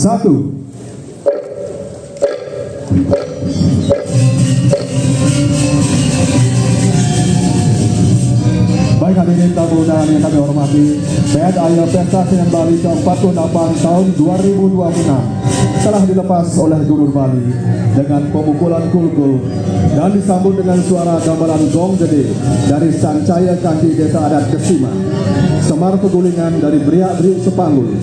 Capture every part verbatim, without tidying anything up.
Satu. Baik, hadirin tamu undangan yang kami hormati, P N A Y A Pesta Seni Bali keempat puluh delapan tahun dua ribu dua puluh enam telah dilepas oleh Gubernur Bali dengan pemukulan kulkul dan disambut dengan suara gamelan gong gede dari Sancaya Kanti Desa Adat Kesima, Semar Pegulingan dari Beriak Beriuk Sepanggul,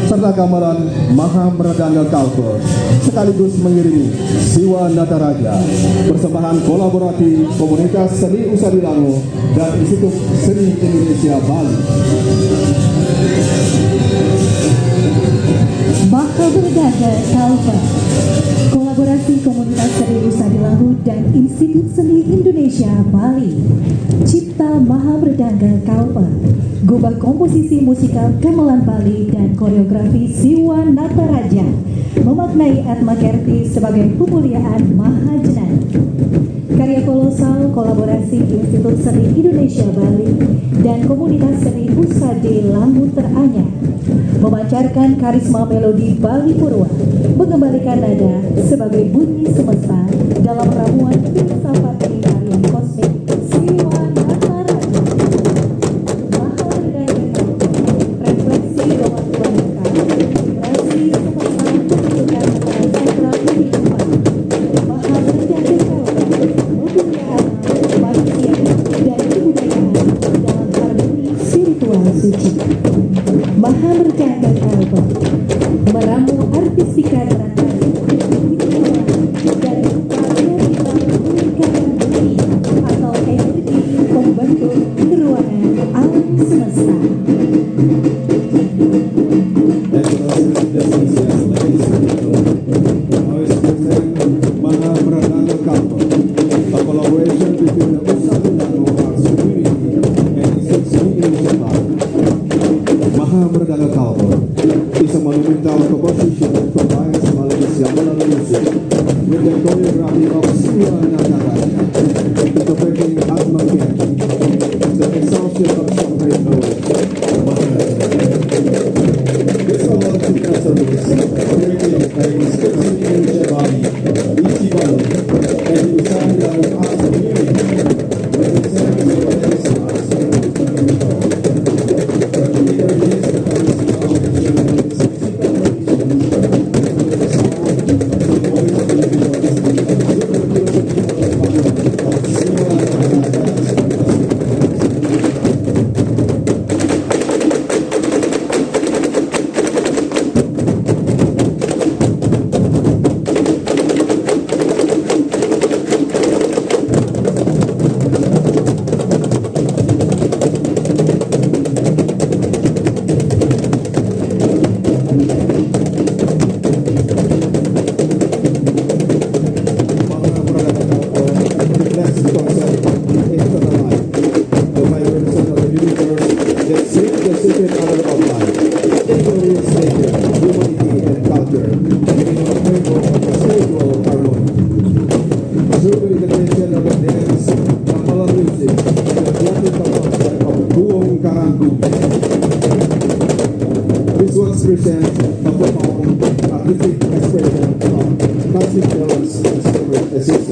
serta gamelan Maha Merdangga Kalpa sekaligus mengiringi Siwa Nataraja, persembahan kolaborasi Komunitas Seni Usadi Lango dan Institut Seni Indonesia Bali. Maha Merdangga Kalpa, kolaborasi Komunitas Seni Usadi Lango dan Institut Seni Indonesia Bali. Cipta Maha Merdangga Kalpa, gubah komposisi musikal gamelan Bali dan koreografi Siwa Nataraja, memaknai Atma Kerti sebagai pemuliaan maha jenengan. Karya kolosal kolaborasi Institut Seni Indonesia Bali dan Komunitas Seni Usadi Lango teranyar, memancarkan karisma melodi Bali Purwa, mengembalikan nada sebagai bunyi semesta dalam ramuan filsafat tarian kosmik Siwa Nataraja. Maha Merdangga Kalpa, refleksi bahwa Tuhan Eka, generasi semesta menentukan antara sakral kehidupan. Maha Merdangga Kalpa, mempunyai alam, manusia, dan kebudayaan dalam harmoni spiritual suci. Maha Merdangga Kalpa, meramu artistika dan atau energi pembentuk ruangan alam semesta. Maha Merdangga Kalpa, a collaboration between the Usadi Lango Arts Community and Institut Seni Indonesia Bali. Maha Merdangga Kalpa is a monumental composition that combines Balinese gamelan music with the choreography of Siwa Nataraja, interpreting Atma Kerti, the exaltation of sacred knowledge. This award is a service created by Institut Seni Indonesia Bali, ISI Bali, and Usadi Lango Arts Community. The vibrant sound of the universe that sings the sacred honor of life, the glorious nature, humanity, and culture, in a framework of spiritual harmony. Through the integration of the dance, gamelan music, and the classical concept of Buong Karang Gumi, this work presents a profound artistic expression of classic balance and sacred essence.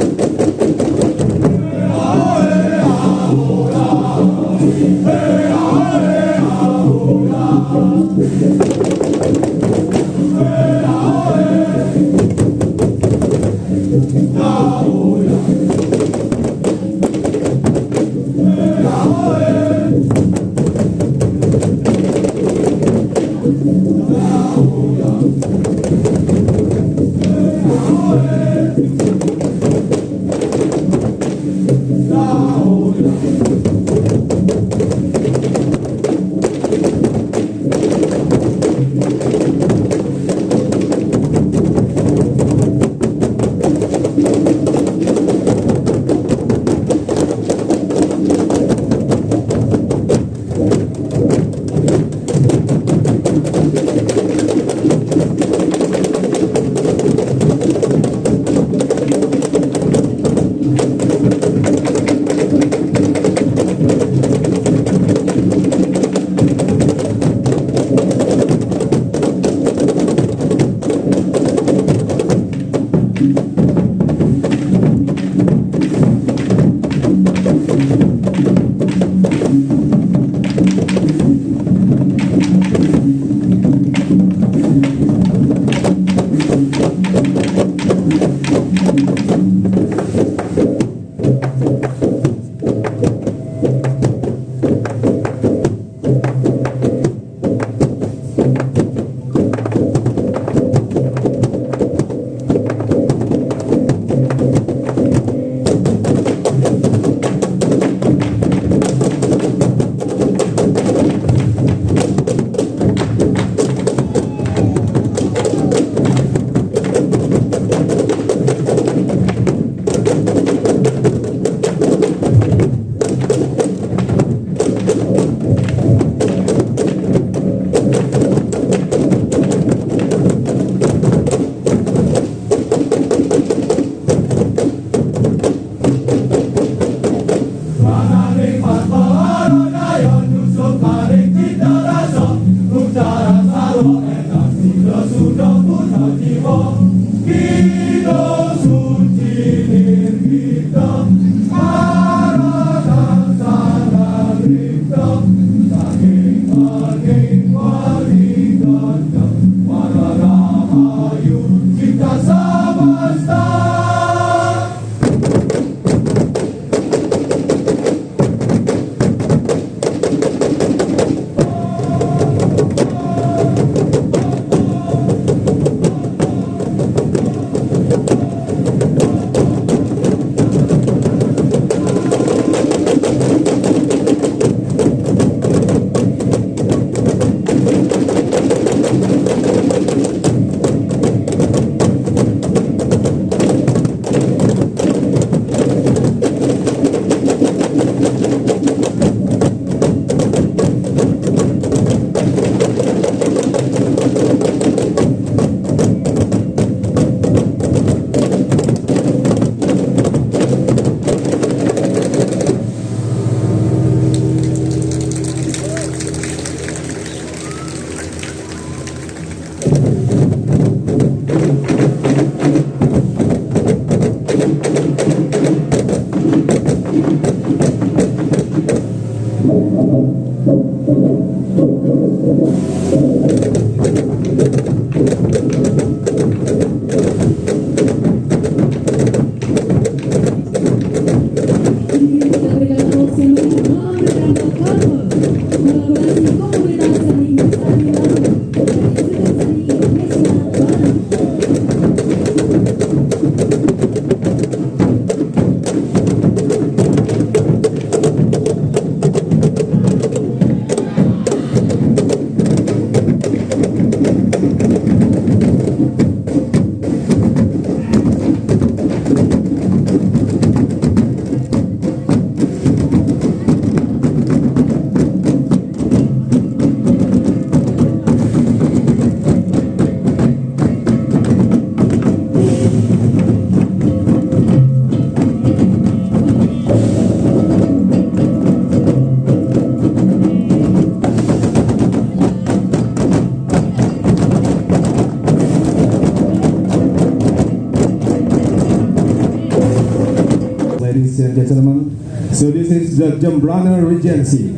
Ladies and gentlemen, so this is the Jembrana Regency.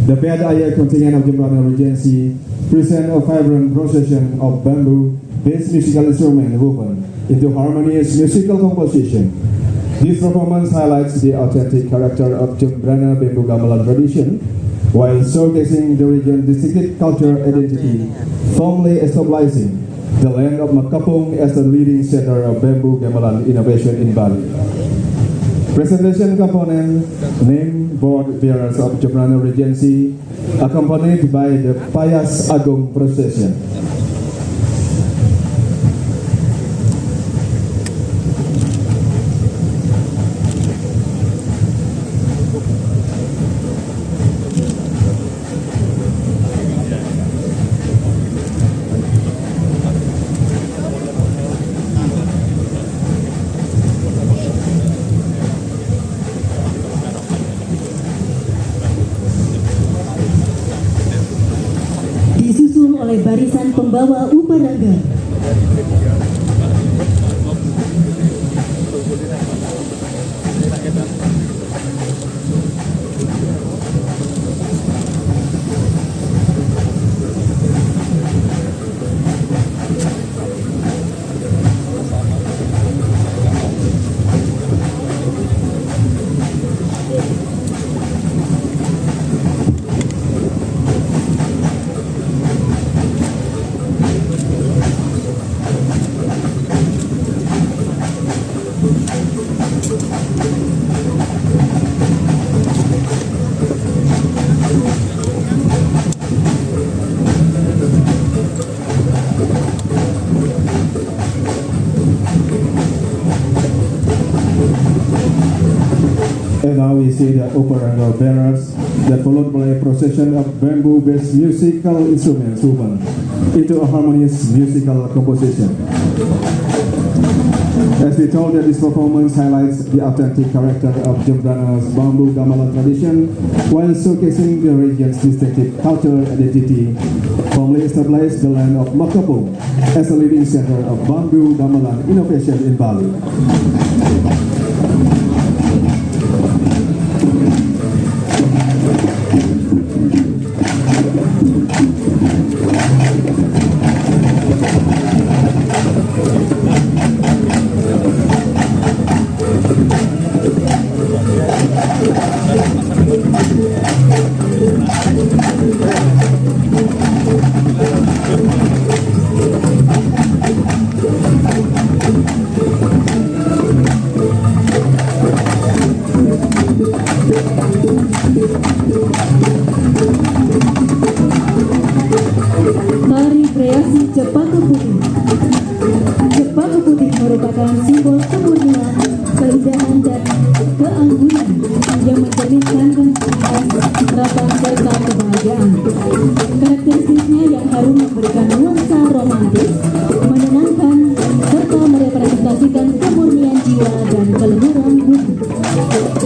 The Payat Ayer contingent of Jembrana Regency present a vibrant procession of bamboo-based musical instrument woven into harmonious musical composition. This performance highlights the authentic character of Jembrana bamboo gamelan tradition, while showcasing the region's distinctive cultural identity, firmly establishing the land of Makapung as the leading center of bamboo gamelan innovation in Bali. Presentation component, name board bearers of Jembrana Regency, accompanied by the Payas Agung procession. Disusul oleh barisan pembawa umbar raga. And now we see the upper and lower banners that followed by a procession of bamboo-based musical instruments woven into a harmonious musical composition. As we told that this performance highlights the authentic character of Jembrana's bamboo gamelan tradition while showcasing the region's distinctive cultural identity, firmly established the land of Makapung as a leading center of bamboo gamelan innovation in Bali. Tari kreasi Cempaka Putih. Cempaka Putih merupakan simbol kemurnian, keindahan, dan keanggunan yang mencerminkan kreativitas, harapan, serta kebahagiaan. Karakteristiknya yang harum memberikan nuansa romantis, menenangkan, serta merepresentasikan kemurnian jiwa dan keluhuran bumi.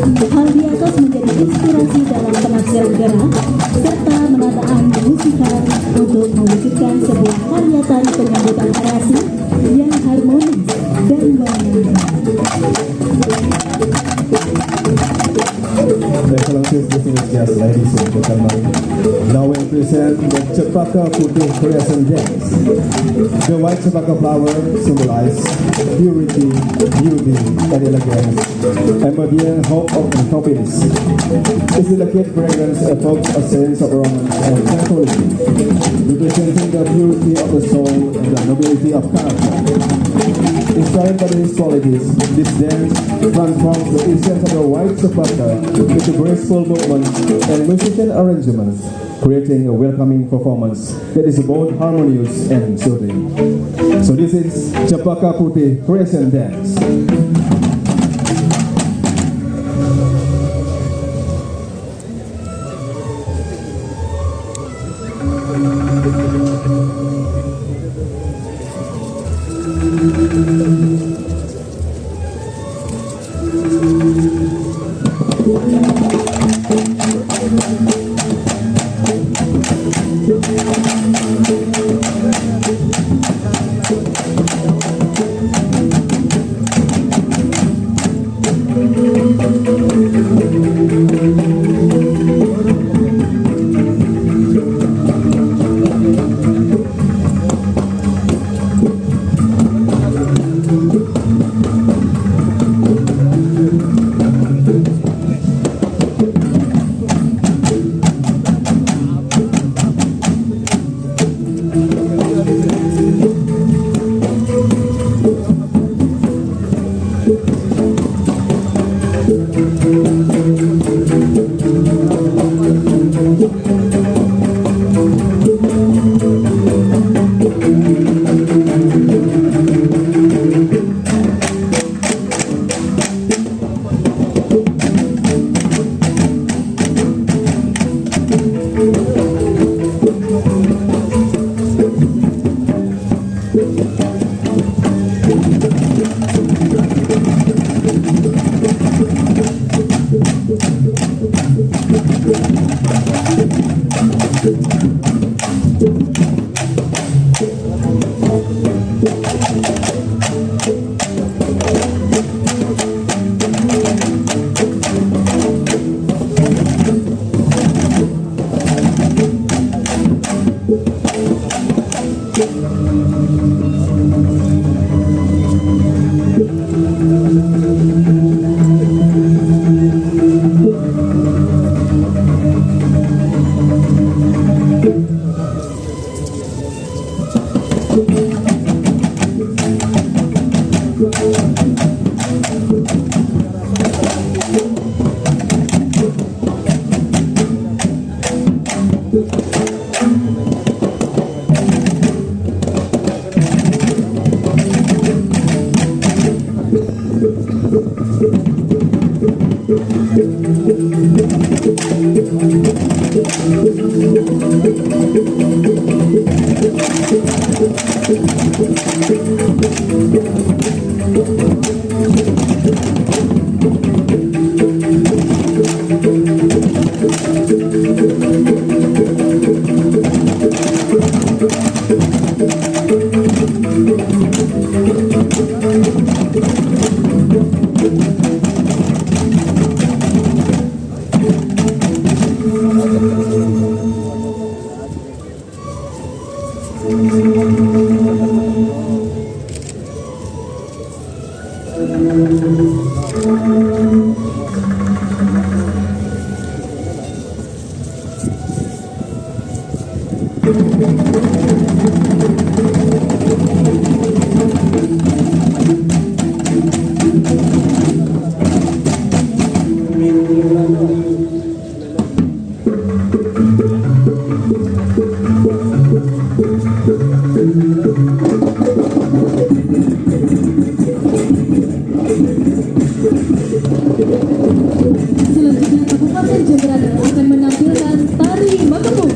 Hal di atas menjadi inspirasi dalam penafsiran gerak serta penataan musikal untuk mewujudkan sebuah karya tari penyambutan kreasi yang harmonis dan menyenangkan. Excellencies, distinguished guests, ladies and gentlemen, now we present the Cempaka Putih Creation Dance. The white cempaka flower symbolizes purity, beauty, and elegance, embodying hope of happiness. Its delicate fragrance evokes a sense of romance and tranquility, representing the purity of the soul and the nobility of character. Inspired by these qualities, this dance transforms the essence of the white cempaka into graceful movements and musician arrangements, creating a welcoming performance that is both harmonious and soothing. So this is Cempaka Putih Creation Dance. Selanjutnya, Kabupaten Jembrana akan menampilkan tari makepung.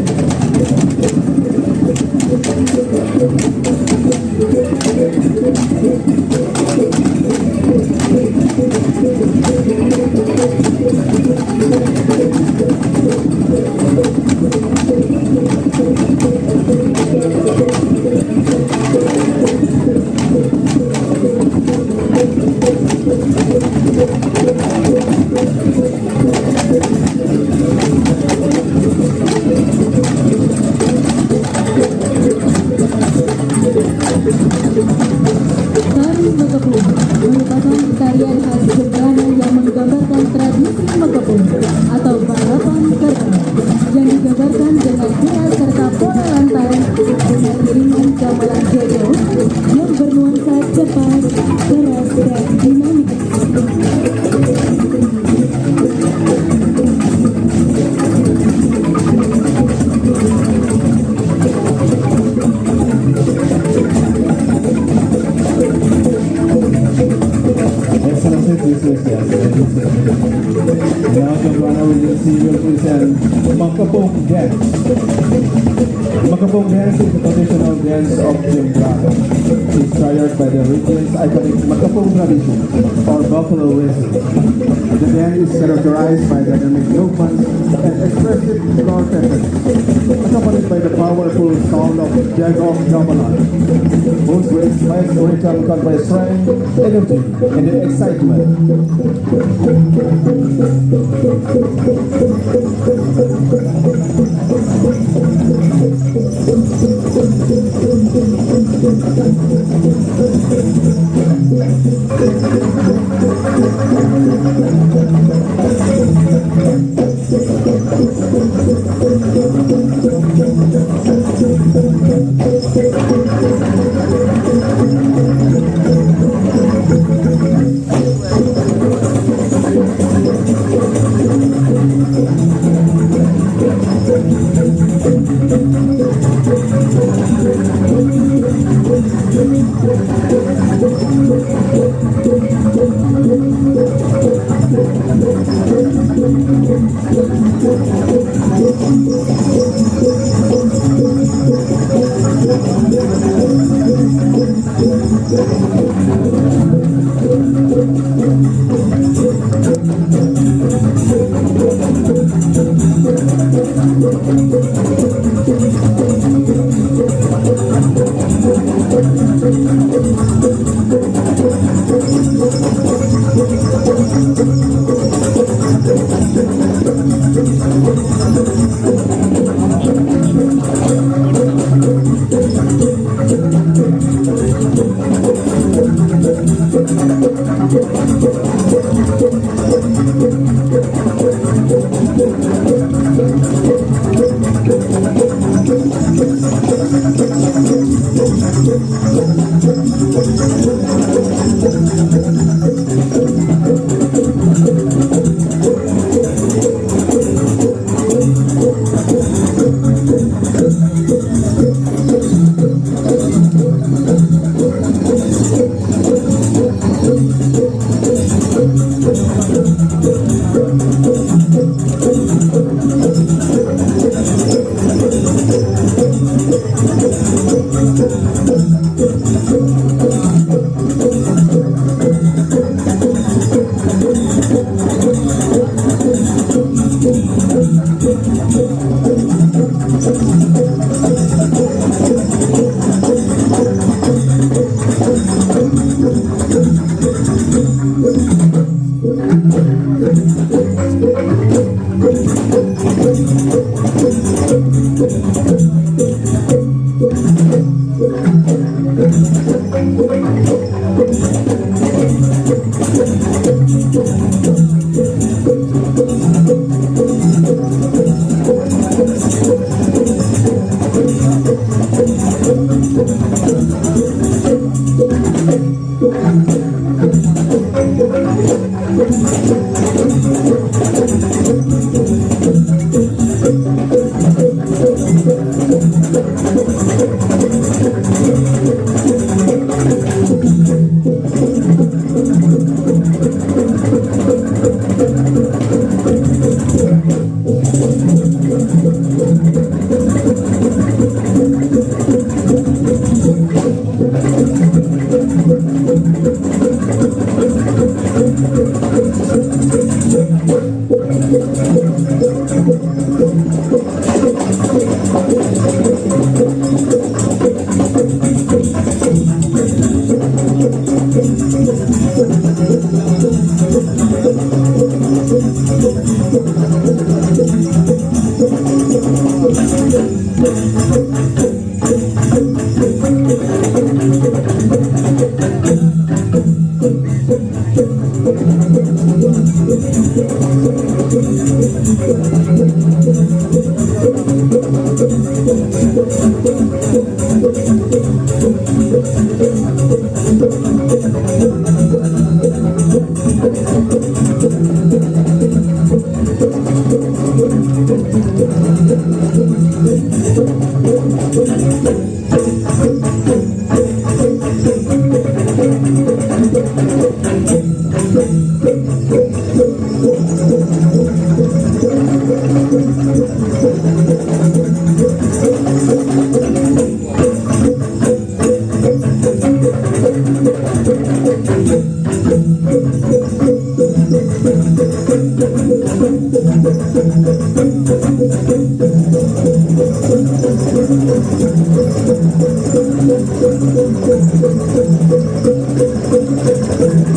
Tari Makepung merupakan tarian khas Jembrana yang menggambarkan tradisi makepung atau balapan kerbau, yang digambarkan dengan gerak serta pola lantai dengan iringan gamelan jojo yang bernuansa cepat, keras, dan dinamis. Excellencies, distinguished guests, ladies and gentlemen. Now, Jembrana will see, will present Makepung Dance. Makepung Dance is a traditional dance of Jembrana, inspired by the region's iconic Makepung tradition, or buffalo raising. The dance is characterized by dynamic movements and expressive floor pattern, accompanied by the powerful sound of Jagong Gamelan, whose rit-, whose rhythm conveys strength, energy, and excitement.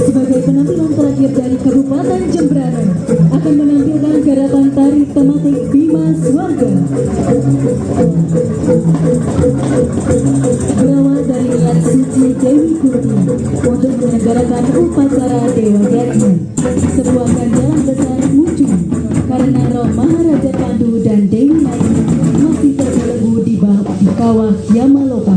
Sebagai penampilan terakhir dari Kabupaten Jembrana, akan menampilkan gerakan tari tematik Bima Swarga. Berawal dari niat suci Dewi Kunti untuk menyelenggarakan upacara Dewa Yadnya, sebuah ganjaran besar muncul karena roh Maharaja Pandu dan Dewi Madri masih terbelenggu di, ba- di kawah Yamaloka.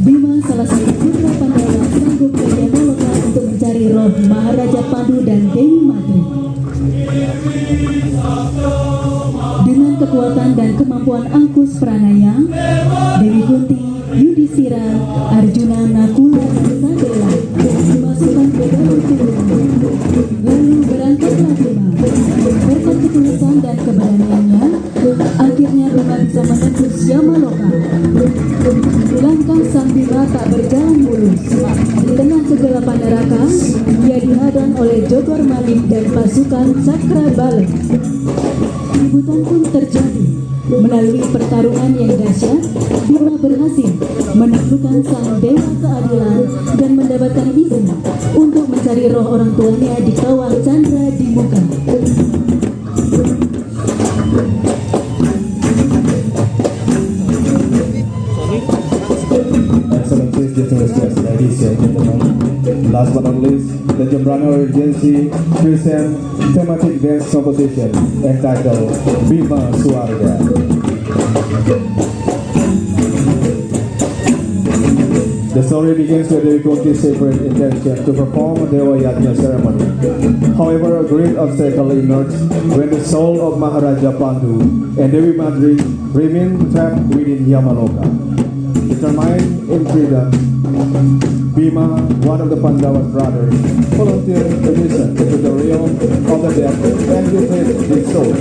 Bima, salah satu putra Pandawa, sanggup ke Yamaloka untuk mencari roh Maharaja Pandu dan Dewi Madri. Dengan kekuatan dan kemampuan Angkus Pranaya, Dewi Kunti, Yudhistira, Arjuna, Nakula, dan Sahadéwa dimasukkan ke dalam tubuhnya. Lalu berangkatlah Bima. Berkat ketulusan dan keberaniannya, akhirnya Bima bisa menembus Yamaloka. Langkah sang Bima tak berjalan mulus. Di tengah kegelapan neraka, ia dihadang oleh Jogor Malik dan pasukan Cakra Bala. Keributan pun terjadi. Melalui pertarungan yang dahsyat, Bima berhasil menaklukkan sang dewa keadilan dan mendapatkan izin untuk mencari roh orang tuanya di kawah Chandra di Muka. Excellencies, distinguished guests, ladies and gentlemen, last but not least, the Jembrana Regency present thematic dance composition entitled Bima Swarga. The story begins with Dewi Kunti's separate intention to perform a Dewa Yajna ceremony. However, a great obstacle emerged when the soul of Maharaja Pandu and Dewi Madri remained trapped within Yamaloka. Determined in freedom, Bhima, one of the Pandava's brothers, volunteered to listen to the realm of the dead and visit the soul.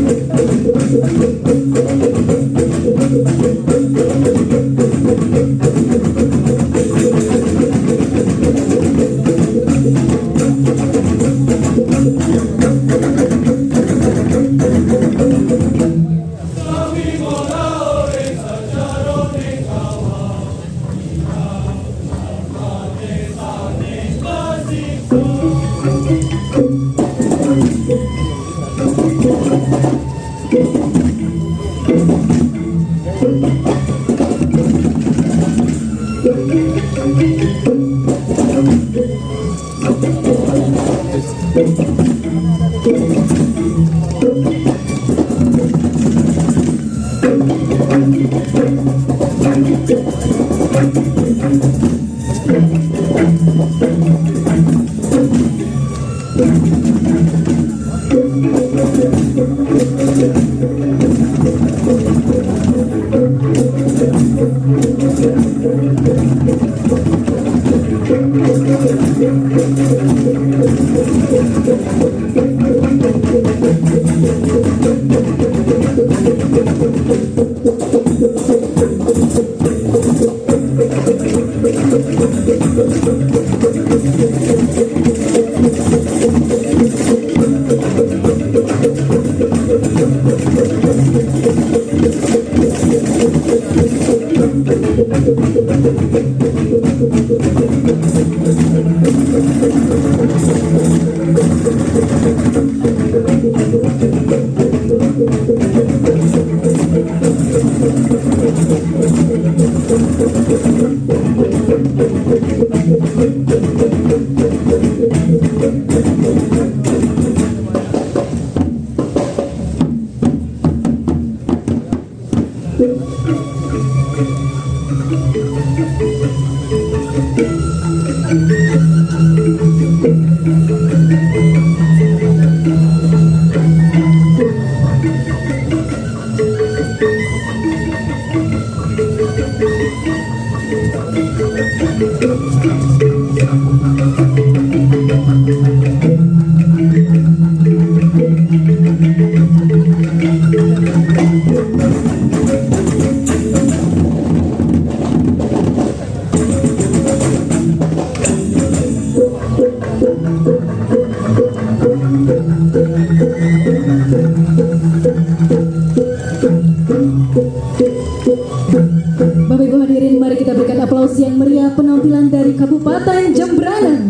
Bapak Ibu hadirin, mari kita berikan aplaus yang meriah penampilan dari Kabupaten Jembrana.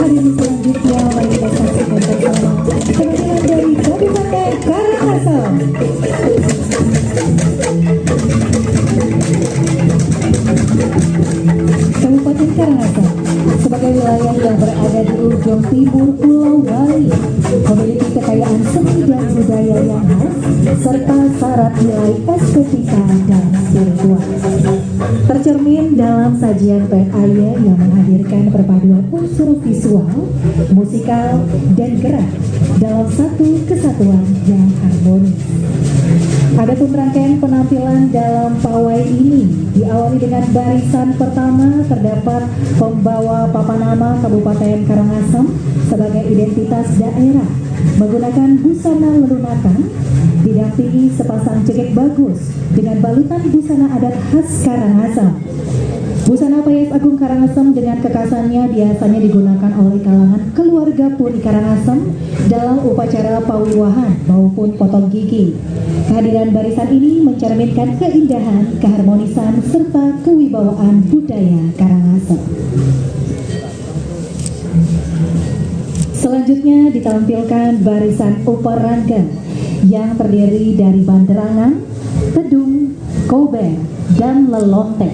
Hadirin selanjutnya, mari kita saksikan bersama penampilan dari Kabupaten Karangasem. Kabupaten Karangasem sebagai wilayah yang berada di ujung timur Pulau Bali memiliki kekayaan seni dan budaya yang khas serta syarat nilai estetika dan spiritual. Tercermin dalam sajian Pet Aye yang menghadirkan perpaduan unsur visual, musikal, dan gerak dalam satu kesatuan yang harmonis. Adapun rangkaian penampilan dalam pawai ini diawali dengan barisan pertama, terdapat pembawa papan nama Kabupaten Karangasem sebagai identitas daerah menggunakan busana lelunakan, didampingi sepasang cekik bagus dengan balutan busana adat khas Karangasem. Busana Payas Agung Karangasem dengan kekhasannya biasanya digunakan oleh kalangan keluarga Puri Karangasem dalam upacara pawiwahan maupun potong gigi. Kehadiran barisan ini mencerminkan keindahan, keharmonisan, serta kewibawaan budaya Karangasem. Selanjutnya ditampilkan barisan Uparangga yang terdiri dari banderangan, tedung, kober, dan lelontek.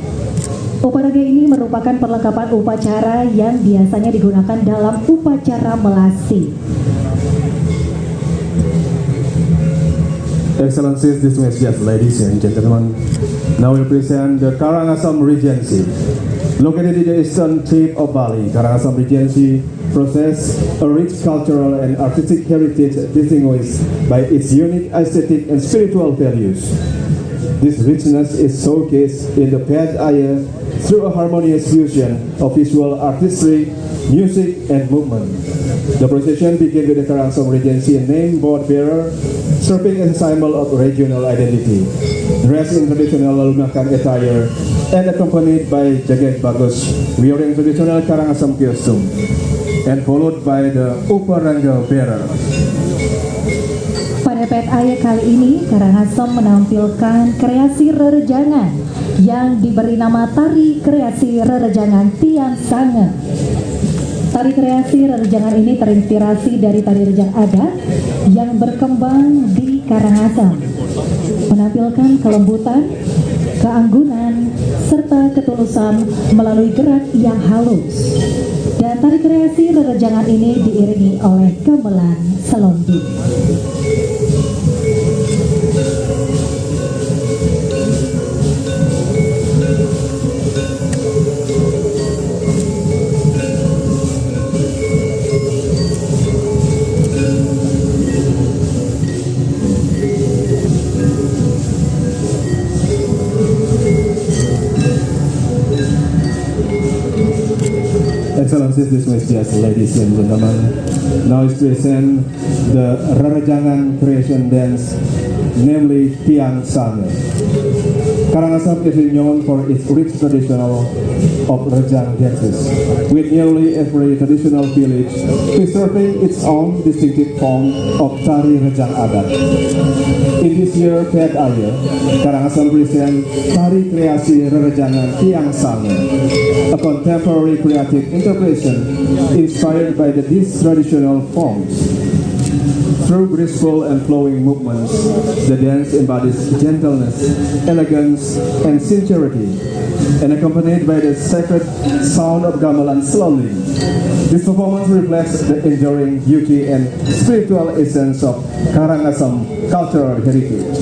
Uparangga ini merupakan perlengkapan upacara yang biasanya digunakan dalam upacara melasti. Excellencies, distinguished guests, ladies and gentlemen, now we present the Karangasem Regency. Located in the eastern tip of Bali, Karangasem Regency possesses a rich cultural and artistic heritage distinguished by its unique aesthetic and spiritual values. This richness is showcased in the Pet Aye through a harmonious fusion of visual artistry, music, and movement. The procession begins with the Karangasem Regency name board bearer serving as a symbol of regional identity, dressed in traditional Lalumakan attire and accompanied by Jaget Bagus wearing traditional Karangasem costume, and followed by the Uparangga bearer. Pada P T A Y kali ini, Karangasem menampilkan kreasi rerejangan yang diberi nama Tari Kreasi Rerejangan Tiang Sange. Tari kreasi rerejangan ini terinspirasi dari tari rejang adat yang berkembang di Karangasem, menampilkan kelembutan, keanggunan, serta ketulusan melalui gerak yang halus. Dan tari kreasi rerejangan ini diiringi oleh gamelan selonding. Excellencies, distinguished guests, ladies and gentlemen, now is present the Rerejangan Creation Dance, namely Tiang Sange. Karangasem is renowned for its rich traditional of Rejang dances, with nearly every traditional village preserving its own distinctive form of Tari Rejang Adat. In this year, P T A Y, Karangasem present Tari Kreasi Rerejangan Tiang Sange, a contemporary creative interpretation inspired by the, these traditional forms. Through graceful and flowing movements, the dance embodies gentleness, elegance, and sincerity, and accompanied by the sacred sound of gamelan selonding. This performance reflects the enduring beauty and spiritual essence of Karangasem cultural heritage.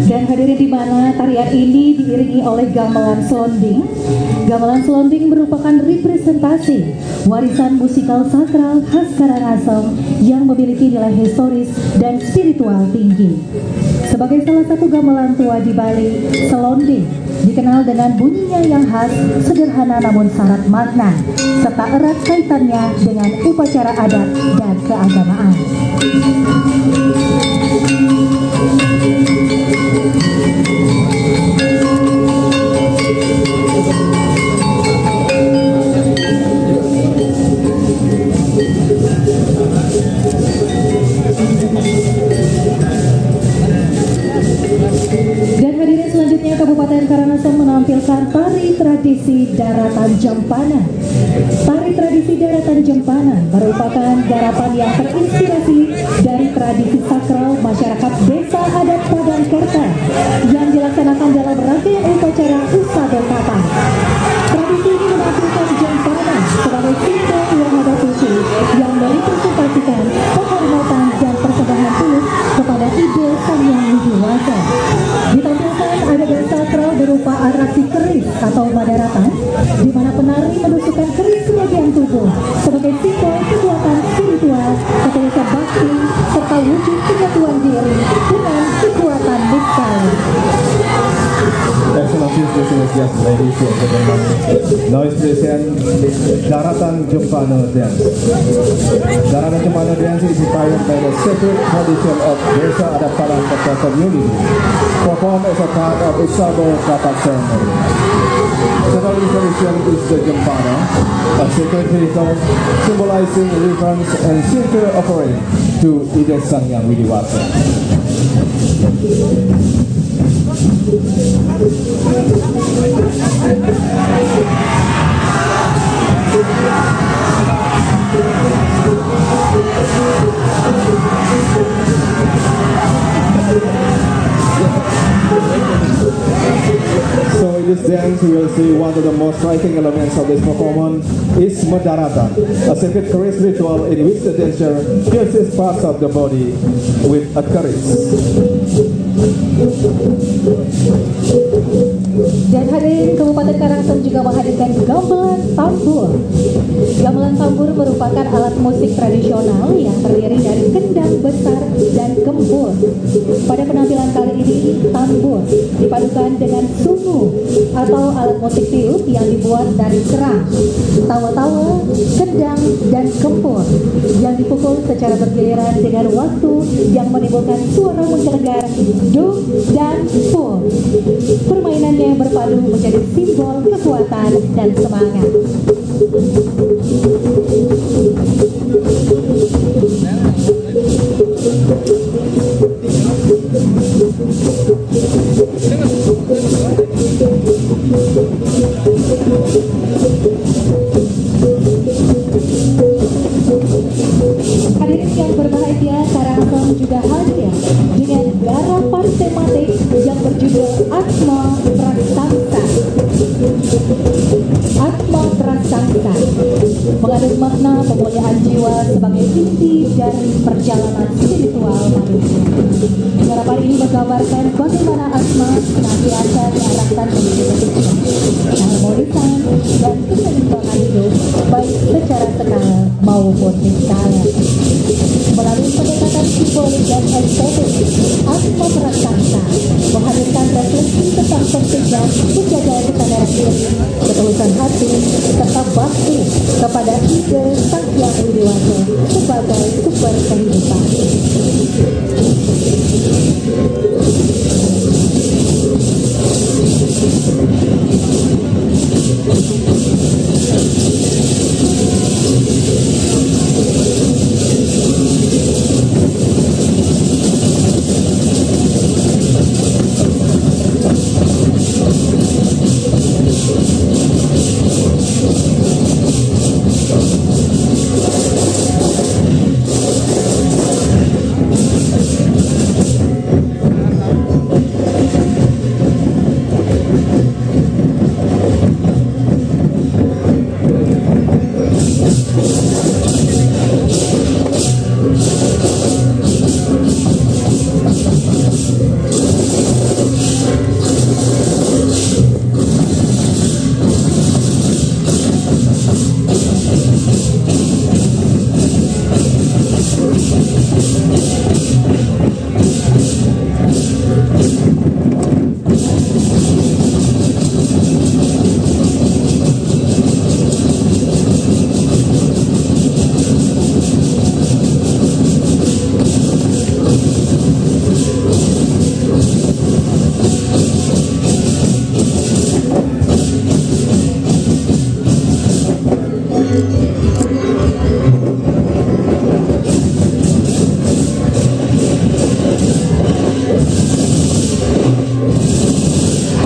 Dan hadirin, di mana tarian ini diiringi oleh gamelan selonding. Gamelan selonding merupakan representasi warisan musikal sakral khas Karangasem yang memiliki nilai historis dan spiritual tinggi. Sebagai salah satu gamelan tua di Bali, selonding dikenal dengan bunyinya yang khas, sederhana namun syarat makna, serta erat kaitannya dengan upacara adat dan keagamaan. Dan hadirin, selanjutnya Kabupaten Karangasem menampilkan tari tradisi Daratan Jempana. Tari tradisi Daratan Jempana merupakan garapan yang terinspirasi dari tradisi sakral masyarakat Desa Adat Padang Kerta yang dilaksanakan dalam rangkaian upacara Usado Kata. Tradisi ini menampilkan Yes, ladies and gentlemen, now is present Daratan Jempana dance. Daratan Jempana dance is inspired by the sacred tradition of Desa Adat Padang Kota community, performed as a part of Isabo Kapat ceremony. Several tradition is the Jempana, a sacred ritual symbolizing reverence and sincere offering to Ida Sang Hyang Widi Wasa. So in this dance, we will see one of the most striking elements of this performance is Madarata, a sacred Kharis ritual in which the dancer pierces parts of the body with a Kharis. Dan hadirin, Kabupaten Karangasem juga menghadirkan gamelan tambur. Gamelan tambur merupakan alat musik tradisional yang terdiri dari kendang besar dan gempur. Pada penampilan kali ini, tambur dipadukan dengan sungu atau alat musik tiup yang dibuat dari kerang, tawa-tawa, kendang, dan gempur yang dipukul secara bergiliran dengan waktu yang menimbulkan suara menggelegar dum dan pur. Permainannya yang berpadu menjadi simbol kekuatan dan semangat. Hadirin yang berbahagia, Karangasem juga hadir dengan garapan tematik yang berjudul Atma Prasangsa. Atma Prasangsa mengandung makna pemuliaan jiwa sebagai inti dari perjalanan spiritual manusia. Garapan ini menggambarkan bagaimana Atma senantiasa diarahkan menuju kesucian, keharmonisan, dan keseimbangan hidup, baik secara skala maupun niskala. Melalui pendekatan simbolik dan estetik, Atma Prasangsa menghadirkan refleksi tentang pentingnya menjaga kesadaran diri, ketulusan hati, serta bakti kepada ide Sang Hyang Widi Wasa sebagai sumber kehidupan.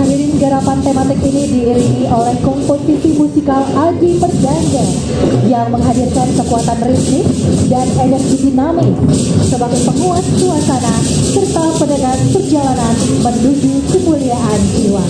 Hadirin, garapan tematik ini diiringi oleh komposisi musikal Aji Perdanda yang menghadirkan kekuatan ritmik dan energi dinamis sebagai penguat suasana serta pendengar perjalanan menuju kemuliaan jiwa.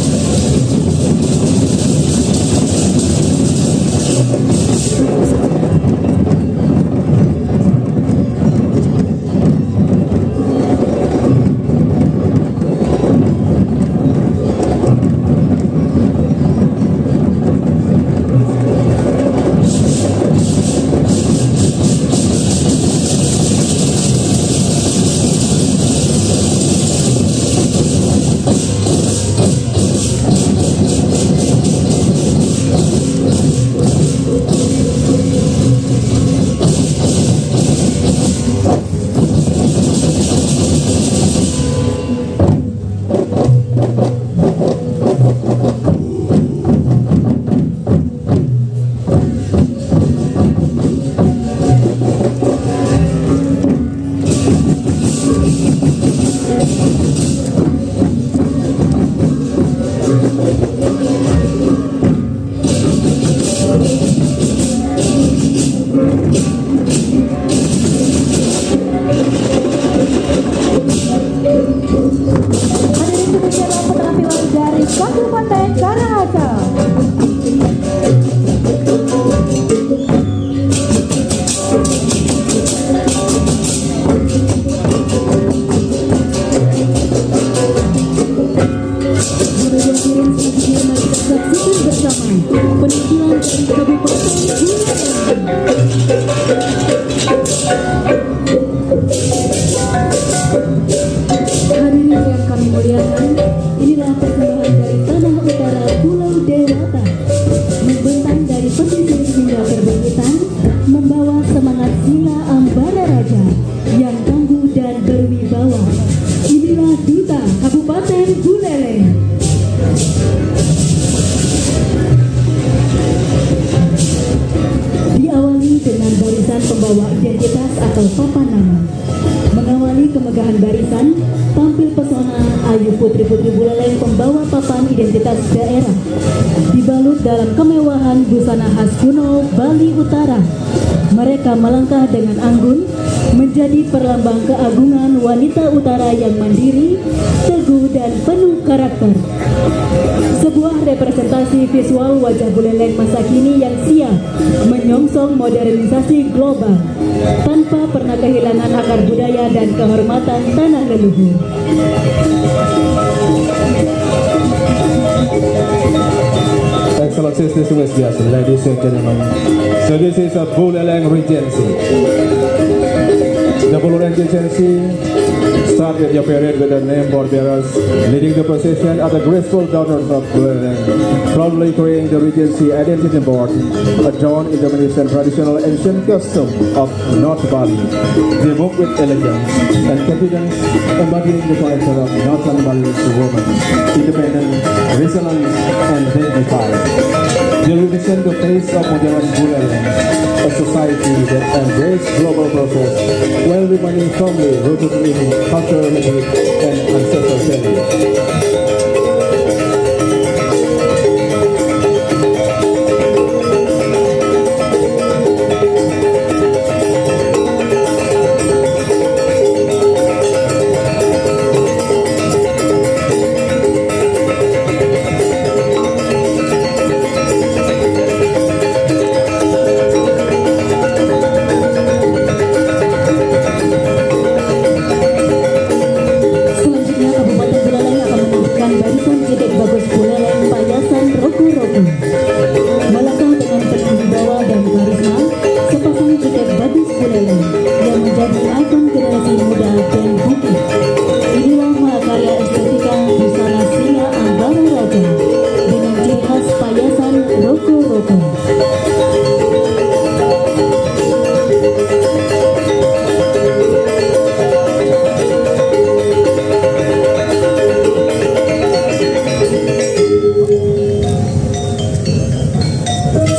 Singa Ambara Raja yang tangguh dan berwibawa. Inilah duta Kabupaten Buleleng. Diawali dengan barisan pembawa identitas atau papan nama. Mengawali kemegahan barisan, tampil pesona ayu putri-putri Buleleng pembawa papan identitas daerah. Dibalut dalam kemewahan busana khas kuno Bali Utara, mereka melangkah dengan anggun, menjadi perlambang keagungan wanita utara yang mandiri, teguh, dan penuh karakter. Sebuah representasi visual wajah Buleleng masa kini yang siap menyongsong modernisasi global tanpa pernah kehilangan akar budaya dan kehormatan tanah leluhur. Excellencies, distinguished guests, ladies and gentlemen. So this is a Buleleng Regency. The Buleleng Regency start with your parade with the name board bearers, leading the procession are the graceful daughters of Buleleng, proudly carrying the Regency Identity Board, adorned in the Malaysian traditional ancient custom of North Bali. They move with elegance and confidence, embodying the character of Northern Bali's woman, independent, resilient, and dignified. They represent the face of modern Buleleng, a society that embraces global process while remaining firmly rooted in cultural heritage and ancestral values. Selanjutnya, Kabupaten Buleleng akan menunjukkan barisan jegeg bagus Buleleng Payasan Roko-Roko. Melangkah dengan penuh wibawa dan karisma, sepasang jegeg bagus Buleleng yang menjadi ikon generasi muda dan bukit. Inilah mahakarya estetika busana singa Ambara Raja dengan ciri khas Payasan Roko-Roko.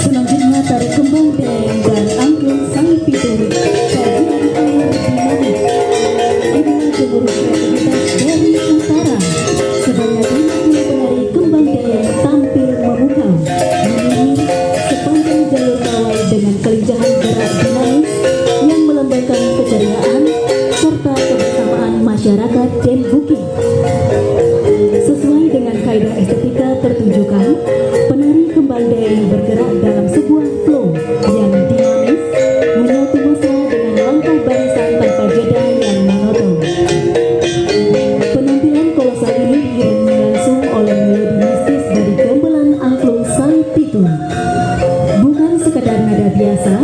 Selanjutnya, tari kembang deng dan angklung sai pitu, sajian air dinamis. Inilah gemuruh kreativitas dari utara. Sebanyak lima puluh penari kembang deng tampil memukau, menyihir sepanjang jalur pawai dengan kelincahan gerak dinamis yang melambangkan keceriaan serta kebersamaan masyarakat dan bukit. Sesuai dengan kaidah estetika pertunjukan, penari kembang deng bergerak dalam sebuah flow yang dinamis, menyatu mesra dengan langkah barisan tanpa jeda yang monoton. Penampilan kolosal ini diiringi langsung oleh melodi mistis dari gamelan angklung sai pitu. Bukan sekadar nada biasa,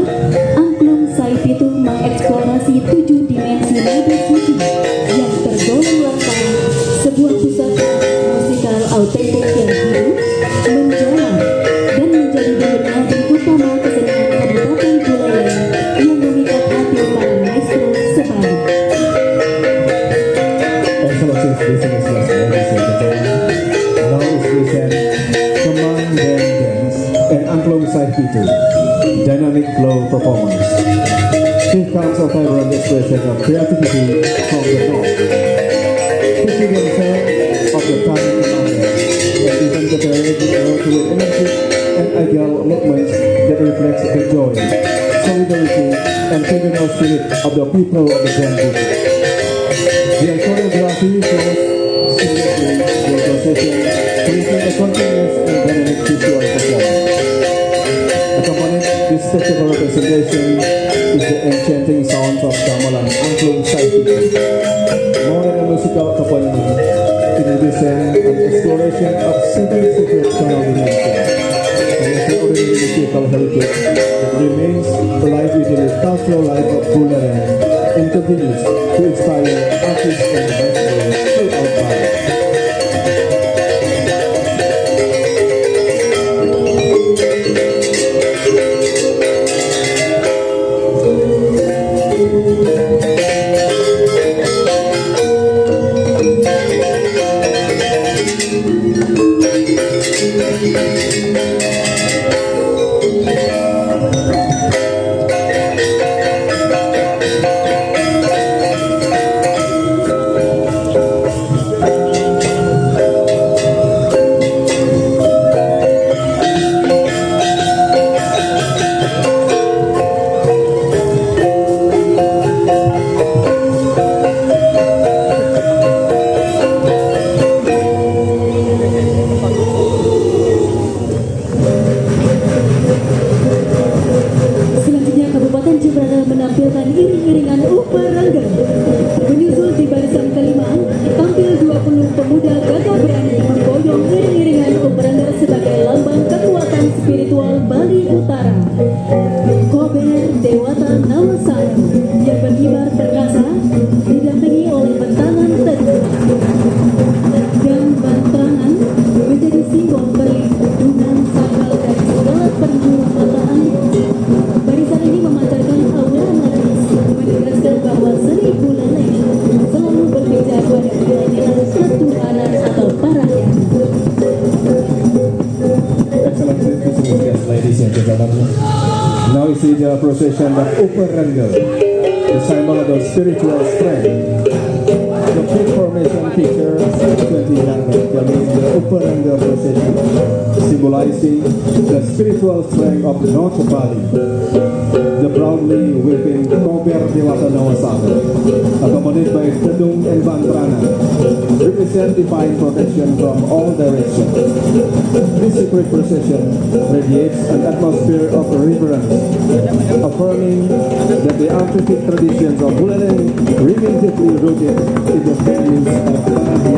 angklung sai pitu mengeksplorasi tujuh dimensi nada suci yang tergolong lantang, sebuah pusaka musikal autentik yang hidup, menjalar, dan menjadi denyut nadi utama kesenian Kabupaten Buleleng yang memikat hati para maestro sebalik. Excellencies, distinguished guests, ladies and gentlemen, now is present Kembang Deng Dance and Angklung Sai Pitu, dynamic flow performance. Here comes a vibrant expression of creativity from the north. Fifty dancers of the Tani Kembang Dance and even the parade with energy and agile movements that reflects the joy, solidarity, and communal spirit of the people of the Grand Bukit. Their choreography flows seamlessly with the procession, creating a continuous and dynamic visual performance. Accompanying this spectacular presentation is the enchanting sounds of gamelan angklung sai pitu. More than a musical accompaniment, it represents an exploration of seven secret tonal dimensions, an extraordinary musical heritage that remains alive within the cultural life of Buleleng and continues to inspire artists and maestros throughout Bali. Uperengga. Menyusul di barisan kelima, tampil dua puluh pemuda gagah berani memboyong iring-iringan Uperengga sebagai lambang kekuatan spiritual Bali Utara. Kober Dewata Nawasana yang berkibar perkasa didampingi oleh bentangan teduh dan bantrangan menjadi simbol perlindungan sakral dari segala perburukan. Barisan ini memancarkan aura magis, menegaskan bahwa seni buleleng selalu berpijak pada ketuhanan atau parahyangan. Excellencies, distinguished guests, ladies and gentlemen. Now you see the procession of Uperengga, the symbol of the spiritual strength. The fifth formation features twenty hundred, that means the Uperengga procession, symbolizing the spiritual strength of North Bali. The proudly waving Kober Dewata Nawasana, accompanied by Tedung and Bantrana, represent divine protection from all directions. This sacred procession radiates an atmosphere of reverence, affirming that the artistic traditions of Buleleng remain deeply rooted in the values of Bali.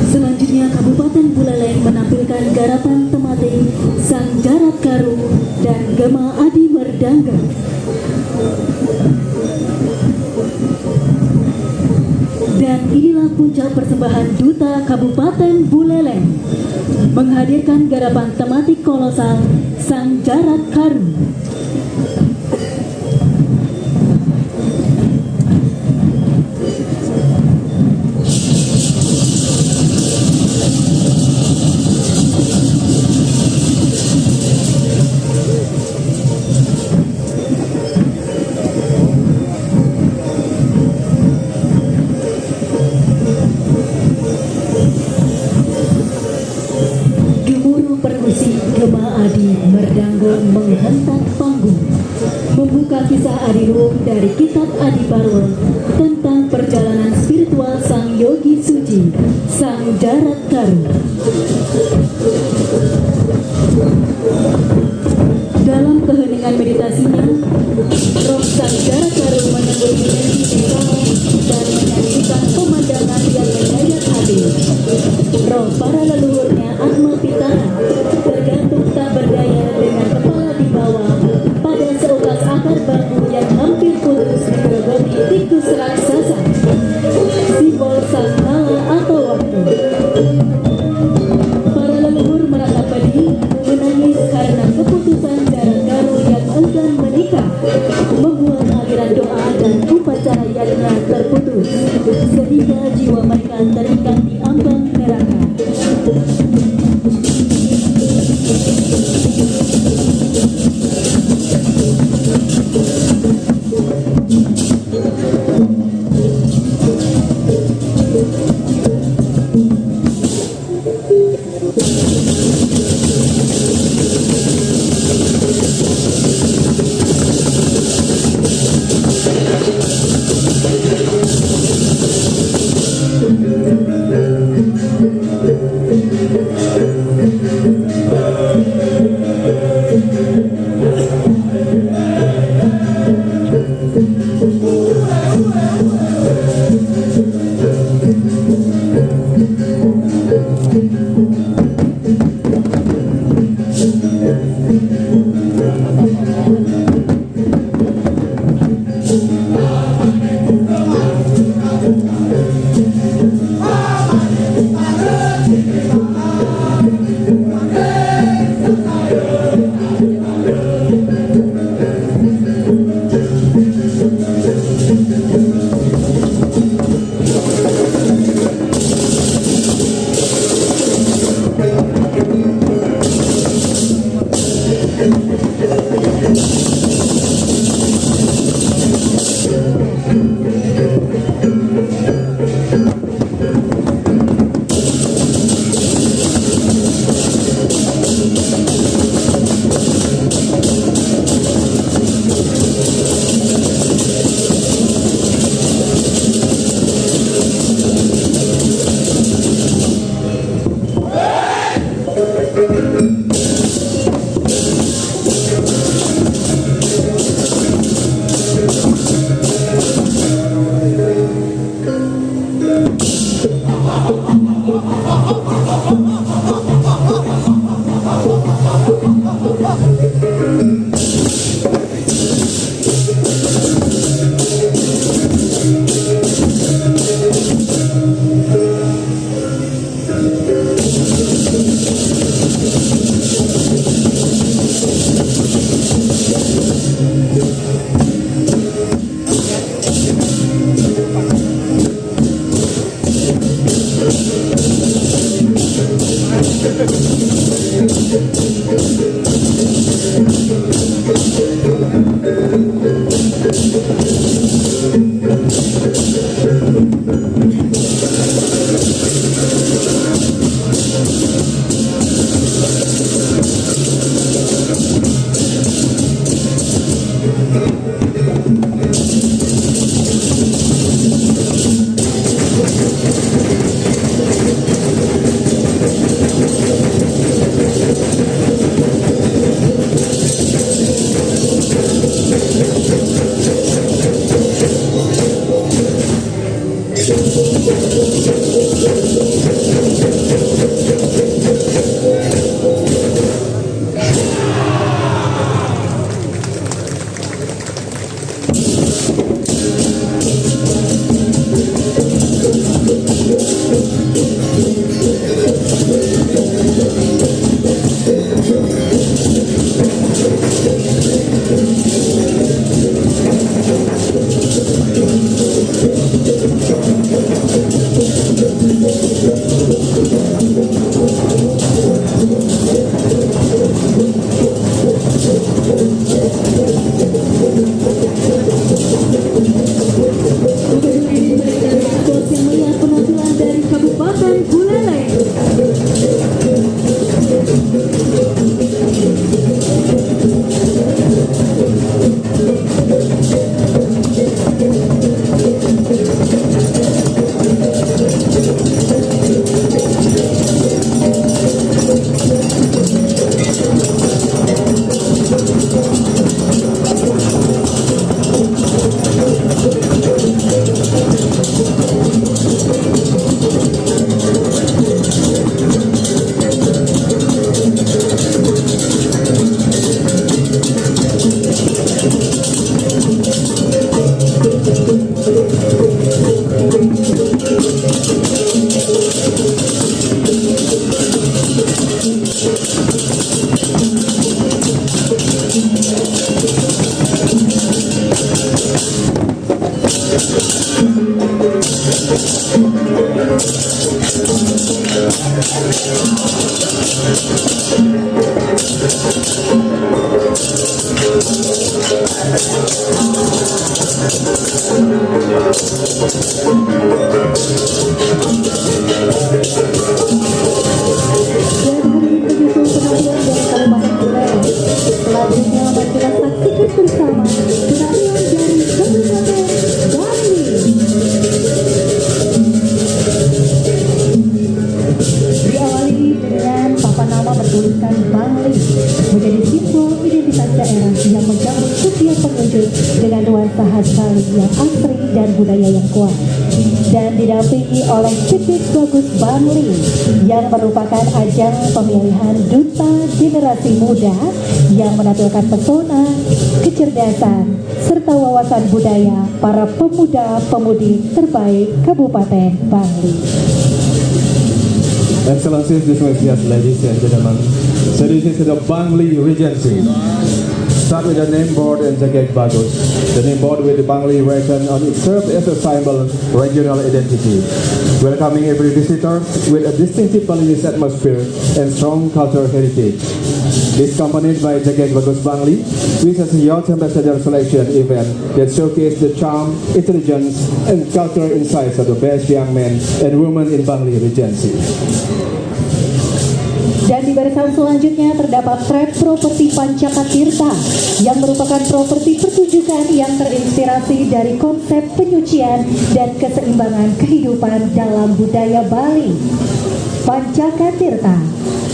Selanjutnya, Kabupaten Buleleng menampilkan garapan tematik Sang Jarat Karu dan Gema Adi Merdangga. Dan inilah puncak persembahan Duta Kabupaten Buleleng menghadirkan garapan tematik kolosal Sang Jarat Karu. Gemuruh perkusi Gema Adi Merdanggo menghentak panggung, membuka kisah Adi Luhung dari Kitab Adi Parwa tentang perjalanan spiritual Sang Yogi Suci, Sang Jarat Karu. Dalam keheningan meditasinya, roh Sang Jarat Karu menyebut Raksasa, simbol sang kala atau waktu. Para leluhur Merangkapedi menangis karena keputusan Jaran Garu yang enggan menikah, membuat aliran doa dan upacara yadnya terputus, sehingga jiwa mereka terikat di ambang neraka. Dan hadirin menyusul penampilan dari Kabupaten Buleleng. Selanjutnya, mari kita saksikan bersama penampilan dari Kabupaten Bangli. Diawali dengan papan nama bertuliskan Bangli, menjadi simbol identitas daerah yang menyambut setiap pengunjung dengan nuansa khas Bali yang asri dan budaya yang kuat. Dan didampingi oleh Cekik Bagus Bangli yang merupakan ajang pemilihan duta generasi muda yang menampilkan pesona, kecerdasan, serta wawasan budaya para pemuda-pemudi terbaik Kabupaten Bangli. Excellencies, distinguished guests, ladies and gentlemen. So this is the Bangli Regency. Start with the name board and Jagek Bagus. The name board with the Bangli region on it serves as a symbol of regional identity, welcoming every visitor with a distinctive Balinese atmosphere and strong cultural heritage. This accompanied by Jagek Bagus Bangli, which is a youth ambassador selection event that showcased the charm, intelligence, and cultural insights of the best young men and women in Bangli Regency. Dan di barisan selanjutnya terdapat trade properti Pancaka Tirta yang merupakan properti pertunjukan yang terinspirasi dari konsep penyucian dan keseimbangan kehidupan dalam budaya Bali. Pancaka Tirta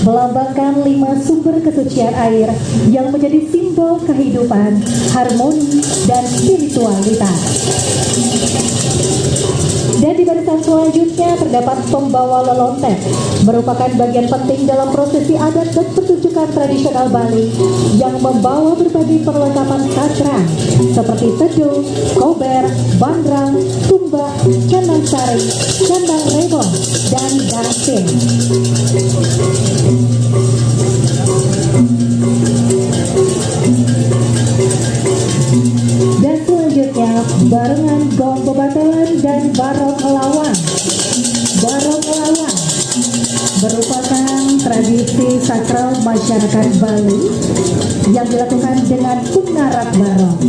melambangkan lima sumber kesucian air yang menjadi simbol kehidupan, harmoni, dan spiritualitas. Dan di barisan selanjutnya terdapat pembawa lelontet, merupakan bagian penting dalam prosesi adat dan pertunjukan tradisional Bali yang membawa berbagai perlengkapan sastra seperti tedo, kober, bandrang, tumbak, canang sari, canang rebo, dan dangsil. Dan selanjutnya, barengan gong bebatelan dan barong lawang. Barong lawang merupakan tradisi sakral masyarakat Bali yang dilakukan dengan pengarak barong.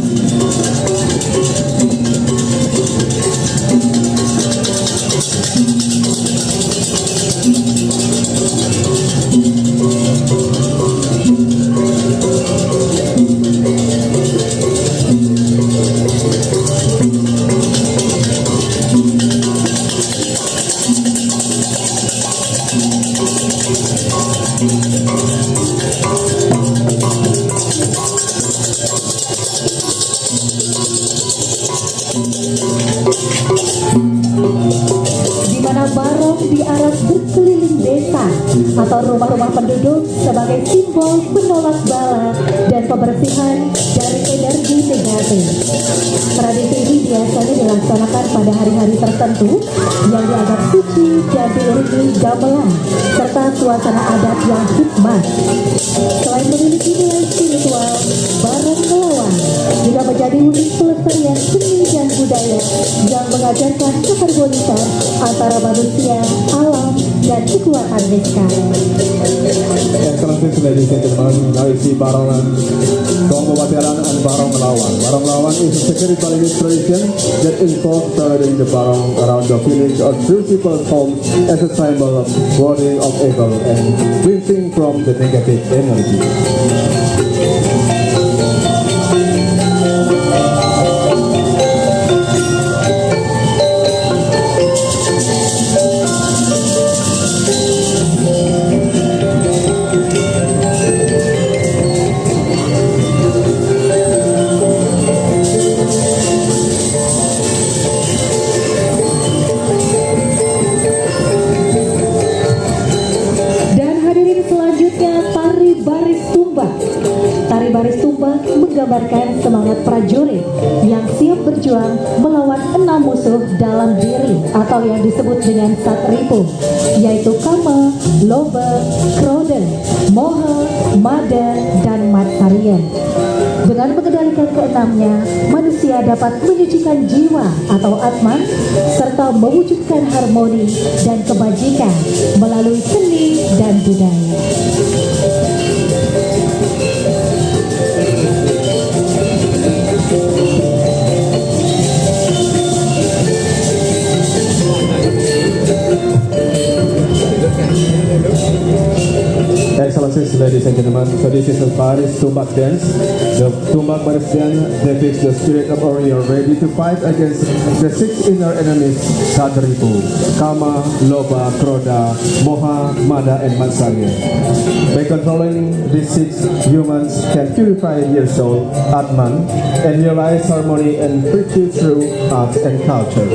Di mana barong diarak berkeliling desa atau rumah-rumah penduduk sebagai simbol penolak bala dan pembersihan dari energi negatif. Tradisi ini biasanya dilaksanakan pada hari-hari tertentu yang dianggap suci dan diiringi gamelan serta suasana adat yang hikmat. Selain memiliki nilai spiritual, barong melawang juga menjadi unit pelestarian seni dan budaya yang mengajarkan keharmonisan antara manusia, alam, dan kekuatan fiskal. Excellencies, ladies and gentlemen, now you see Barongan, Gong Bebatelan and Barong Melawang. Barong Melawang is a sacred Balinese tradition that involves parading the barong around the village or principal homes as a symbol of warding of evil and cleansing from the negative energy. Dan hadirin selanjutnya, tari baris tumbak melawan enam musuh dalam diri atau yang disebut dengan Satripu, yaitu Kama, Loba, Kroda, Moha, Mada, dan Matsarya. Dengan mengendalikan keenamnya, manusia dapat menyucikan jiwa atau atma serta mewujudkan harmoni dan kebajikan melalui seni dan budaya. Excellencies, ladies and gentlemen, so this is the Baris Tumbak dance. The Tumbak Baris dance depicts the spirit of warrior ready to fight against the six inner enemies, Satripu, Kama, Loba, Kroda, Moha, Mada, and Matsarya. By controlling these six, humans can purify their soul, Atman, and realize harmony and virtue through arts and culture.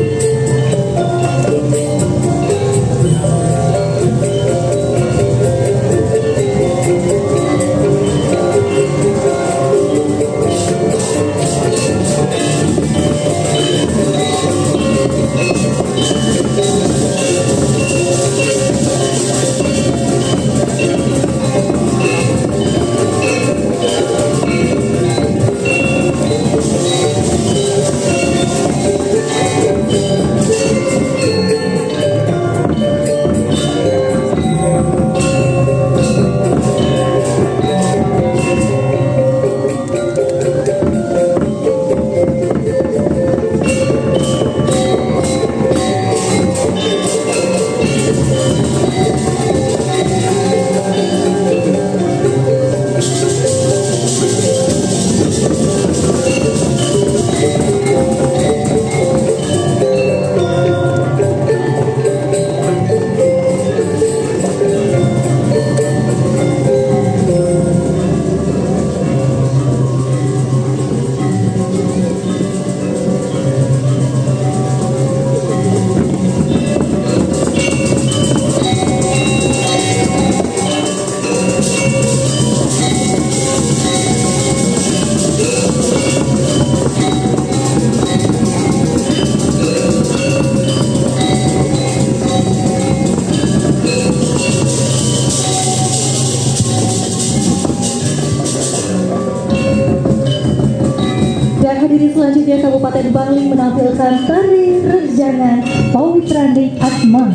Dan hadirin selanjutnya, Kabupaten Bali menampilkan tari Rejangan Pawitraning Atma.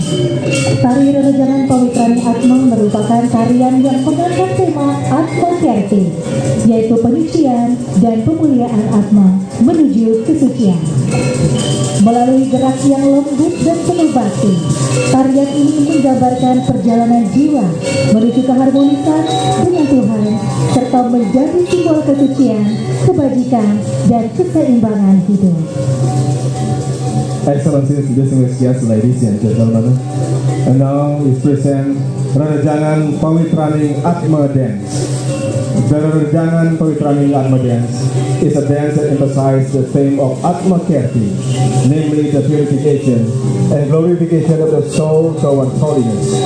Tari Rejangan Pawitraning Atma merupakan tarian yang mengangkat tema Atma Kerti, yaitu penyucian dan pemuliaan Atma menuju kesucian. Melalui gerak yang lembut dan penuh bakti, tarian ini menggambarkan perjalanan jiwa menuju keharmonisan dengan Tuhan serta menjadi simbol kesucian, kebajikan, dan keseimbangan hidup. Excellencies, distinguished guests, ladies and gentlemen, and now is present Rerejangan Pawitraning Atma Dance. The Rerejangan Pawitraning Atma Dance is a dance that emphasizes the theme of Atma Kerti, namely the purification and glorification of the soul towards holiness.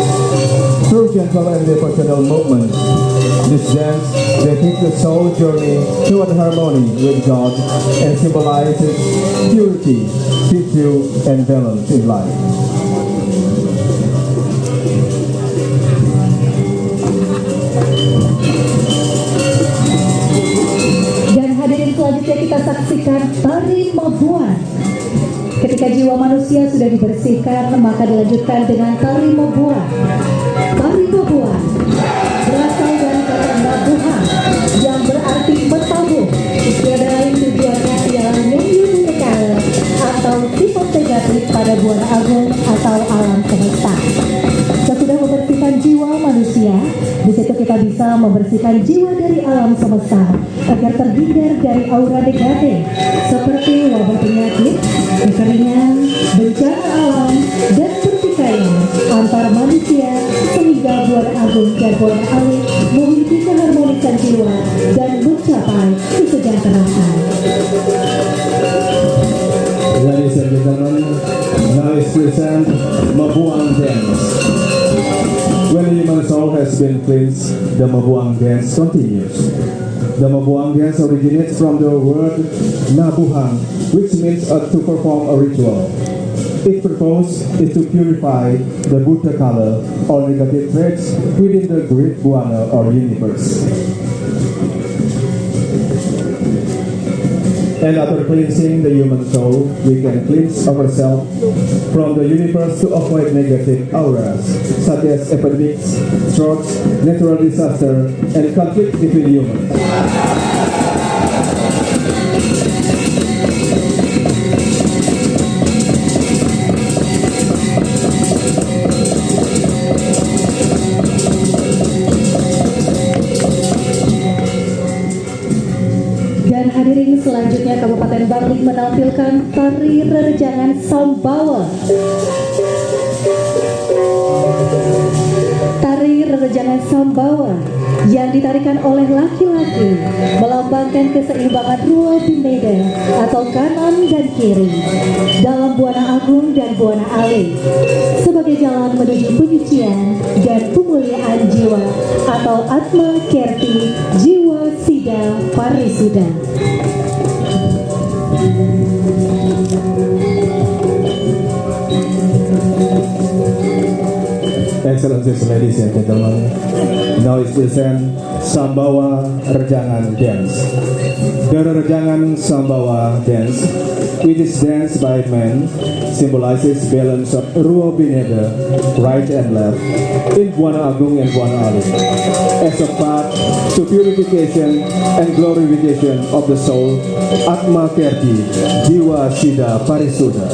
Through gentle and devotional movements, this dance depicts the soul journey toward harmony with God and symbolizes purity, virtue, and balance in life. Dan hadirin selanjutnya, kita saksikan tari mabuan. Ketika jiwa manusia sudah dibersihkan, maka dilanjutkan dengan tari mabuan. Tari mabuan berasal dari kata nabuhan yang berarti metabuh. Tiada lain tujuannya ialah nyemyun nyekal atau sifat negatif pada buana agung atau alam semesta. Sesudah membersihkan jiwa manusia, di situ kita bisa membersihkan jiwa dari alam semesta agar terhindar dari aura negatif seperti wabah penyakit, kekeringan, bencana alam, dan pertikaian antar manusia, sehingga buana agung dan buana alit memiliki keharmonisan jiwa dan mencapai kesejahteraan. Ladies and gentlemen, now is present Mabuang Dance. When the human soul has been cleansed, the Mabuang Dance continues. The Mabuang Dance originates from the word Nabuhang, which means uh, to perform a ritual. Its purpose is to purify the Buddha color or negative traits within the great Buana or universe. And after cleansing the human soul, we can cleanse ourselves from the universe to avoid negative auras, such as epidemics, droughts, natural disaster, and conflict between humans. Dan hadirin, selanjutnya Kabupaten Bangli menampilkan tari rerejangan Sambawa. Tari rerejangan Sambawa yang ditarikan oleh laki-laki melambangkan keseimbangan Rua Bineda atau kanan dan kiri dalam Buana Agung dan Buana Alit sebagai jalan menuju penyucian dan pemuliaan jiwa atau Atma Kerti Jiwa Sida Parisuda. Excellencies, ladies and gentlemen, now is present Sambawa Rejangan Dance. The Rejangan Sambawa Dance, which is danced by men, symbolizes balance of Rua Bineda, right and left, in Buana Agung and Buana Alit, as a path to purification and glorification of the soul, Atma Kerti, Jiwa Sida Parisuda.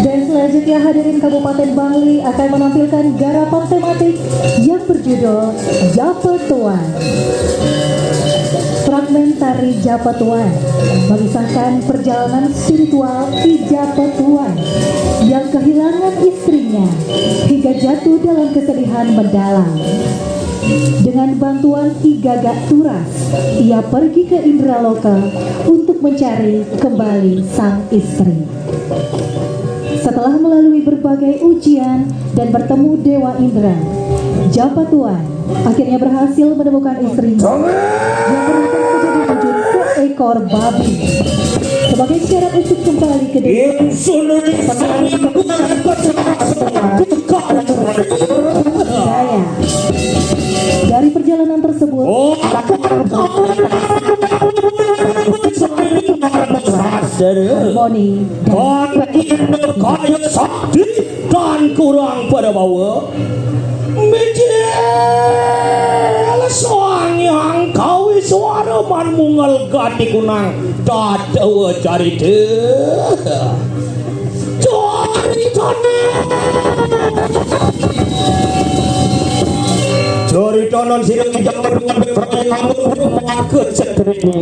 Dan selanjutnya, hadirin, Kabupaten Bangli akan menampilkan garapan tematik yang berjudul Japatuan. Fragmen tari Japatuan mengisahkan perjalanan spiritual Ki Japatuan yang kehilangan istrinya hingga jatuh dalam kesedihan mendalam. Dengan bantuan Ki Gagak Turas, ia pergi ke Indraloka untuk mencari kembali sang istri. Setelah melalui berbagai ujian dan bertemu Dewa Indra, Japatuan akhirnya berhasil menemukan istrinya yang berubah menjadi wujud seekor babi. Sebagai syarat untuk kembali ke desa, daya dari perjalanan tersebut, harmoni dan kaya sakti dan kurang pada bawa. Mijil Sang Hyang Kawi Swara man mungel gati kunang dadawa carita. Caritane. Caritanan sira Ki Jawa dengan beberapa kampung maka cetrine.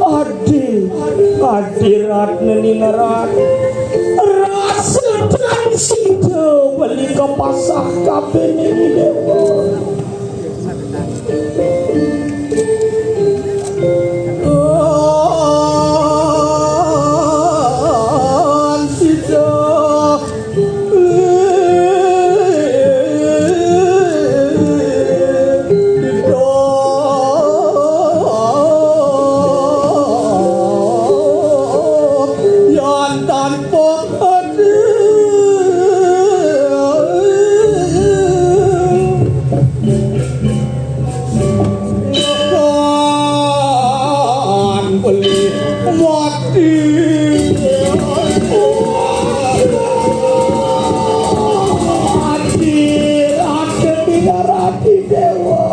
Adi, Adi Ratna Ningrat, rasa dan sida beli kapasah kabeh ning dewa. Adi, Raden Ingarati Dewa.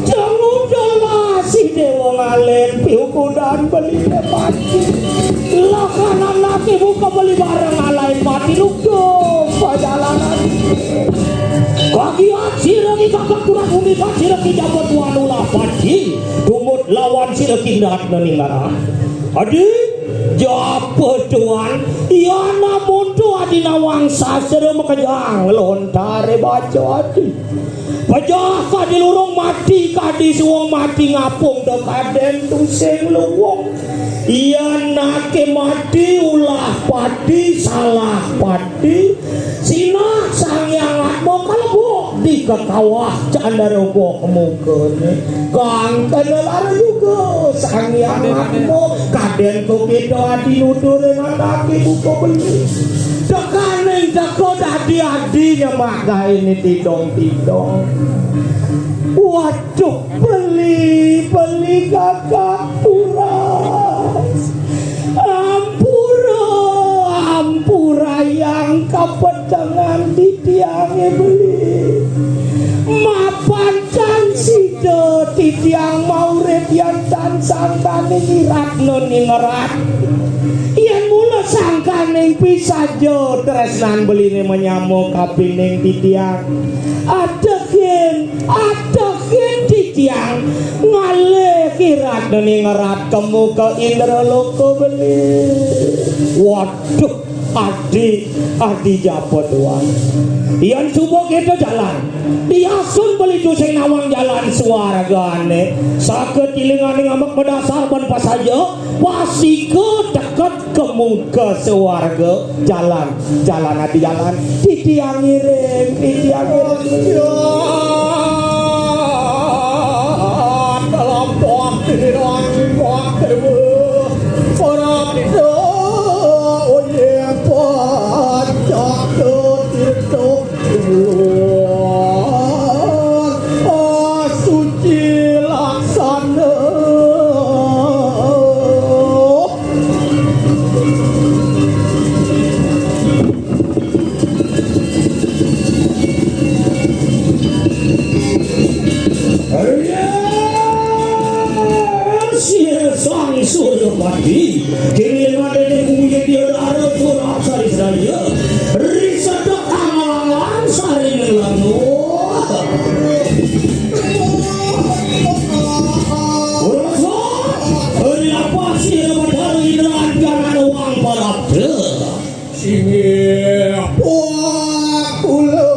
Jangan udah si Dewa ngalen piukudan beli pati. Lah kanan laki buka beli barang alai pati lukdo pajalanan. Kaki aji lagi kakak kurang bumi pati lagi jabat wanulah pati. Tumut lawan si lagi ndat neningara. Adi, japa tuan, iya namun tu adi nawang sastra makejang lontare baca adi. Pejah kadi lurung mati, kadi suwung mati ngapung dekaden tusing luwung. Iya nake mati ulah pati salah pati. Sinah Sang Hyang Atma kalebuk di kekawah candara gok mukane. Kang kena lara juga Sang Hyang Atma kaden ko kita adi nutur ing atake buka beli. Tekaning teka dadi adi nyemak gaene tidong-tidong. Waduh, beli, beli kakak turas. Ampura, ampura yang kapetengan titiange beli. Mapan tan sida titiang maurip yan tan sangkane ngiratna ningerat. Yen mula sangkaning pisaja tresnan beline menyama kapining titiang. Atehin, atehin titiang ngalih kiratna ningerat kemu ka Indra Loka beli. Waduh, adi, adi japa tuan. Yan suba kita jalan. Diasun beli tusing nawang jalan suargane. Saka tilinganing ambek medasar ban pasaja. Pasika teket ke muka suarga. Jalan, jalan adi jalan. Titiang ngiring, titiang ngiring. Suci laksana. Sira Sang Suryapati, kini ngadene kuwi dia dara suara sari sadaya. Risetek tangan sari ngelanu. Urus, ri apa sira Bathara Indra antianan wang parabda. Singgih puak kula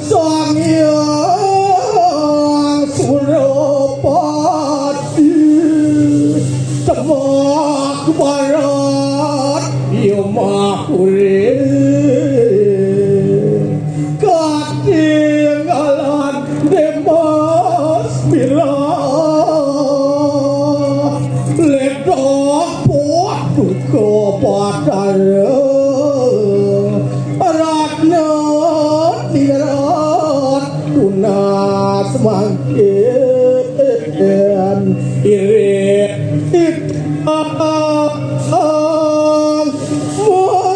Sang Hyang Surapati, temak barat yamah urip, katinggalan Demas Mira, ledok pot duka Batara, Ratna Ningrat tunas mangkin irit itang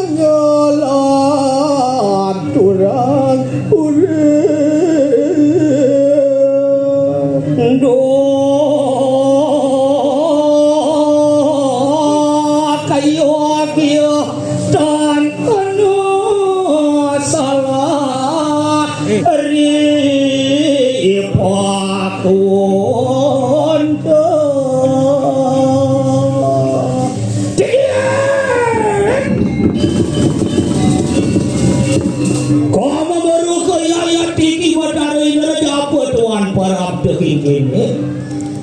mengelan turang urip. Duh, kaya, kaya, tan kena salah ri pakunta. Kama baru kaya ya tiki Batara Indra japa tuan parab tekingkine.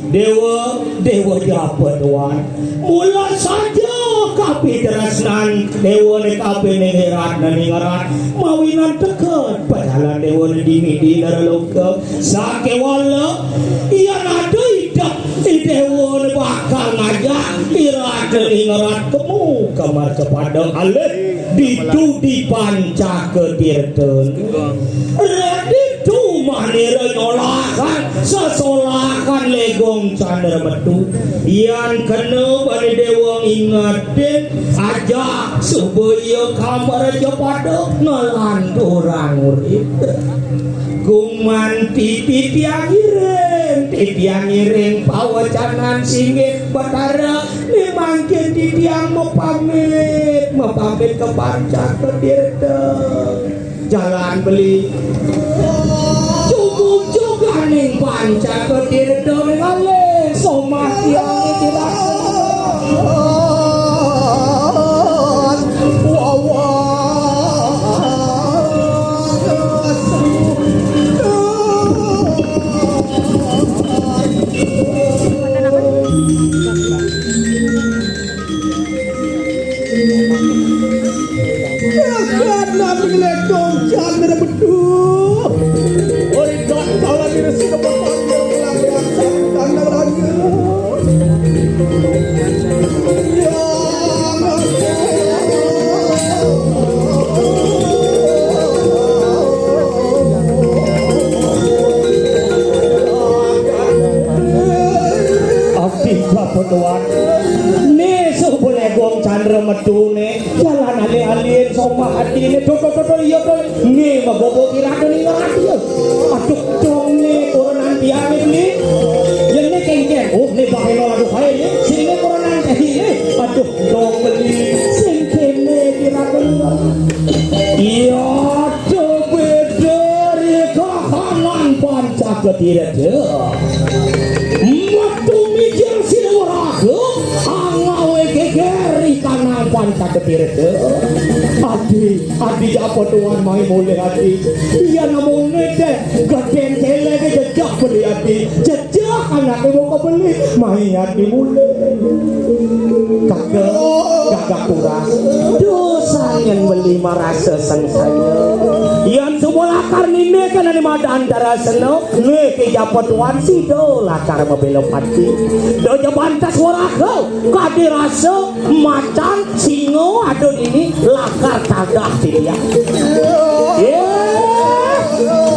Dewa, Dewa japa tuan. Mula saja kapitresnan Dewa ne kapining Ratna Ningrat mawinan teken pajalan Dewa ne dini di Naraloka. Sakewala, iya nada idep di Dewa ne bakal ngajak Ratna Ningrat kemu kamar kepada alih ditu di Pancaka Tirta. Raditu Anira nyolahan, sesolahan Legong Candra Metu. Yan kena bani dewa ingetin, aja suba iya kamar aja pada ngelanturang urip. Gumanti titiang iring, titiang iring pawacanan singgih Betara, ni mangkin titiang mapamit, mapamit ka Panca Ketirta. Jalan beli. Cukup juga ning Panca Ketirta ngalih somah tiang ni tirak. Jagat nabi ngeletong jan ada betul. Ori dak kala diri sida berpanjang pelanggan tanda raja. Ya, Abdi Bapak Tuan. Ni suba Legong Candra Metu ni. Jalan alih-alih somah adine. Tuh, tuh, tuh, tuh, iya, tuh. Ni magobo irada ni ngerati, ya. Aduh, dong ni turunan tiang ni. Ya, ni kengkeng. Oh, ni baheno, aduh, hai, ni. Sini turunan, eh, ni. Aduh, dong beli. Sing kene irada ni ngerati. Iya, tuh beda ri kahanan Panca Ketirta. Metu mijil sida waraga, angawe geger ikanang Panca Ketirta. Adi, adi apa tuan mai mulih adi. Iya namung ngedek, geden telege jejak beli adi. Jejak anake wong kebeli, mai adi mulih. Kagak, kagak kurang. Dosa yen beli marasa sengsaya. Yan semua lakar nine kan ane madan darasena. Niki japa tuan sida lakar mabela pati. Do jabantas waraga, kadi rasa macan singa ada dini lakar tadah titiang. Ye,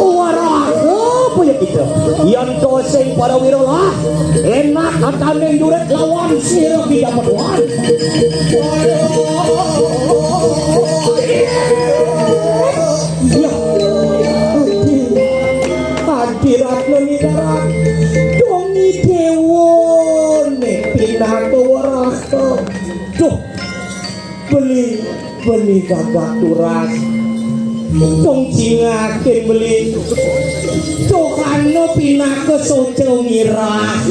waraga apa ya kita? Yan to sing para wira lah, enak katane jurit lawan sira ki japa tuan. Ya. Adi, Adi Ratna Ningrat. Dongi dewa ne pinaka waraga. Duh. Beli, beli gagak turas. Dong cingakin beli. Duh, anu pinaka soca ngiras.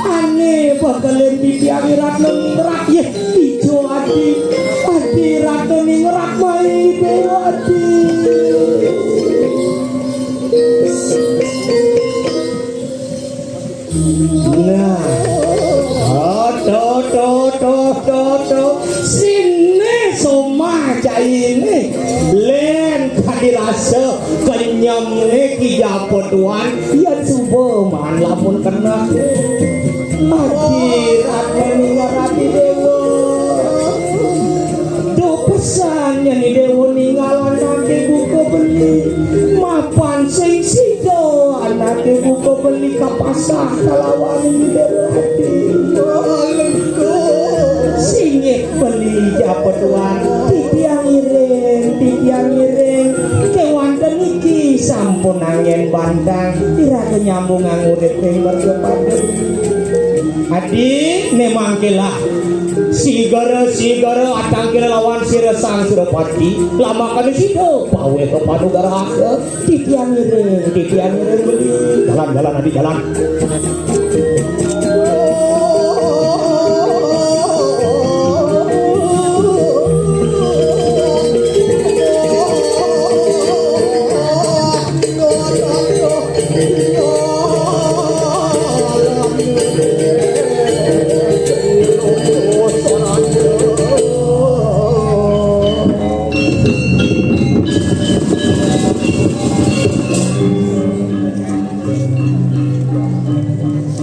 Ane bakalen titiang Ratna Ningrat. Ye. Ijo adi, adi Ratna Ningrat mai dewa adi. Nah, to, to, to, to, to, to. Sini somah jaine. Len kadi rasa kenyemne ki japa tuan. Yan suba man lamun kena. Adi Ratna Ningrat adi dewa. Duh pesan nyeni dewa ninggal anake buka beli. Mapan sing sida anake buka beli kapasah kalawan dewa adi. Singih beli japa tuan. Titiang iring, titiang iring. Kewanten niki sampun anggen bantang. Iraga nyambungang urip ring merga padu. Adi, ne mangke lah. Sigara, sigara, atangkira lawan sira Sang Surapati. Lamakane sida, paweh ka panugraha. Titiang iring, titiang iring beli. Jalan, jalan, adi, jalan.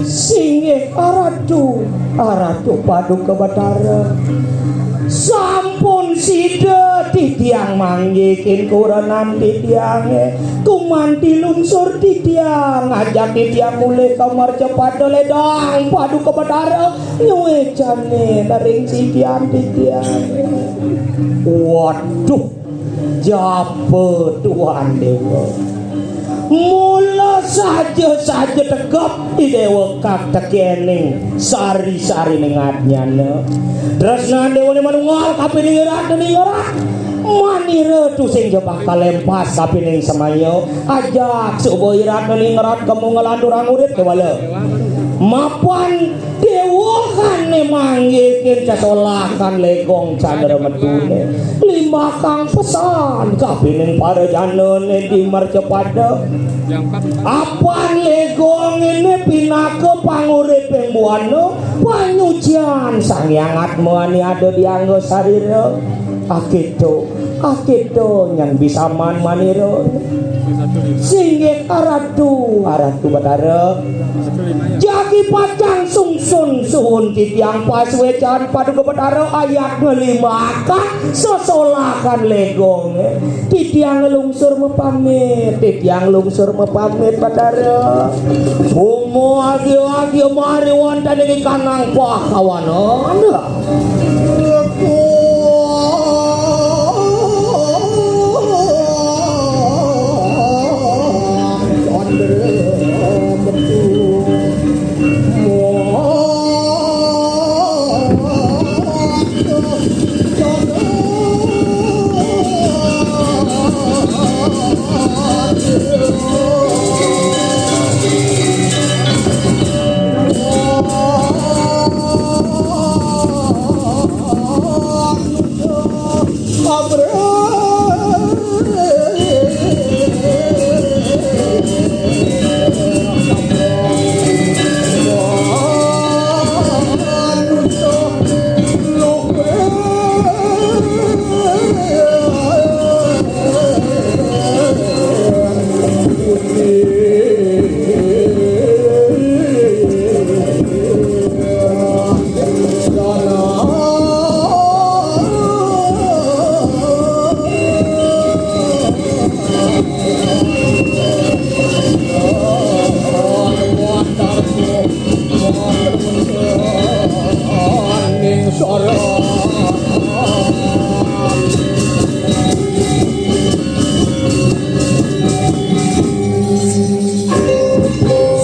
Singgih Aratu, Aratu Paduka Batara. Sampun Sida titiang manggihin kurenan titiange, kumanti lungsur titiang, ngajak titiang mulih ka Mercapada, ledang Paduka Betara nyuecane ring sikian titiange. Waduh, japa Tuan Dewa. Mula saja-saja tegep I Dewa kaktekening sari-sarining adnyana. Tresnan Dewane manunggal kapining Iratna Ningrat. Manira tusing jebak kalempas kapining semaya. Ajak suba Iratna Ningrat kemu ngelanturang urip kewala. Mapan Dewahane manggihin sesolakan legong candra medune. Limbakang pesan kapining para janane di Mercapada. Apan legong ene pinaka panguriping buana, panyucian Sang Hyang Atma ane ada di angga sarira. Aketo, aketo nyen bisaman manira. Singgih Aratu, Aratu Batara. Jagi pacang sungsun suhun titiang pasuecan Paduka Batara ayat ngelimbakang sesolakan legong. Titiang nglungsur mapamit, titiang nglungsur mapamit, Batara. Umo agi-agi mari wonten ing kanang pakawanan.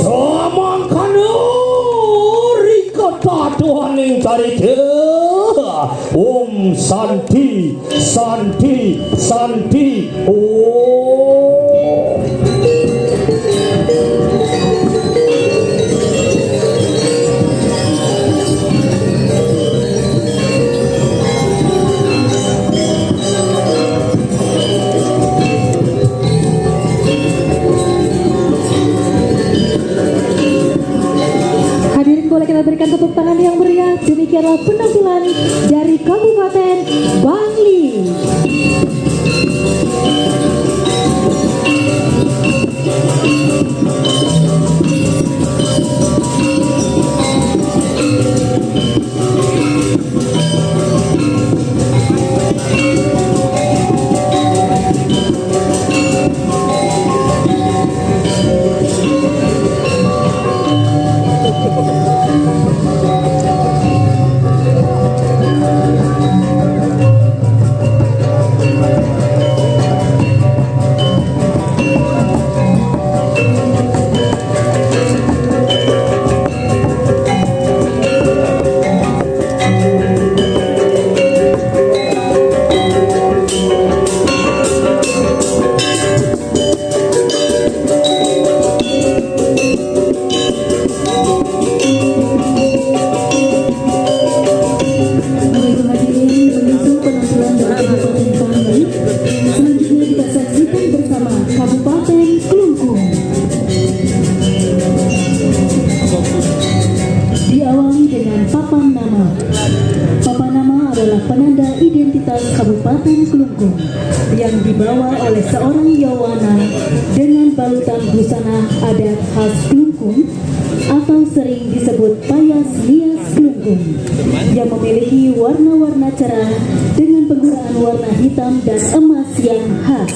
Samangkana rika tatuhaning carita. Om Santi, Santi, Santi. Om. Hadirin, boleh kita berikan tepuk tangan yang meriah. Demikianlah penampilan dari Kabupaten Bangli. Baik, hadirin, menyusul penampilan dari Kabupaten Bangli, selanjutnya kita saksikan bersama Kabupaten Klungkung. Diawali dengan papan nama. Papan nama adalah penanda identitas Kabupaten Klungkung yang dibawa oleh seorang yowana dengan balutan busana adat khas Klungkung atau sering disebut payas nias Klungkung yang memiliki warna-warna cerah dengan Warna hitam dan emas yang khas.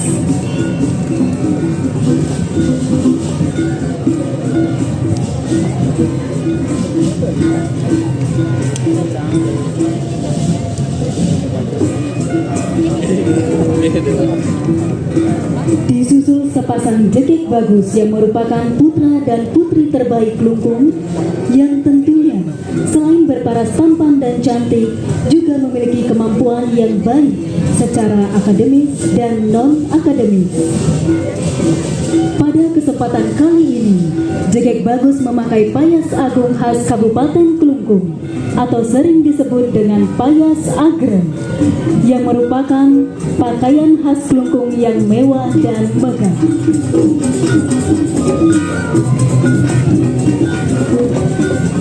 Disusul sepasang jegek bagus yang merupakan putra dan putri terbaik Klungkung, yang tentunya selain berparas tampan dan cantik, juga memiliki kemampuan yang baik secara akademis dan non-akademis. Pada kesempatan kali ini, Jegek Bagus memakai payas agung khas Kabupaten Klungkung atau sering disebut dengan payas agreng, yang merupakan pakaian khas Klungkung yang mewah dan megah.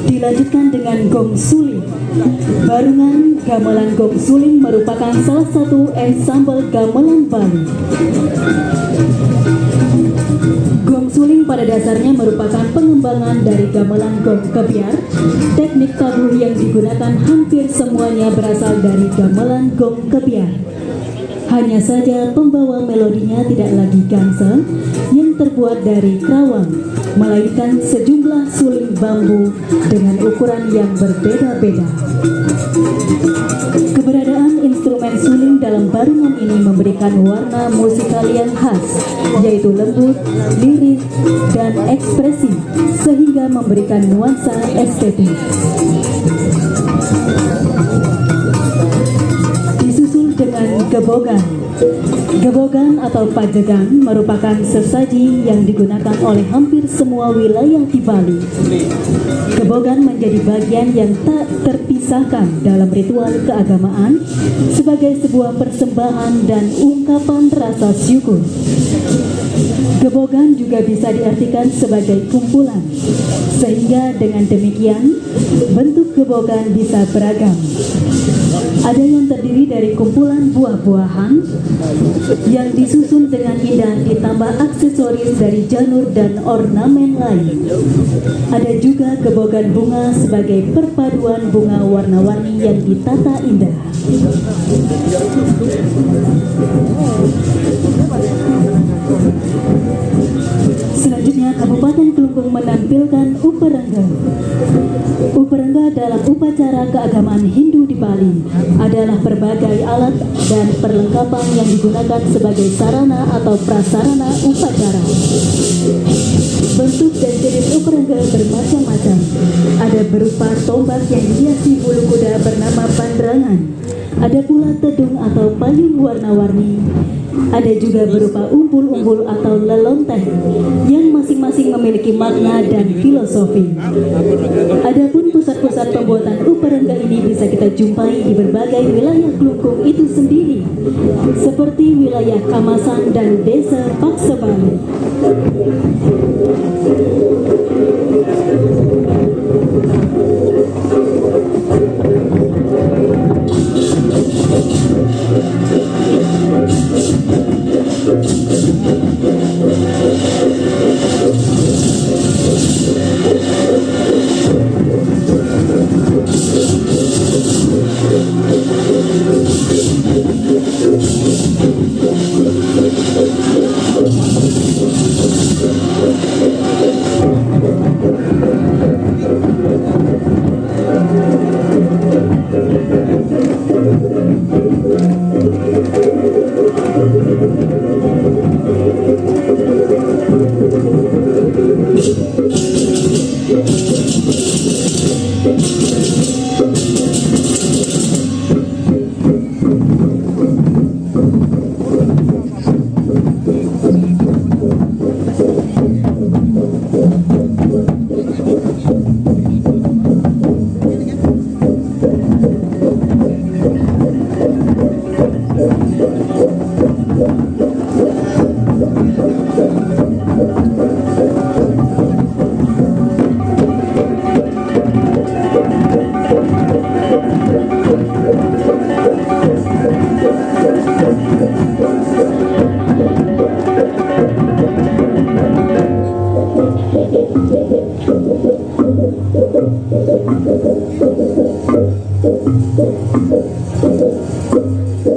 Dilanjutkan dengan gong suling. Barungan gamelan gong suling merupakan salah satu ensembel gamelan Bali. Gong suling pada dasarnya merupakan pengembangan dari gamelan gong kebyar. Teknik tabuh yang digunakan hampir semuanya berasal dari gamelan gong kebyar. Hanya saja, pembawa melodinya tidak lagi gangsel yang terbuat dari kerawang, melainkan sejumlah suling bambu dengan ukuran yang berbeda-beda. Keberadaan instrumen suling dalam barungan ini memberikan warna musikal yang khas, yaitu lembut, lirik, dan ekspresif, sehingga memberikan nuansa estetik. Disusul dengan gebogan. Gebogan atau pajegan merupakan sesaji yang digunakan oleh hampir semua wilayah di Bali. Gebogan menjadi bagian yang tak terpisahkan dalam ritual keagamaan sebagai sebuah persembahan dan ungkapan rasa syukur. Gebogan juga bisa diartikan sebagai kumpulan, sehingga dengan demikian, bentuk gebogan bisa beragam. Ada yang terdiri dari kumpulan buah-buahan yang disusun dengan indah, ditambah aksesoris dari janur dan ornamen lain. Ada juga gebogan bunga sebagai perpaduan bunga warna-warni yang ditata indah. Selanjutnya, Kabupaten Klungkung menampilkan uperengga. Uperengga dalam upacara keagamaan Hindu di Bali adalah berbagai alat dan perlengkapan yang digunakan sebagai sarana atau prasarana upacara. Bentuk dan jenis uperengga bermacam-macam. Ada berupa tombak yang dihiasi bulu kuda bernama bandrangan. Ada pula tedung atau payung warna-warni. Ada juga berupa umbul-umbul atau lelonteh yang masing-masing memiliki makna dan filosofi. Adapun pusat-pusat pembuatan uperengga ini bisa kita jumpai di berbagai wilayah Klungkung itu sendiri, seperti wilayah Kamasan dan Desa Paksebali. Nah,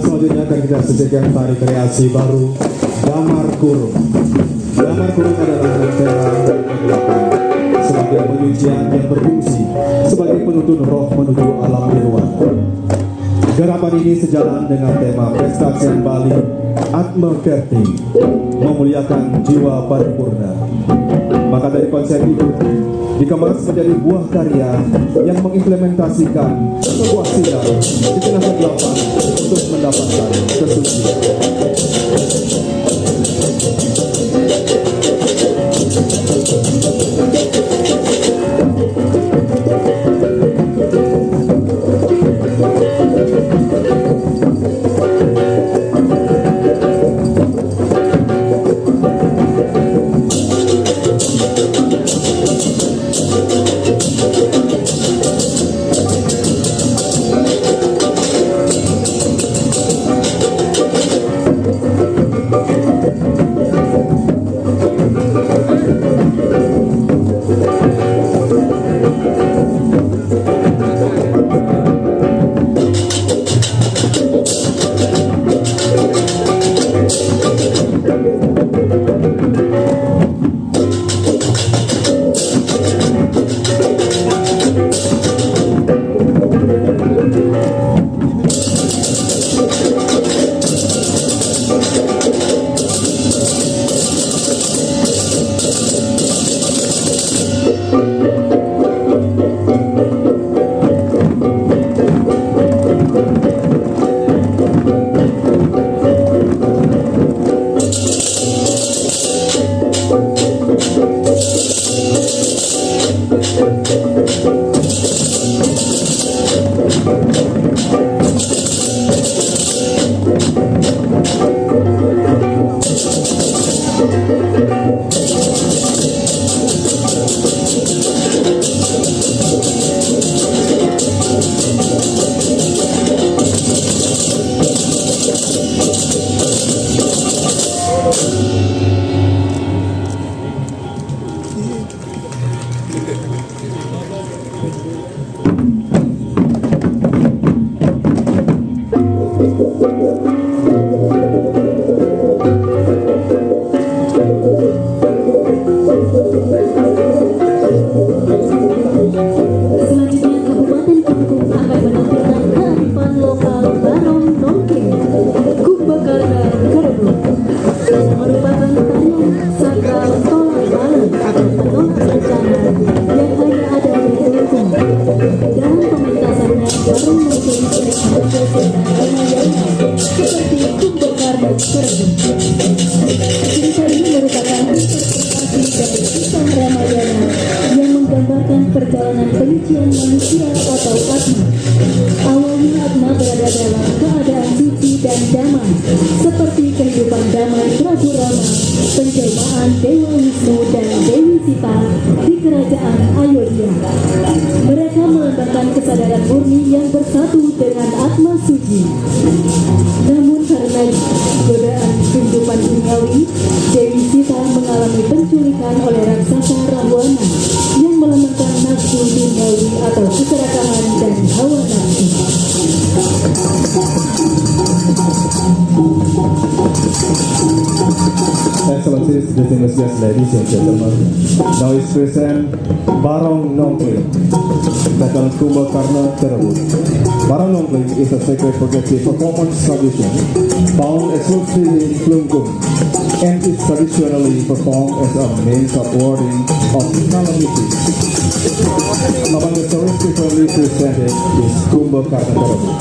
selanjutnya akan kita saksikan tari kreasi baru, Damar Kurung. Damar Kurung adalah lentera dari kegelapan sebagai penyucian yang berfungsi sebagai penuntun roh menuju alam nirwana. Gerakan ini sejalan dengan tema Pesta Kesenian Bali, Atma Kerti, memuliakan jiwa paripurna. Maka dari konsep itu dikemas menjadi buah karya yang mengimplementasikan sebuah sinar di tengah kegelapan untuk mendapatkan kesucian. Selanjutnya, Kabupaten Klungkung akan menampilkan kearifan lokal Barong Nongke, Kumbakarna Kerebut, yang merupakan tarian sakral tolak bala atau penolak bencana yang hanya ada di Klungkung. Dalam pementasannya, Barong Nongke sering mengambil cerita Ramayana seperti Kumbakarna Kerebut. Cerita ini merupakan interpretasi dari kisah Ramayana yang menggambarkan perjalanan penyucian manusia atau Atma. Awalnya Atma berada dalam keadaan suci dan damai, seperti kehidupan damai Prabu Rama, penjelmaan Dewa Wisnu dan Dewi Sita di kerajaan Ayodhya. Mereka melambangkan kesadaran murni yang bersatu dengan Atma Suci. Namun karena godaan kehidupan duniawi, Dewi Sita mengalami penculikan oleh raksasa Rahwana yang melemahkan nafsu duniawi atau keserakahan dan hawa nafsu. Excellencies, distinguished guests, ladies and gentlemen, now is present Barong Nongkling, Battle Kumbakarna Terebut. Barong Nongkling is a sacred progressive performance tradition found exclusively in Klungkung and is traditionally performed as a means of warding of calamities. Among the stories frequently presented is Kumbakarna Terebut,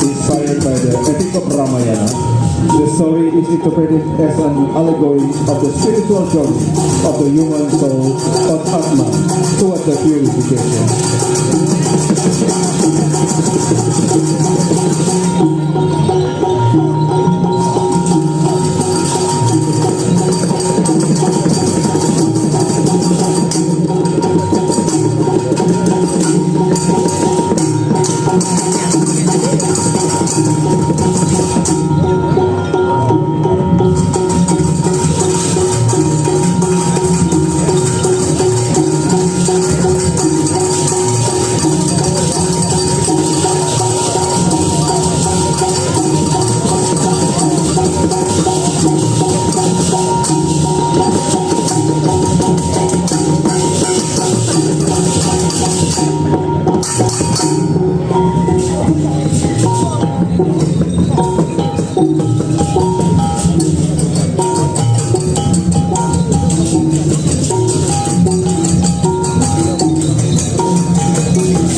inspired by the epic of Ramayana, The story is interpreted as an allegory of the spiritual journey of the human soul, or Atma, towards the purification.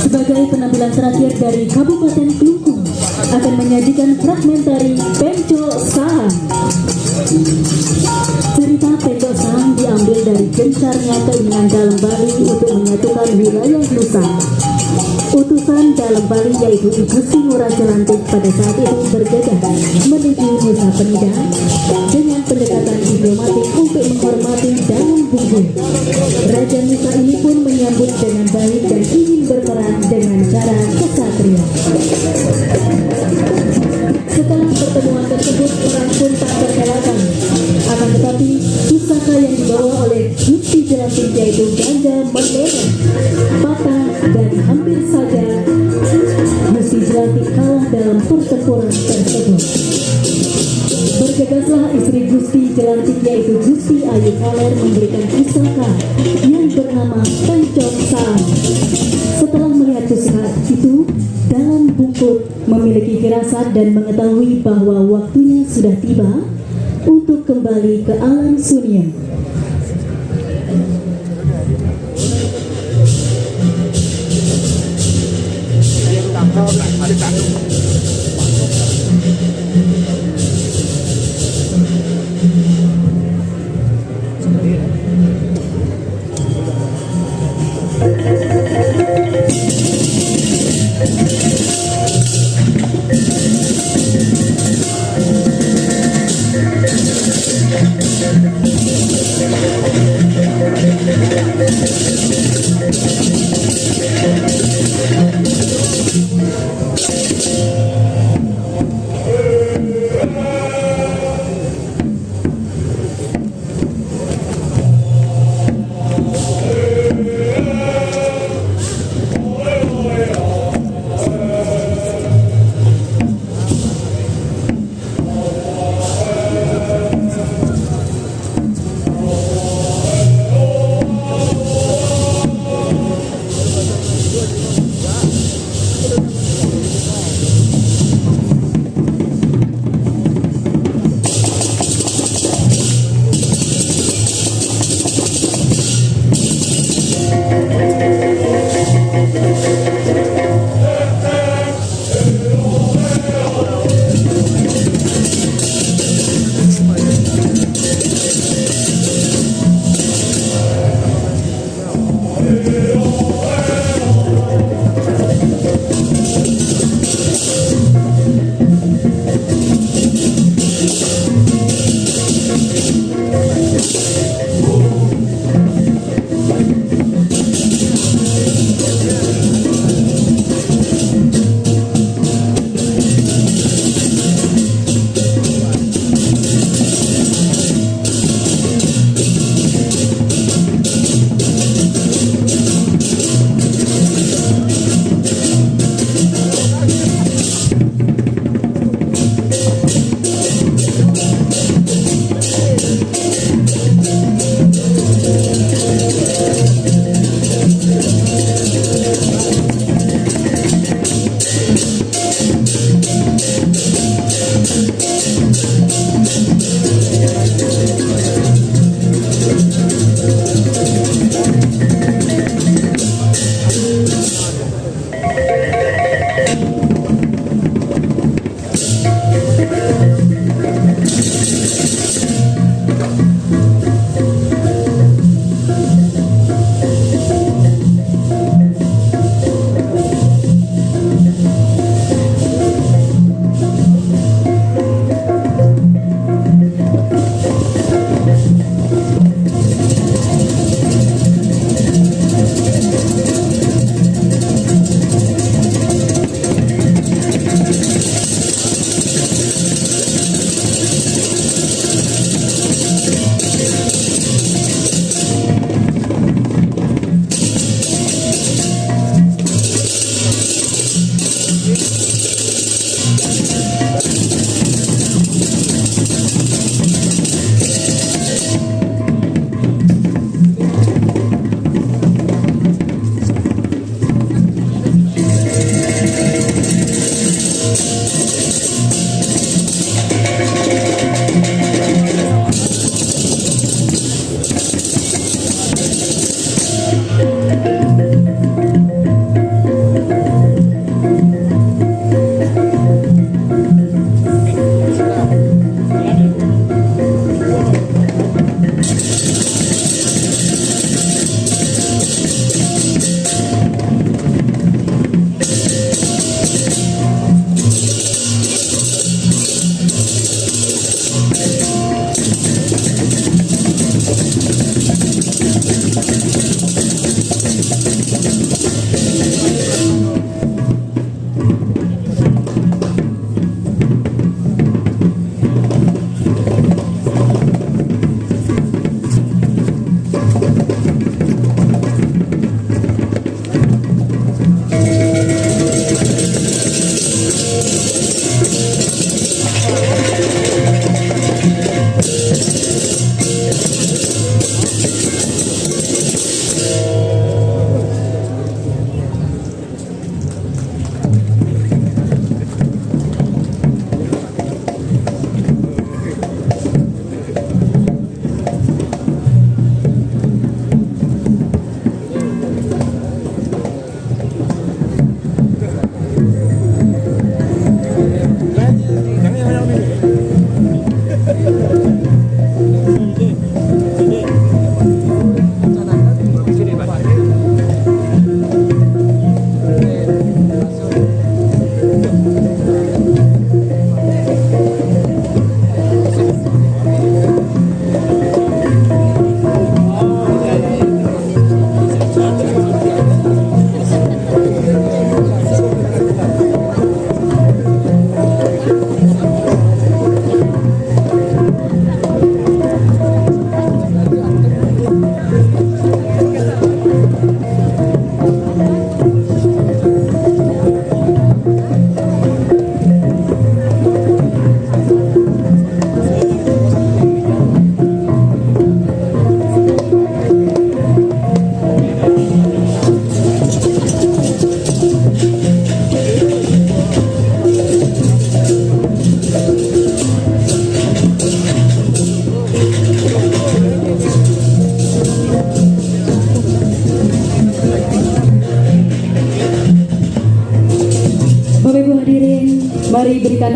Sebagai penampilan terakhir dari Kabupaten Klungkung, akan menyajikan fragmentari Penco Saang. Cerita Penco Saang diambil dari gencarnya keinginan Dalem Bali untuk menyatukan wilayah Nusa. Utusan Dalem Bali, yaitu I Gusti Ngurah Jalantik, pada saat itu bergegas menuju Nusa Penida dengan pendekatan diplomatik untuk menghormati Dalem Bungkul. Raja Nusa ini pun menyambut dengan baik dan ingin berperang dengan cara kesatria. Setelah pertemuan tersebut, perang pun tak terelakkan. Akan tetapi, pusaka yang dibawa oleh Gusti Jelantik, yaitu ganja, meleleh, patah, dan hampir saja Gusti Jelantik kalah dalam pertempuran tersebut. Bergegaslah istri Gusti Jelantik, yaitu Gusti Ayu Kaler, memberikan pusaka yang bernama Pencok Saang. Setelah melihat pusaka itu, Dalem Bungkul memiliki firasat dan mengetahui bahwa waktunya sudah tiba untuk kembali ke alam sunia.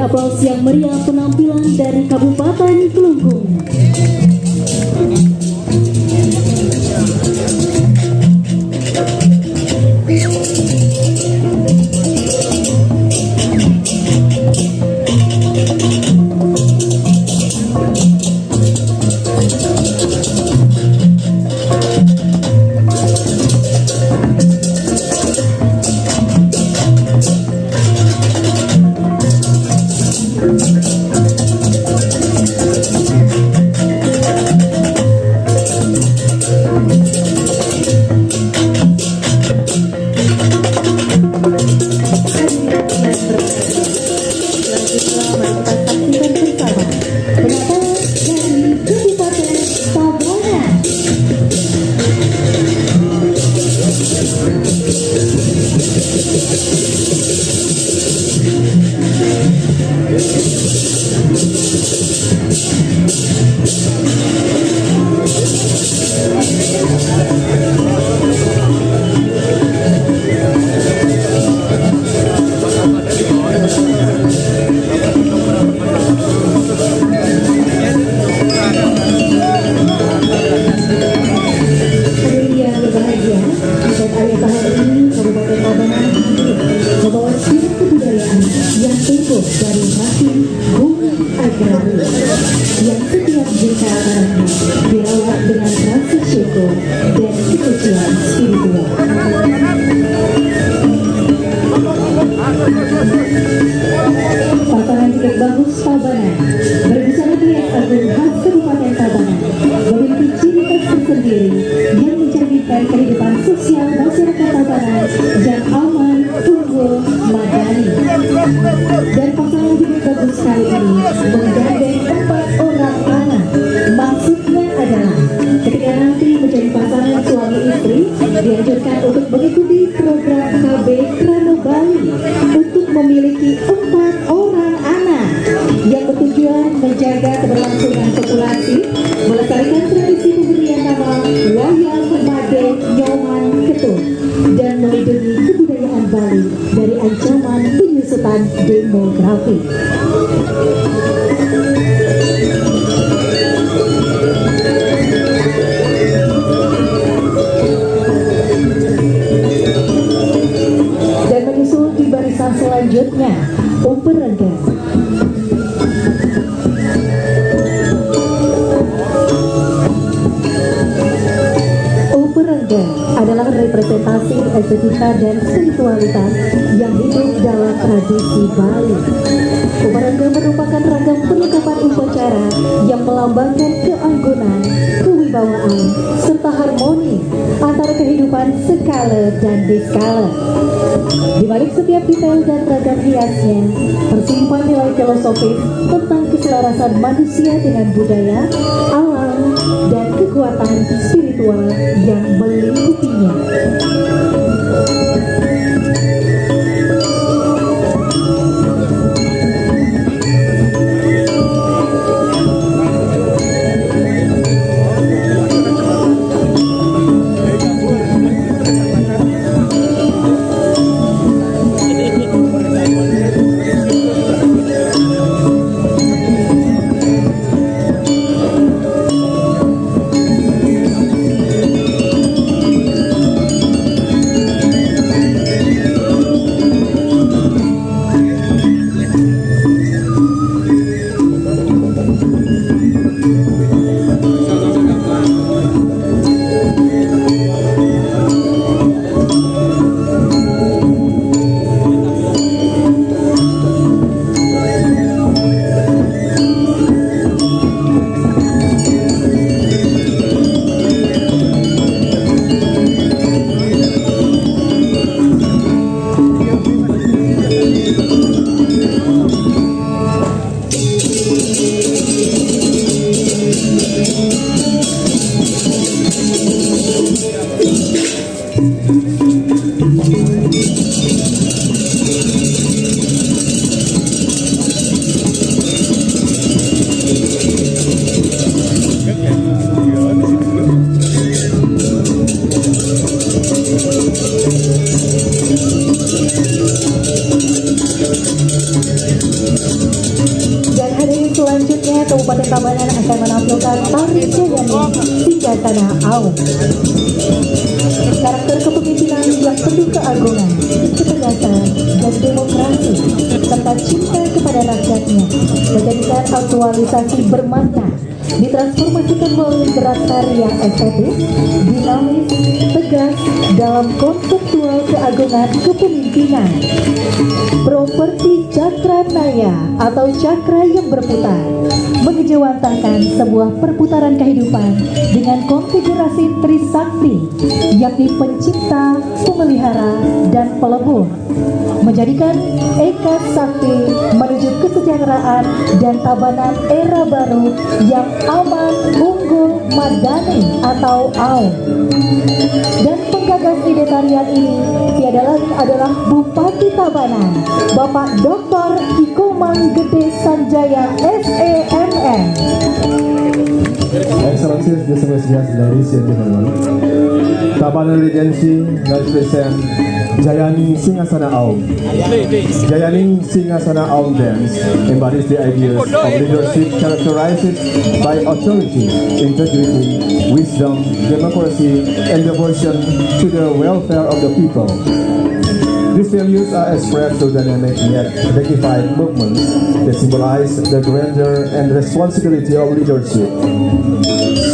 Aplaus yang meriah penampilan dari Kabupaten Klungkung. Selanjutnya, mari kita saksikan bersama penata dari Kabupaten Tabanan. Hadirin yang berbahagia, pada akhir tahun ini Kabupaten Tabanan hadir membawa spirit kebudayaan yang tumbuh dari rahim bumi agraris, yang setiap jengkal tanahnya dirawat dengan rasa syukur dan kesucian spiritual. Pasangan Tiket Bagus Tabanan berbusana rias agung khas Kabupaten Tabanan memiliki ciri khas tersendiri yang mencerminkan kehidupan sosial masyarakat Tabanan yang aman, unggul, madani. Dan pasangan Tiket Bagus kali ini menggandeng empat orang anak. Maksudnya adalah ketika nanti menjadi pasangan suami istri, dianjurkan untuk mengikuti program K B Krano Bali untuk memiliki empat orang anak yang bertujuan menjaga keberlangsungan populasi, melestarikan tradisi pemberian nama Wayang Made Nyoman Ketut, dan melindungi kebudayaan Bali dari ancaman penyusutan demografi. Dan menyusul di barisan selanjutnya, Umperengga. Umperengga adalah representasi estetika dan spiritualitas yang hidup dalam tradisi Bali. Umperengga merupakan ragam perlengkapan upacara yang melambangkan keanggunan, kewibawaan, serta harmoni antara kehidupan sekala dan niskala. Di balik setiap detail dan ragam hiasnya, tersimpan nilai filosofis tentang keselarasan manusia dengan budaya, alam, dan kekuatan spiritual yang melingkupinya. Tabanan akan menampilkan tari Jayaning Singgasana Aung. Karakter kepemimpinan yang penuh keagungan, ketegasan, dan demokrasi, serta cinta kepada rakyatnya menjadikan aktualisasi bermakna ditransformasikan melalui gerak tari yang estetis, dinamis, tegas dalam konseptual keagungan kepemimpinan. Properti Cakra Naya atau cakra yang berputar mengejawantahkan sebuah perputaran kehidupan dengan konfigurasi Trisakti, yakni pencipta, pemelihara, dan pelebur, menjadikan Eka Sakti menuju kesejahteraan dan Tabanan era baru yang aman, unggul, madani atau aung. Dan penggagas ide tarian ini tiada lain adalah Bupati Tabanan, Bapak Doktor Ikomang Gede Sanjaya, S E M M. Excellencies, distinguished guests, ladies and gentlemen. Tabanan Regency now present Jayaning Singgasana Aung. Jayaning Singgasana Aung dance embodies the ideas of leadership characterized by authority, integrity, wisdom, democracy, and devotion to the welfare of the people. These values are expressed through dynamic yet dignified movements that symbolize the grandeur and responsibility of leadership.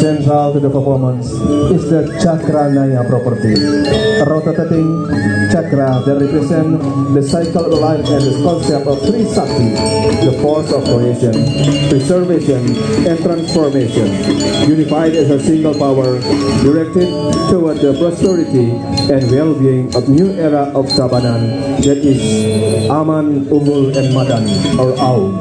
Central to the performance is the Cakra Naya property, a rotating chakra that represents the cycle of life and the concept of Trisakti, the force of creation, preservation, and transformation, unified as a single power directed toward the prosperity and well-being of new era of Tabanan that is aman, unggul, and madani or aung.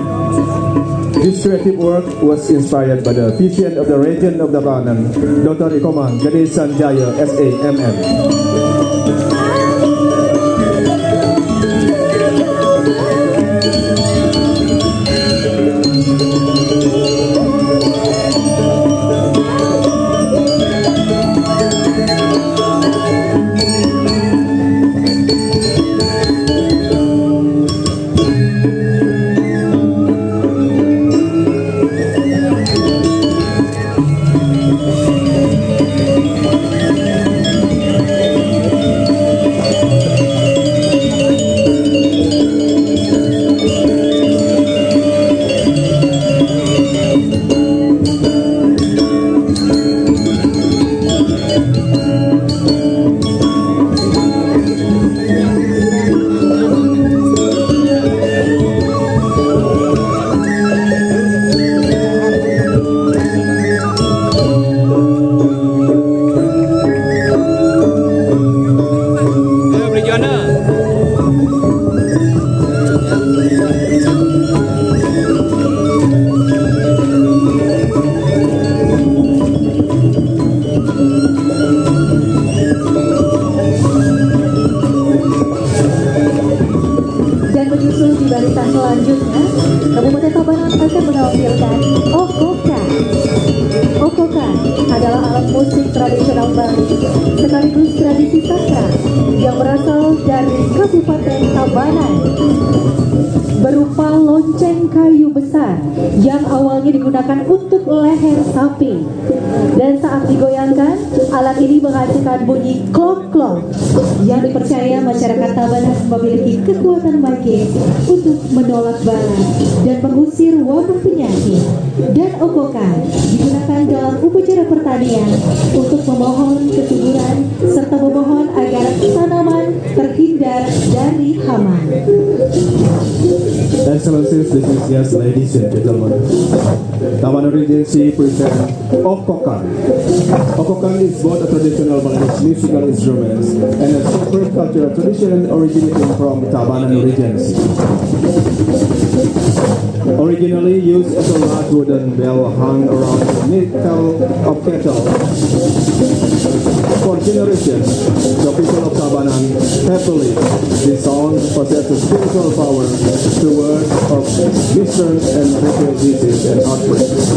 This creative work was inspired by the vision of the Regent of Tabanan, Doctor Ikomang Gede Sanjaya, S A M M. Dan menyusul di barisan selanjutnya, Kabupaten Tabanan akan menampilkan okokan. Okokan adalah alat musik tradisional Bali sekaligus tradisi sakral yang berasal dari Kabupaten Tabanan, berupa lonceng kayu besar yang awalnya digunakan untuk leher sapi. Dan saat digoyangkan, alat ini menghasilkan bunyi klok-klok yang dipercaya masyarakat Tabanan memiliki kekuatan magis untuk menolak bala dan mengusir wabah penyakit. Dan okokan digunakan dalam upacara pertanian untuk memohon kesuburan serta memohon agar tanaman terhindar dari hama. Excellencies, distinguished guests, ladies and gentlemen. Taman Regency presents Okokan. Okokan is both a traditional Balinese musical instrument and a sacred cultural tradition originating from Tabanan Regency. Originally used as a large wooden bell hung around the nipple of cattle. For generations, the people of Tabanan have believed this sound possesses spiritual power to ward off misery and repeal disease and outbreaks.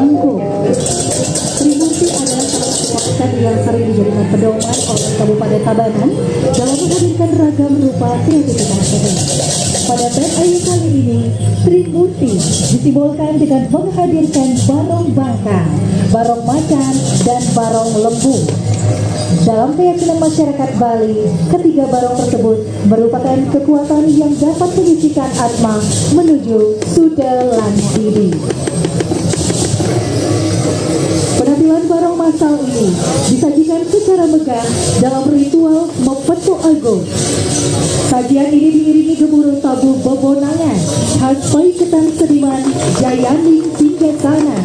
Angko. Trimurti adalah salah satu pesan yang sering dijadikan pedoman oleh Kabupaten Tabanan dalam menghadirkan ragam rupa kreativitas seni. Pada T N I kali ini, Trimurti disimbolkan dengan menghadirkan barong bangkal, barong macan, dan barong lembu. Dalam keyakinan masyarakat Bali, ketiga barong tersebut merupakan kekuatan yang dapat menyucikan atma menuju Suda lan Sidi. Penampilan barong massal ini disajikan secara megah dalam ritual mepetuk agung. Sajian ini diiringi gemuruh tabuh bebonangan khas paiketan seniman Jayaning Singgasana.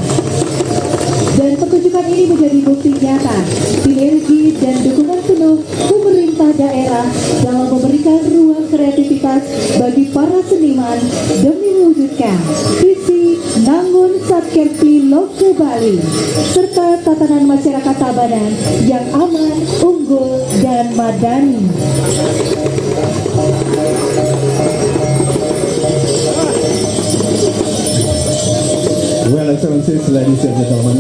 Dan pertunjukan ini menjadi bukti nyata sinergi dan dukungan penuh pemerintah daerah dalam memberikan ruang kreativitas bagi para seniman demi mewujudkan visi Nangun Satkerti Loka Bali serta tatanan masyarakat Tabanan yang aman, unggul, dan madani. Well, Excellencies, ladies and gentlemen,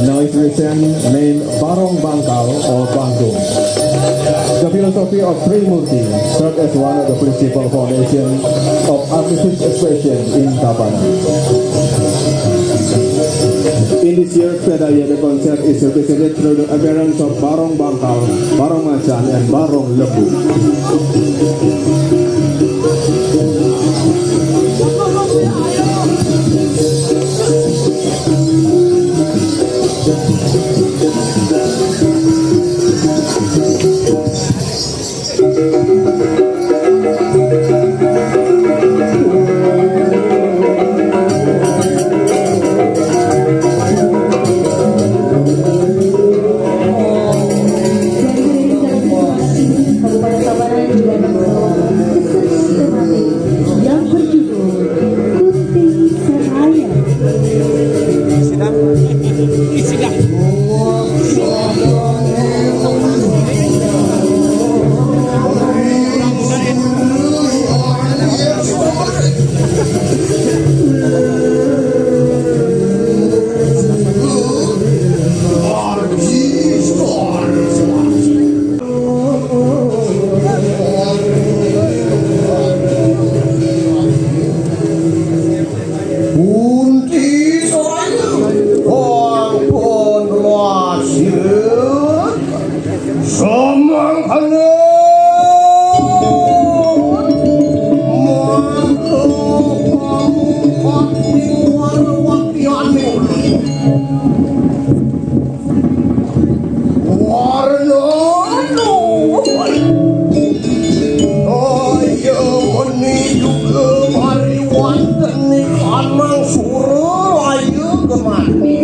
now is recent name Barong Bangkal or Bangdung. The philosophy of Trimurti served as one of the principal foundation of artistic expression in Tabanan. In this year, Pedaya, the concert is represented through the appearance of Barong Bangkal, Barong Macan, and Barong Lembu. Yang berjudul Kunti Seraya. Kunti Seraya, ampun, Lasir. Samangkana mangka pamupati warwatyaning. Warna. Kaya meni juga mari wonten ing kanang sura raya gemati.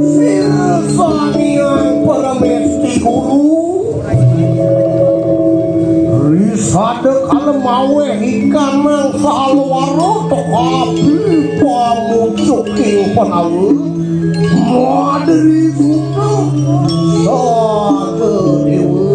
Sira Sang Hyang Paramesti Guru. Risada kala maweh ikanang salwara tekapi pamucuking penawa. Madri Suta Sadewa.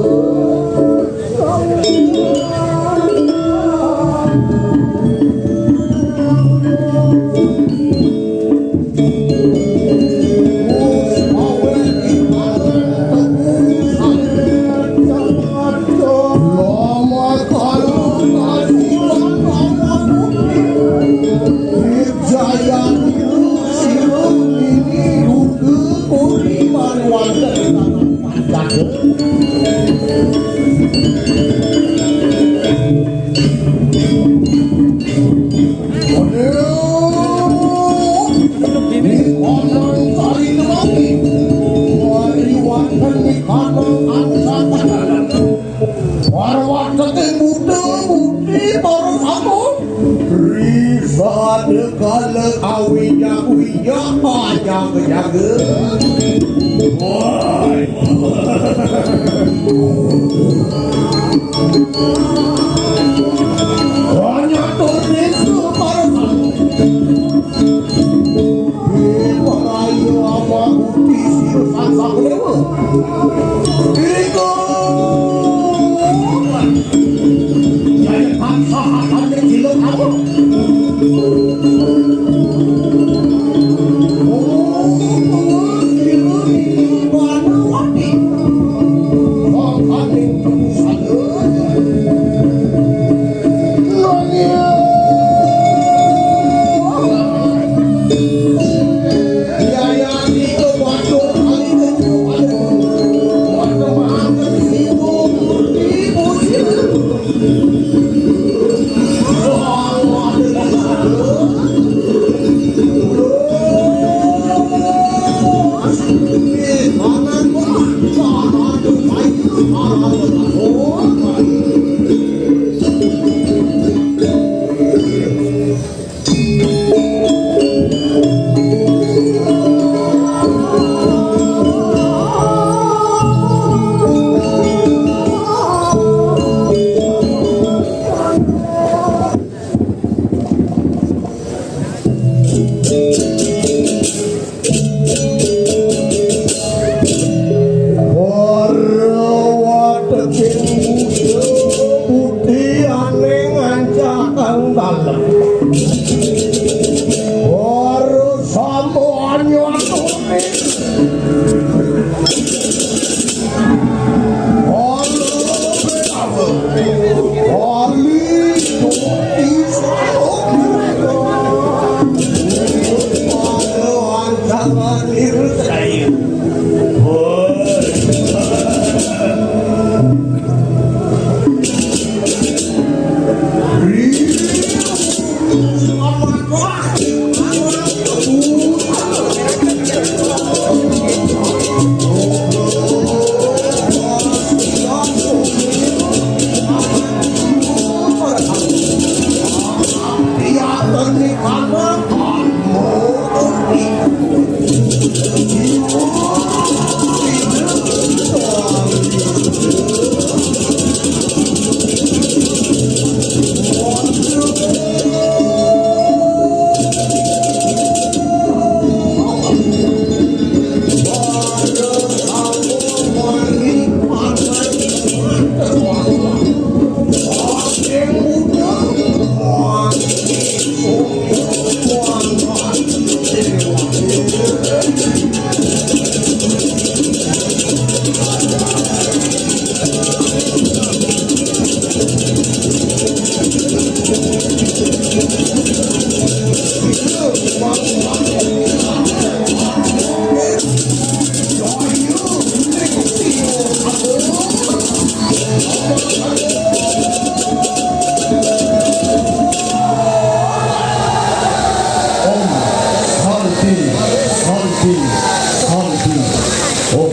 Parwat saking Buddha, Budi, para sampun. Risada kala awija-wija, jaga-jaga. Woi. Hanya tulis para sampun. Paraya Amaguti sira sang Sadewa. Irika. Jaya tansah akan sila kamu. Para wateking Buddha, budi aning ancakan dalem. Para samboanyo aturi. Om Santi, Santi, Santi. Om.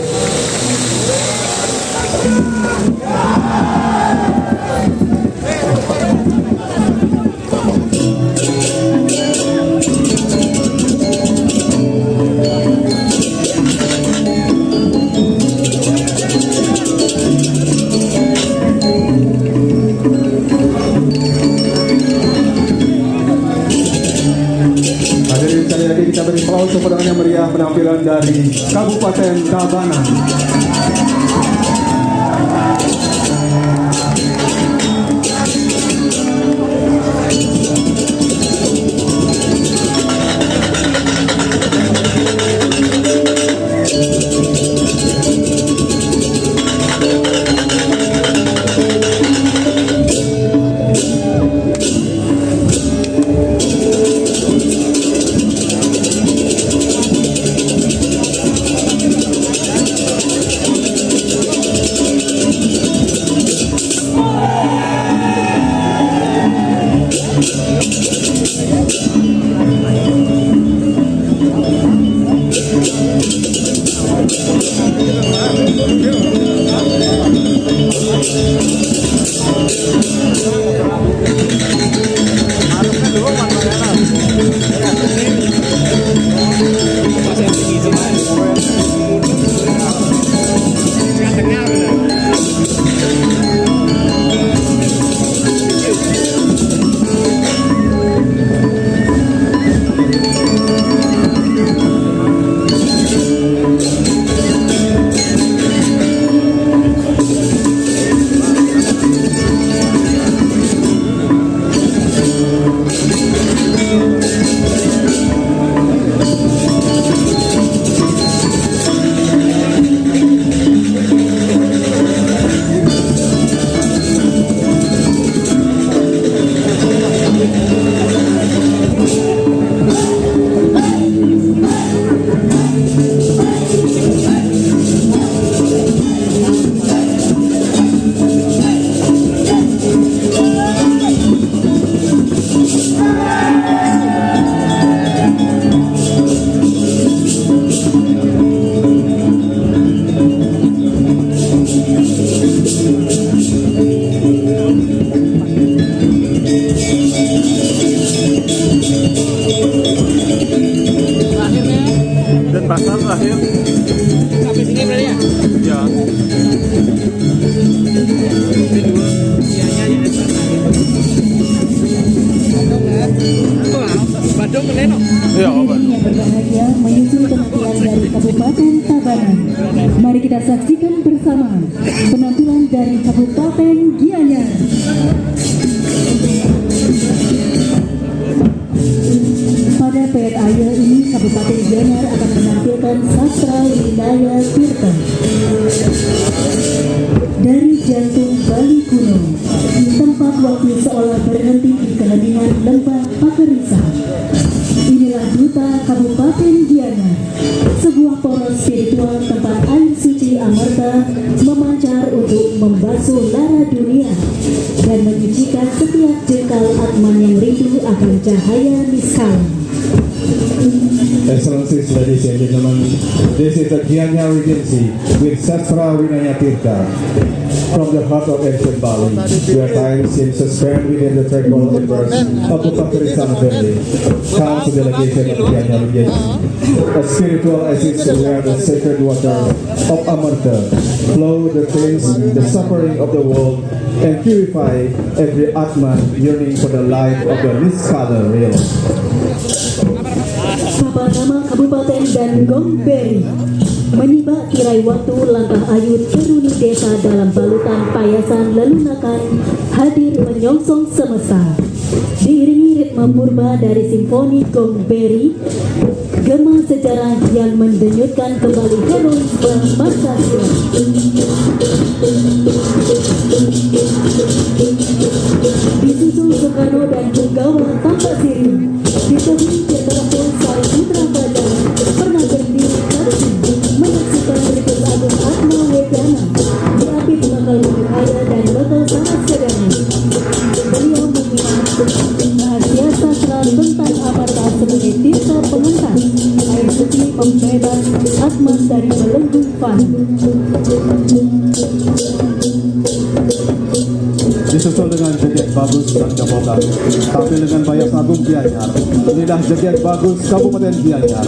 Hadirin, sekali lagi kita beri aplaus tepuk tangan yang meriah penampilan dari Kabupaten Tabanan. dari Kabupaten Gianyar. Pada payat ayeuna ini, Kabupaten Gianyar akan menampilkan Sastra Winaya Tirta dari Jantung Bali Kuno, tempat waktu seolah berhenti di keheningan lembah Pakerisan. Inilah duta Kabupaten Gianyar, sebuah poros spiritual tempat air suci Amerta memancar untuk membasuh lara dunia dan menyucikan setiap jengkal atman yang rindu akan cahaya niskala. Excellencies, ladies and gentlemen, this is the Gianyar Regency with Sastra Winaya Tirta. From the heart of ancient Bali, where time seems suspended within the tranquil embers of the Pakerisan Valley, comes a delegation of Gianyar Regency, a spiritual oasis where the sacred waters of Amerta flow to cleanse the suffering of the world and purify every atman yearning for the light of the Niskala realm. Papanama Kabupaten dan Gong Beri, menyibak tirai waktu, langkah ayu teruni desa dalam balutan payasan lelunakan hadir menyongsong semesta. Diiringi ritme purba dari simfoni Gong Beri, gema sejarah yang mendenyutkan kembali heroisme Pancasila. Disusul Soekarno dan Punggawa tampak sirih. Ditebus Jenderal Polisi Putra Fajar pernah berdiri saksi menyaksikan Rikut Agung Atma Wedana diapit bakal Budaya dan bakal Sanas Sedana. Beliau menyimak rahasia sastra tentang Amerta sebagai tirta pengantar air suci pembebas atma dari belenggu fana. Disusul dengan Jeget Bagus dan Gebogan, tampil dengan Bayas Agung Gianyar. Inilah Jeget Bagus Kabupaten Gianyar.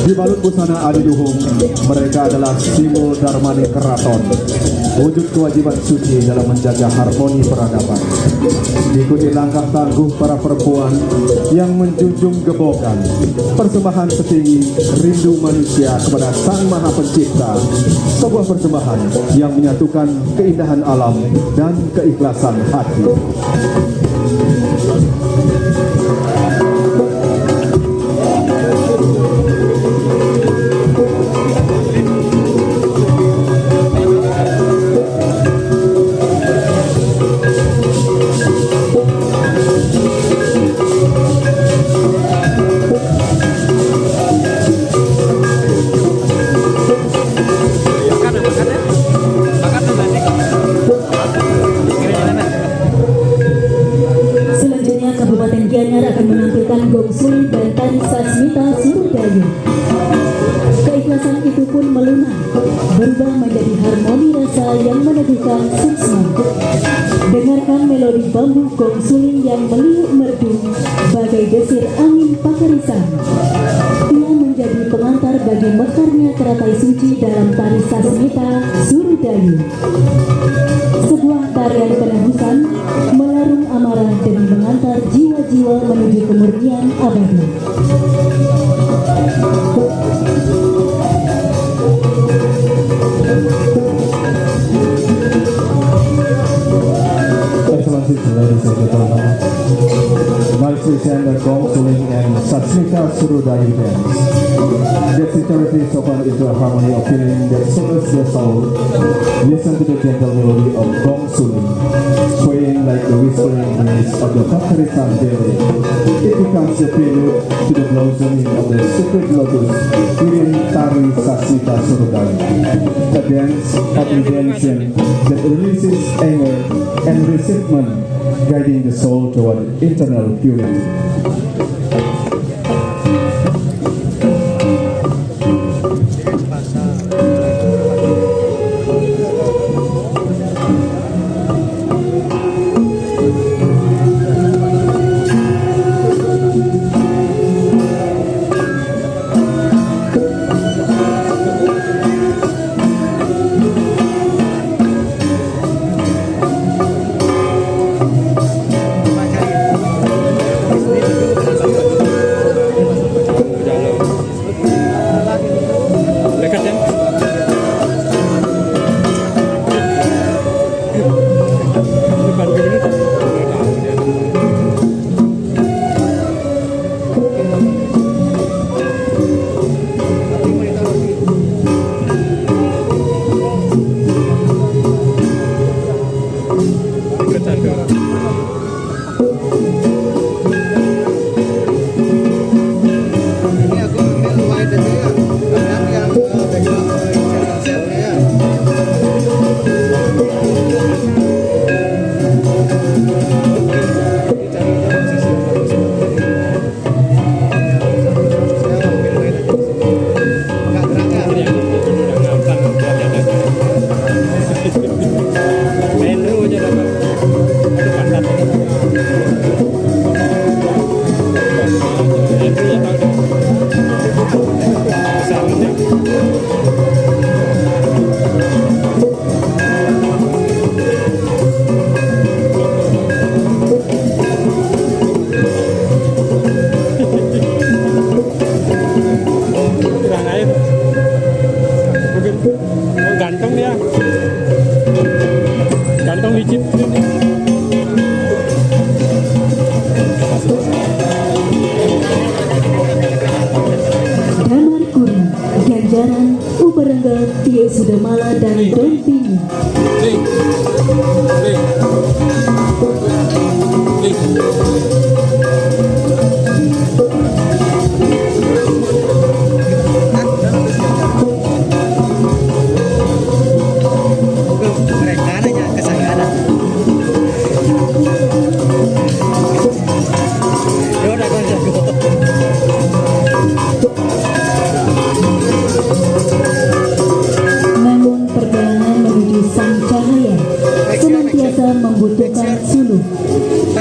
Dibalut busana adiluhung, mereka adalah simbol Darmani Keraton, wujud kewajiban suci dalam menjaga harmoni peradaban. Diikuti langkah tangguh para perempuan yang menjunjung gebogan, persembahan setinggi rindu manusia kepada Sang Maha Pencipta, sebuah persembahan yang menyatukan keindahan alam dan keikhlasan hati. Selanjutnya, Kabupaten Gianyar akan menampilkan gong suling dan tari Sasmita Surudayu. Keikhlasan itu pun melunak, berubah menjadi harmoni rasa yang meneguhkan suksma. Dengarkan melodi bambu gong suling yang meliuk merdu bagai desir angin Pakerisan. Ia menjadi pengantar bagi mekarnya teratai suci dalam tari Sasmita Surudayu. Sebuah tarian penebusan melarung amarah demi mengantar jiwa-jiwa menuju kemurnian abadi. Excellencies, ladies and gentlemen, nicely chanted gong suling and Sasmita Surudayu dance. That sincerity soaked into a harmony of feeling that soothes the soul. Listen to the gentle melody of gong suling, swaying like the whispering breeze of the Pakerisan Valley. It becomes the prelude to the blossoming of the sacred lotus within Tari Sasmita Surudayu, a dance of intention that releases anger and resentment, guiding the soul toward internal purity.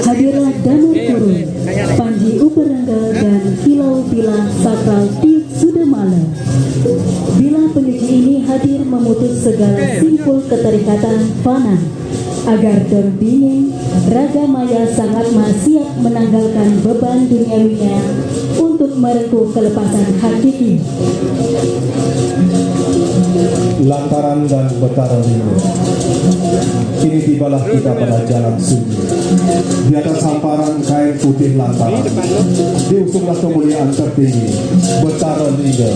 Hadirlah Damar Kurung, Panji Uperengga, dan Kilau Bila Sakral Tiuk Sudamala. Bila penyuci ini hadir memutus segala simpul keterikatan fana, agar dor binging, raga maya sang atma siap menanggalkan beban duniawinya untuk merengkuh kelepasan hakiki. Lantaran dan Betara Lingga. Kini tibalah kita pada jalan sunyi. Di atas hamparan kain putih lantaran, diusunglah kemuliaan tertinggi, Betara Lingga.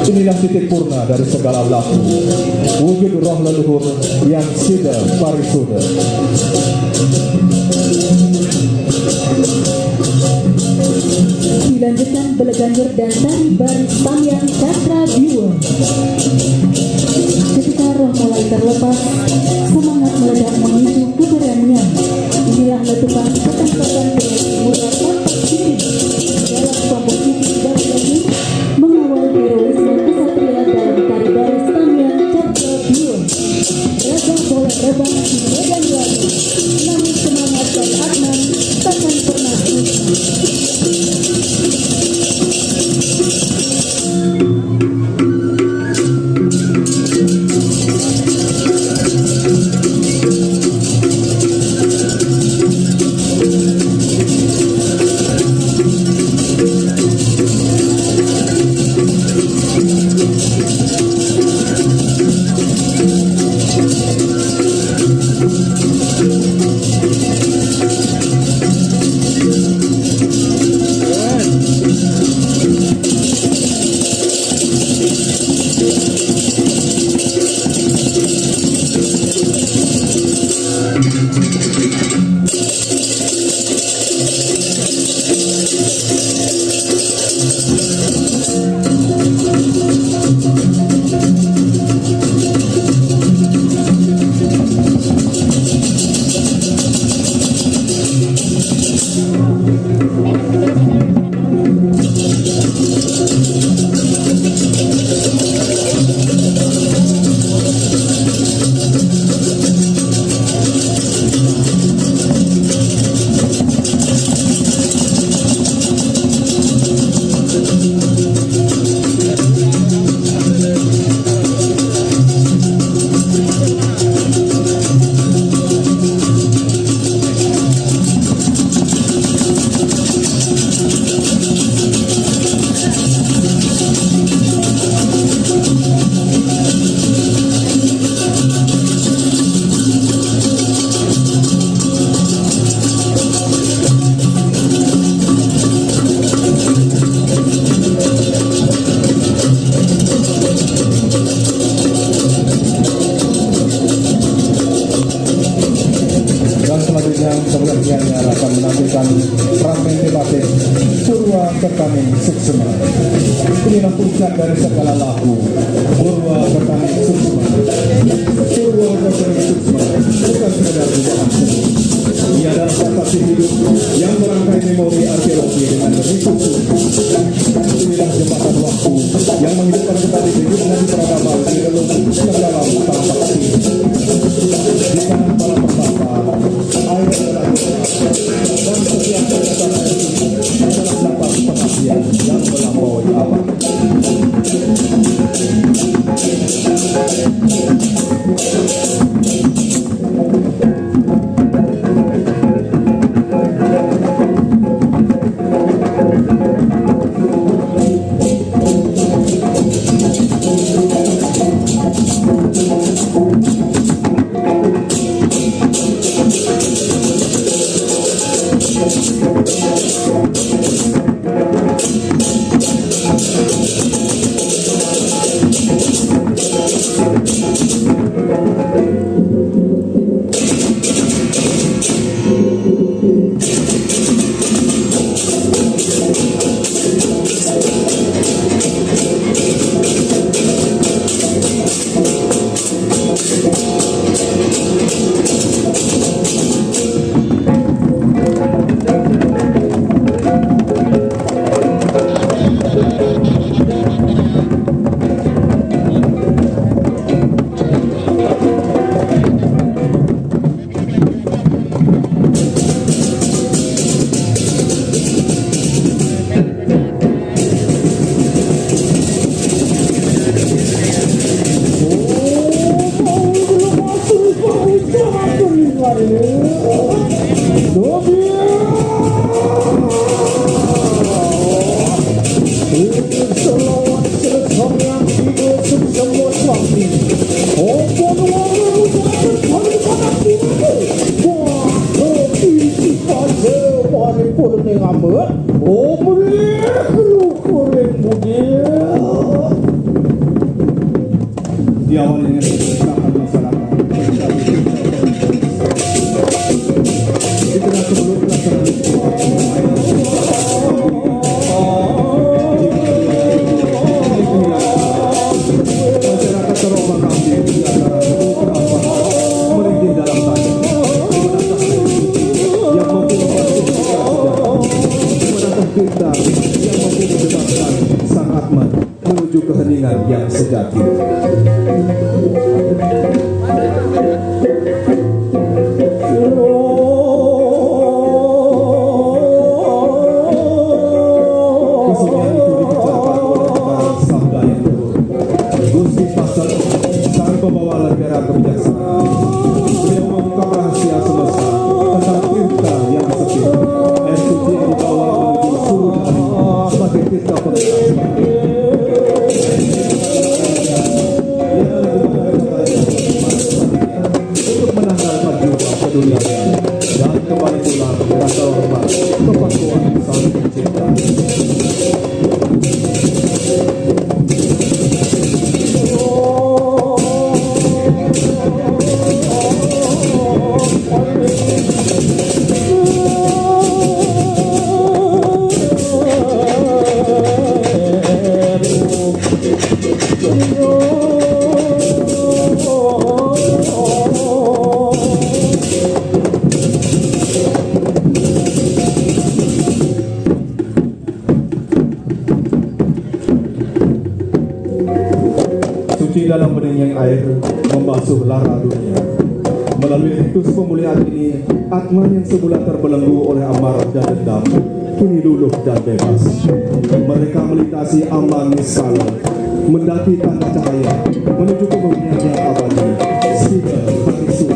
Inilah titik purna dari segala laku, wujud roh leluhur yang sida parisuda. Dilanjutkan beleganjur dan tari baris tamiang Cakra Biwa. Ketika roh mulai terlepas, semangat meledak memicu keberanian. Inilah letupan ketakutan dari muda tampak sini dalam kelompok ini dan lagi mengawal heroisme kesatria dalam tari baris tamiang Cakra Biwa. Raga boleh rebah di medan lagu, namun semangat dan atman takkan pernah usang. Dan selanjutnya, sebelah kirinya akan menampilkan fragmen tematik Purwa Kertaning Suksma. Inilah puncak dari segala laku, Purwa Kertaning Suksma. Purwa Kertaning Suksma bukan sekadar gubahan seni. Ia adalah prasasti hidup yang merangkai memori arkeologi dengan rintisan. Inilah jembatan waktu yang menghidupkan kembali hidup dan peradaban di relung yang dalam tanah sakti. Di tanah para pertapa, air adalah doa, dan setiap tetesan air suci adalah napas pengabdian yang melampaui abad. Diawali dengan persiapan masyarakat. Di tengah sebelum pelaksanaan ritual, masyarakat terobak kambing di antara beberapa merintih dalam tadi. Yang mampu membantu, menatap bintang, yang mampu mendebarkan sang Atman menuju keheningan yang sejati. Kesunyian itu dipecahkan oleh sabda yang turun. Gusti Pasek, sang pembawa lentera kebijaksanaan, beliau mengungkap rahasia semesta tentang tirta yang sepi. Air suci yang dibawa menuju Surudari sebagai tirta pengganti. Untuk menanggalkan jiwa keduniawian dan kembali pulang rasa hormat ke pangkuan Sang Pencipta. Suci dalam beningnya air membasuh lara dunia. Melalui ritus pemuliaan ini, Atman yang semula terbelenggu oleh amarah dan dendam kini luluh dan bebas. Mereka melintasi ambang niscala, mendaki tangga cahaya menuju kemuliaan yang abadi. Sida Parisut.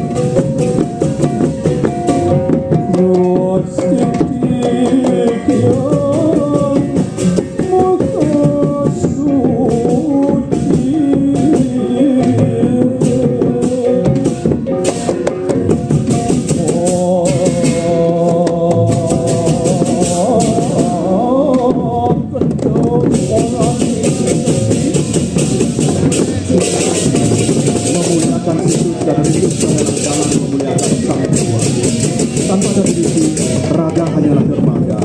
Memuliakan situs dan ritus adalah jalan memuliakan Sang Dewa. Tanpa definisi, raga hanyalah dermaga.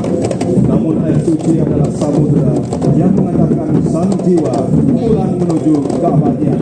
Namun air suci adalah samudra yang mengantarkan sang jiwa pulang menuju keabadian.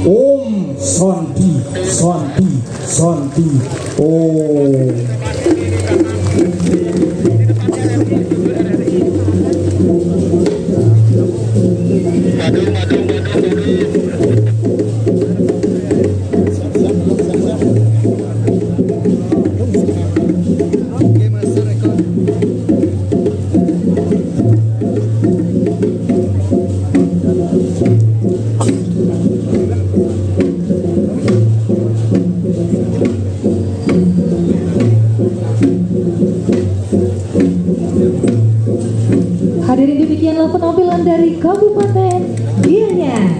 Om Santi, Santi, Santi, Om. Hadirin, demikianlah penampilan dari Kabupaten Gianyar.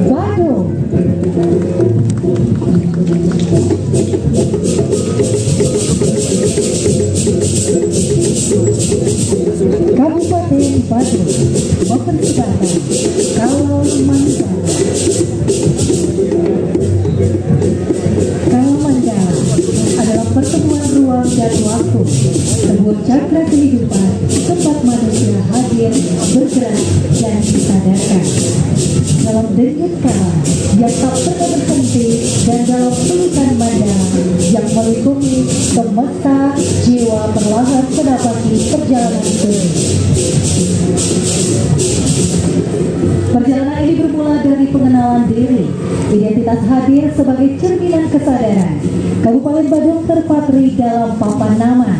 Badung. Kabupaten Badung mempersembahkan Kalamanda. Kalamanda adalah pertemuan ruang dan waktu, sebuah cakra kehidupan tempat manusia hadir, bergerak, dan disadarkan. Dalam denyut kala yang tak pernah berhenti dan dalam pelukan manda yang melingkungi semesta, jiwa perlahan menapaki perjalanan hidup. Perjalanan ini bermula dari pengenalan diri. Identitas hadir sebagai cerminan kesadaran. Kabupaten Badung terpatri dalam papan nama.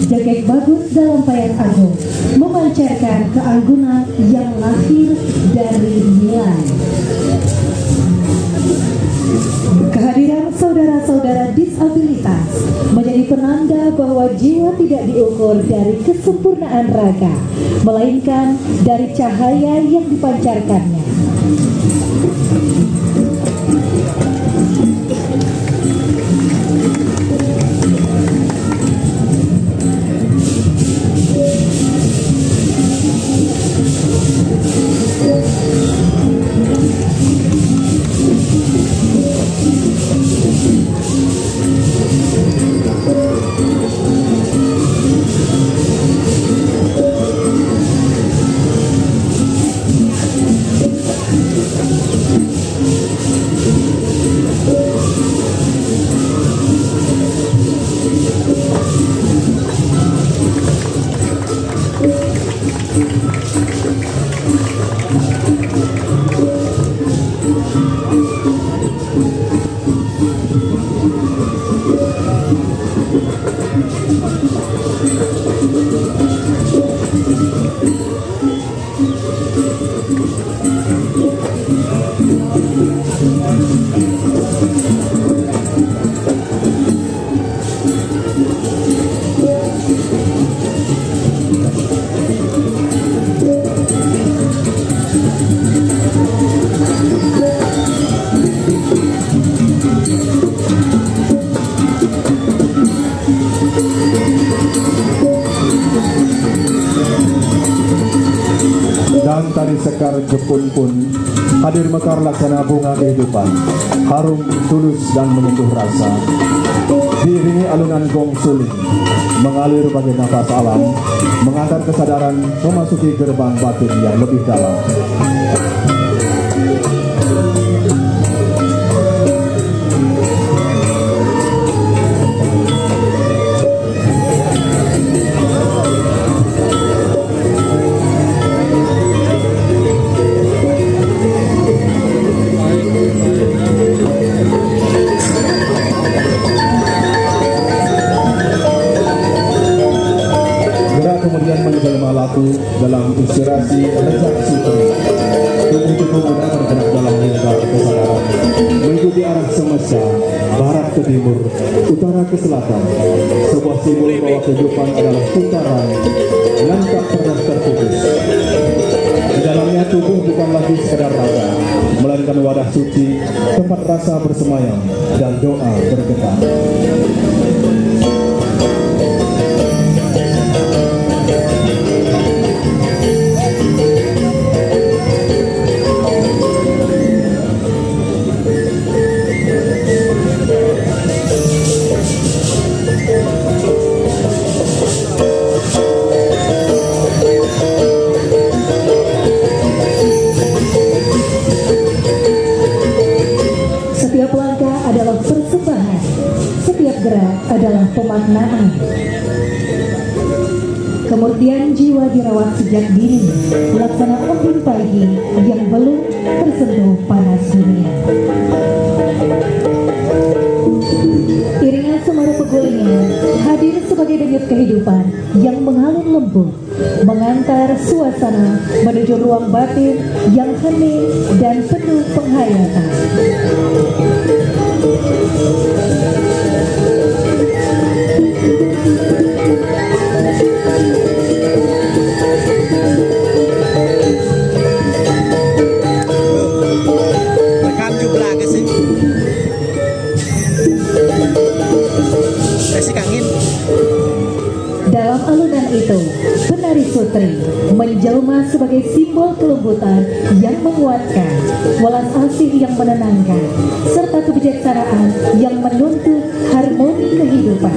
Jegeg bagus dalam payas agung, memancarkan keanggunan yang lahir dari nilai. Kehadiran saudara-saudara disabilitas menjadi penanda bahwa jiwa tidak diukur dari kesempurnaan raga, melainkan dari cahaya yang dipancarkannya. Dan tari sekar jepun pun hadir mekar laksana bunga kehidupan, harum, tulus, dan menyentuh rasa. Diiringi alunan gong suling, mengalir bagai nafas alam, mengantar kesadaran memasuki gerbang batin yang lebih dalam. Gerak kemudian menjelma laku dalam inspirasi Reza Sutri. Tubuh-tubuh muda bergerak dalam lingkar kesadaran, mengikuti arah semesta, barat ke timur, utara ke selatan. Sebuah simbol bahwa kehidupan adalah putaran yang tak pernah terputus. Di dalamnya, tubuh bukan lagi sekadar raga, melainkan wadah suci, tempat rasa bersemayam dan doa bergetar. Setiap langkah adalah persembahan, setiap gerak adalah pemaknaan. Kemurnian jiwa dirawat sejak dini, laksana embun pagi yang belum tersentuh panas dunia. Iringan suara pegulingan hadir sebagai denyut kehidupan yang mengalun lembut, mengantar suasana menuju ruang batin yang hening dan penuh penghayatan. sebagai simbol kelembutan yang menguatkan, welas asih yang menenangkan, serta kebijaksanaan yang menuntun harmoni kehidupan.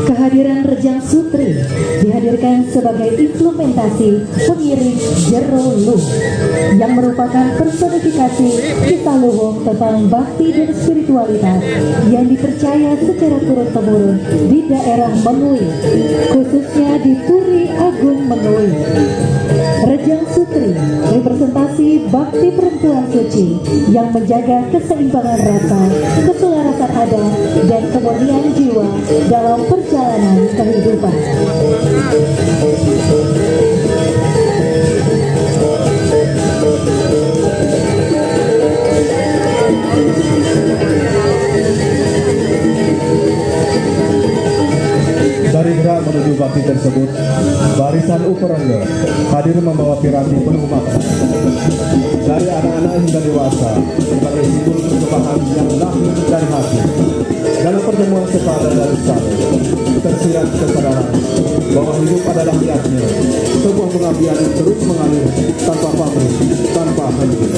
Kehadiran Rejang Sutri dihadirkan sebagai implementasi pengiring Jero Luh, yang merupakan personifikasi kisah luhung tentang bakti dan spiritualitas yang dipercaya secara turun-temurun di daerah Mengwi, khususnya di Puri Agung Mengwi. Rejang Sutri representasi bakti perempuan suci yang menjaga keseimbangan rasa, keselarasan adat, dan kemurnian jiwa dalam perjalanan kehidupan. Dari gerak menuju bakti tersebut, barisan Uperengga hadir membawa piranti penuh makna. Dari anak-anak hingga dewasa, sebagai simbol persembahan yang lahir dari hati. Dalam pertemuan sepadan dan saling, tersirat kesadaran bahwa hidup adalah niatnya, sebuah pengabdian yang terus mengalir tanpa pamrih, tanpa henti.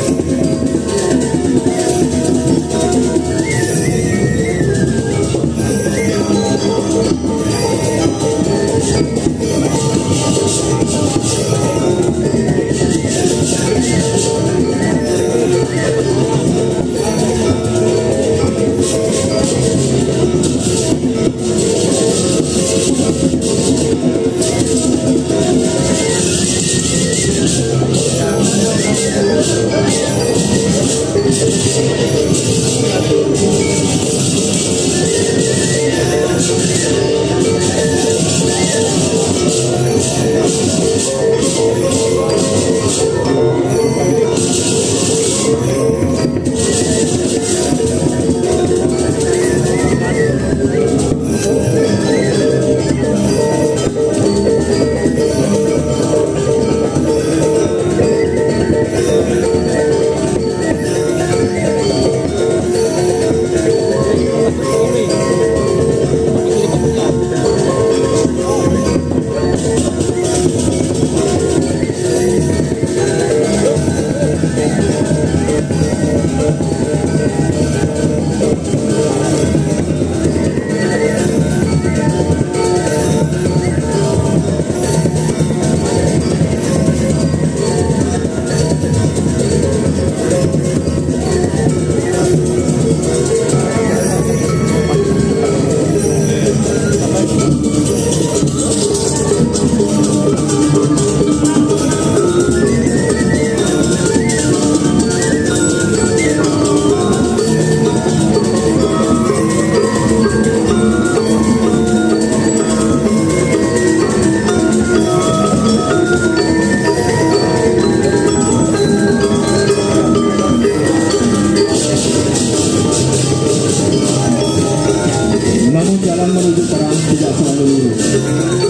Menuju terang tidak selalu lurus.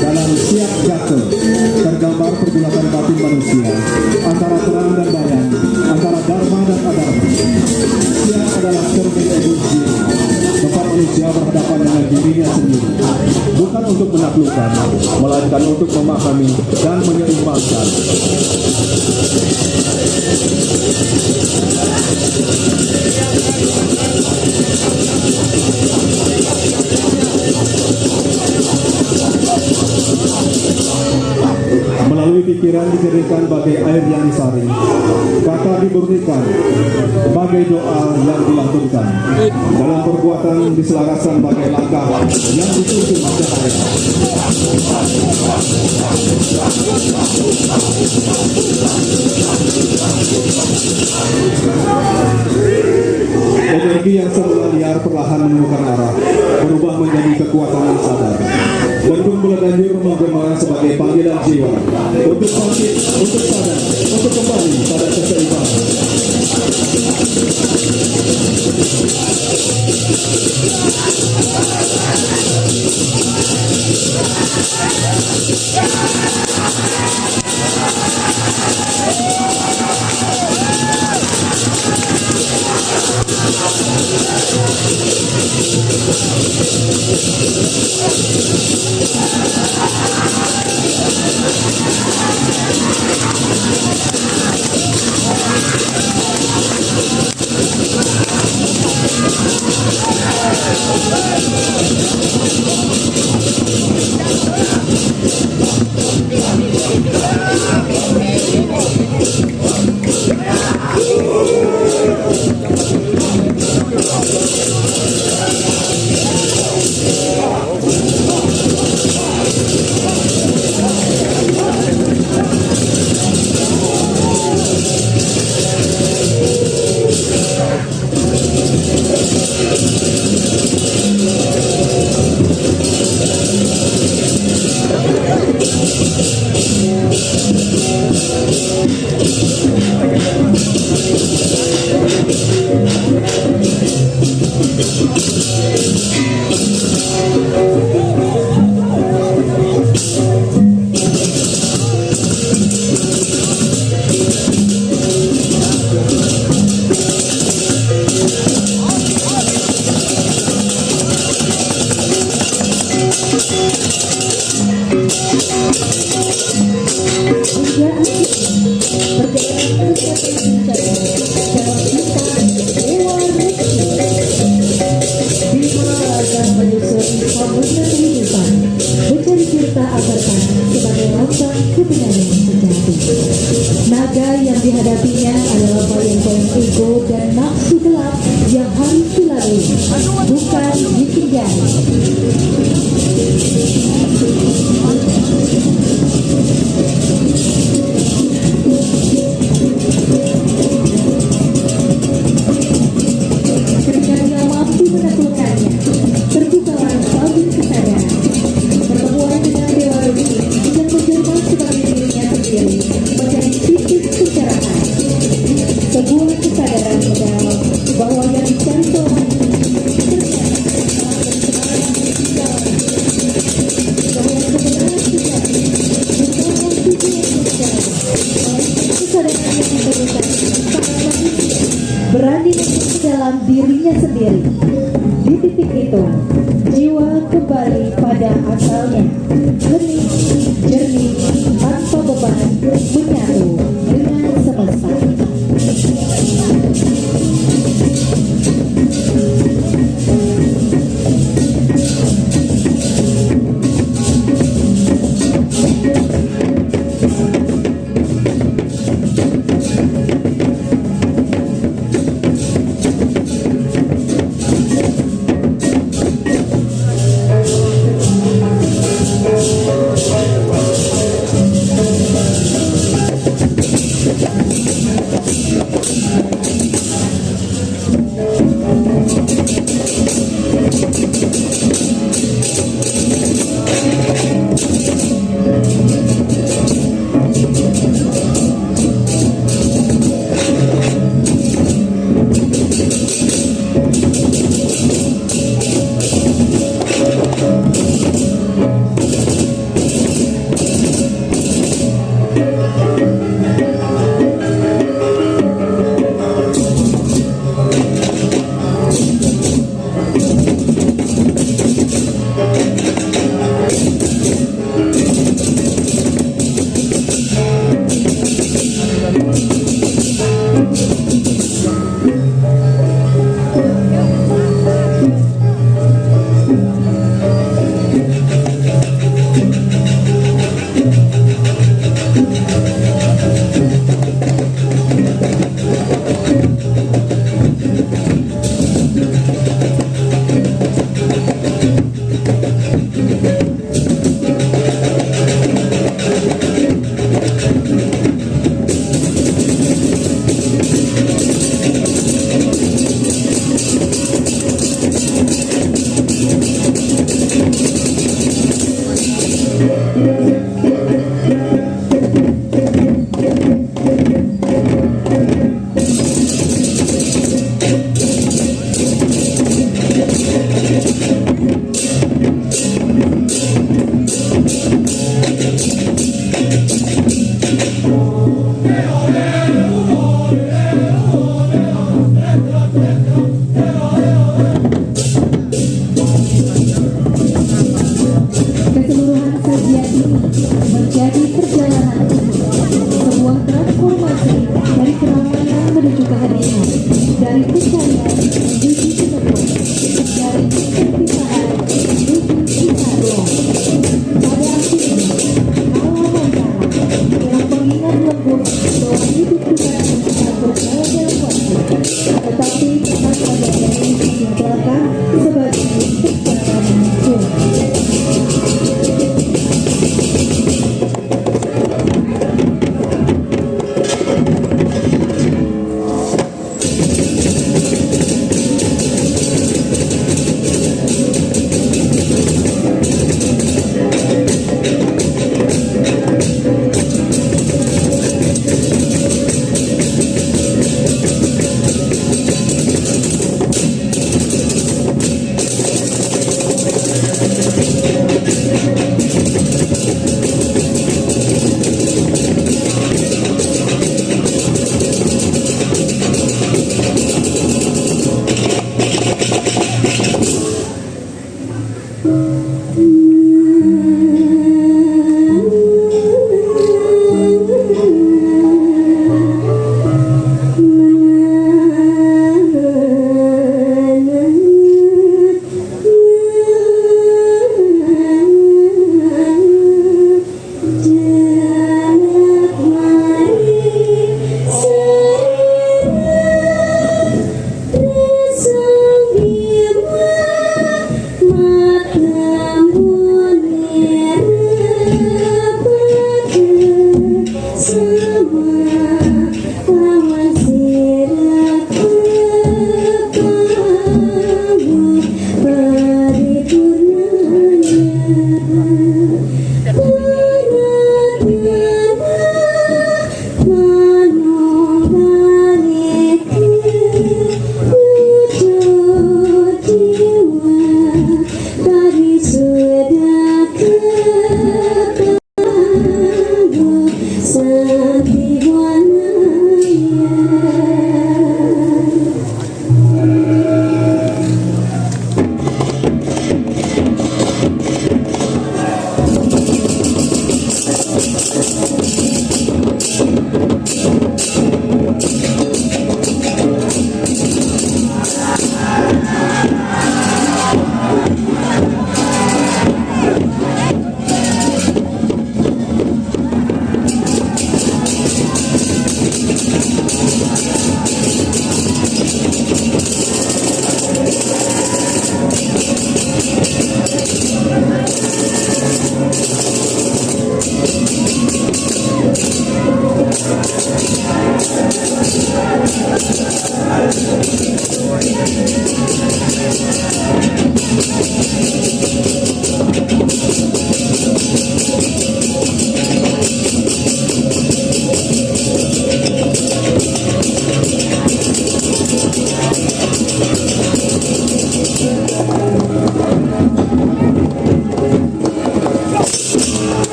Dalam siap jaka tergambar pergulatan batin manusia antara terang dan bayang, antara dharma dan adharma. Siap adalah cermin egois diri, tempat manusia berhadapan dengan dirinya sendiri, bukan untuk menaklukkan, melainkan untuk memahami dan menyeimbangkan. Melalui pikiran dijernihkan bagai air yang disaring, kata diburnikan bagai doa yang dilantunkan, dalam perbuatan diselaraskan bagai langkah yang dituntun cahaya. Energi yang semula liar perlahan menemukan arah, berubah menjadi kekuatan yang sadar. Bendung Buladanjur menggema sebagai panggilan jiwa untuk bangkit, untuk sadar, untuk kembali pada keseimbangan. Hingga akhirnya, perjalanan tercapai puncaknya dalam kisah Dewa Reksi. Bima Raga menyusun Samudra Kehidupan, mencari tirta agar tanah sebagai lambang kebenaran sejati. Naga yang dihadapinya adalah bayang-bayang ego dan nafsu gelap yang harus dilalui, bukan ditinggali. Ketika dia mampu menaklukkannya, terbukalah tabir kesadaran. Pertemuan dengan Dewa Reksi yang menjelma sebagai dirinya sendiri menjadi titik pencerahan. Sebuah kesadaran mendalam bahwa yang dicari selama ini ternyata adalah kebenaran sejati, bahwa kebenaran sejati bukanlah tujuan pencerahan, melainkan kesadaran yang diperlukan para manusia berani masuk ke dalam dirinya sendiri. Di titik itu, jiwa kembali pada asalnya, hening, jernih, tanpa beban, menyatu dengan semesta.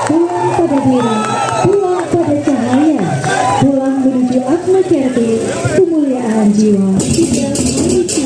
Pulang pada diri, pulang pada cahaya, pulang menuju Atma Kerti, kemuliaan jiwa tidak berhenti.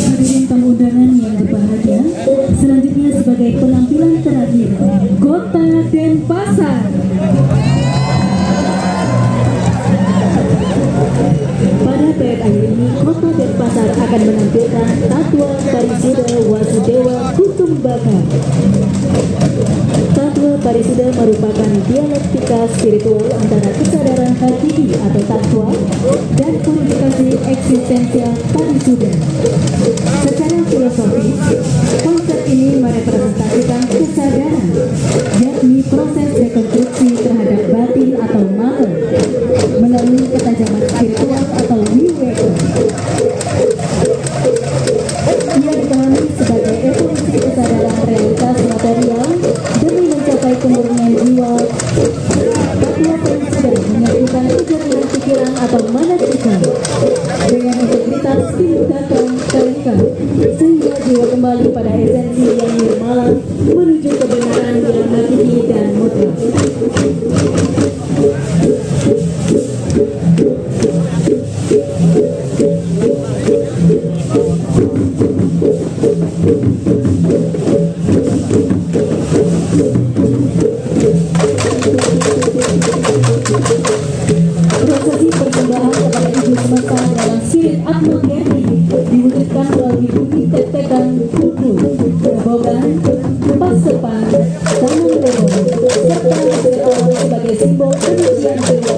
Hadirin tamu undangan yang berbahagia, selanjutnya sebagai penampilan terakhir, Kota Denpasar. Pada parade akhir ini, Kota Denpasar akan menampilkan Tatwa Parisuda Wasudewa Kutumbaka. Tatwa Parisuda merupakan dialektika spiritual antara kesadaran hakiki atau tatwa dan purifikasi eksistensial Parisuda. Secara filosofis, konsep ini merepresentasikan kesadaran menuju kebenaran yang hakiki dan mutlak. Prosesi persembahan kepada Ibu Semesta dalam spirit Atma Gerti diwujudkan melalui bunyi tektekan kuku, gebogan, pasepan, tangan rebong, serta sedotan sebagai simbol kesucian dewa,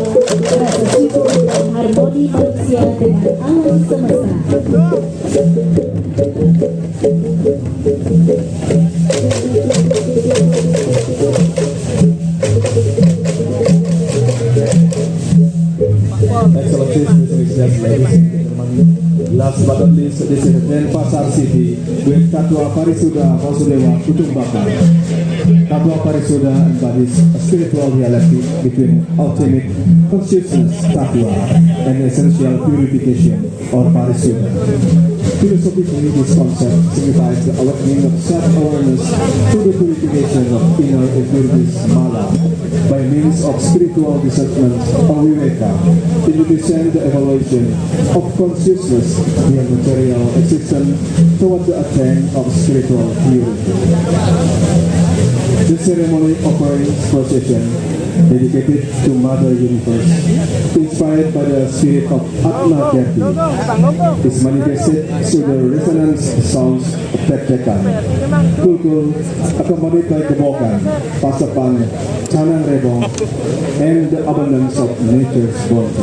rasa syukur dan harmoni manusia dengan alam semesta. Excellencies, distinguished guests, ladies and gentlemen, last but not least, this is Denpasar City with Katua Parisuda Vasudewa Kutumbaka. Katua Parisuda embodies a spiritual dialectic between ultimate consciousness, Tatua, and essential purification, or Parisuda. Philosophically, this concept signifies the awakening of self-awareness through the purification of inner impurities, mala, by means of spiritual discernment, or viveka, in the descent, the evaluation of consciousness beyond material existence toward the attainment of spiritual purity. The ceremony offerings procession dedicated to Mother Universe, inspired by the spirit of Atma Jati, is manifested through the resonance sounds of tektekan, kulkul, accompanied by gebogan, pasepan, canang rebong, and the abundance of nature's bounty.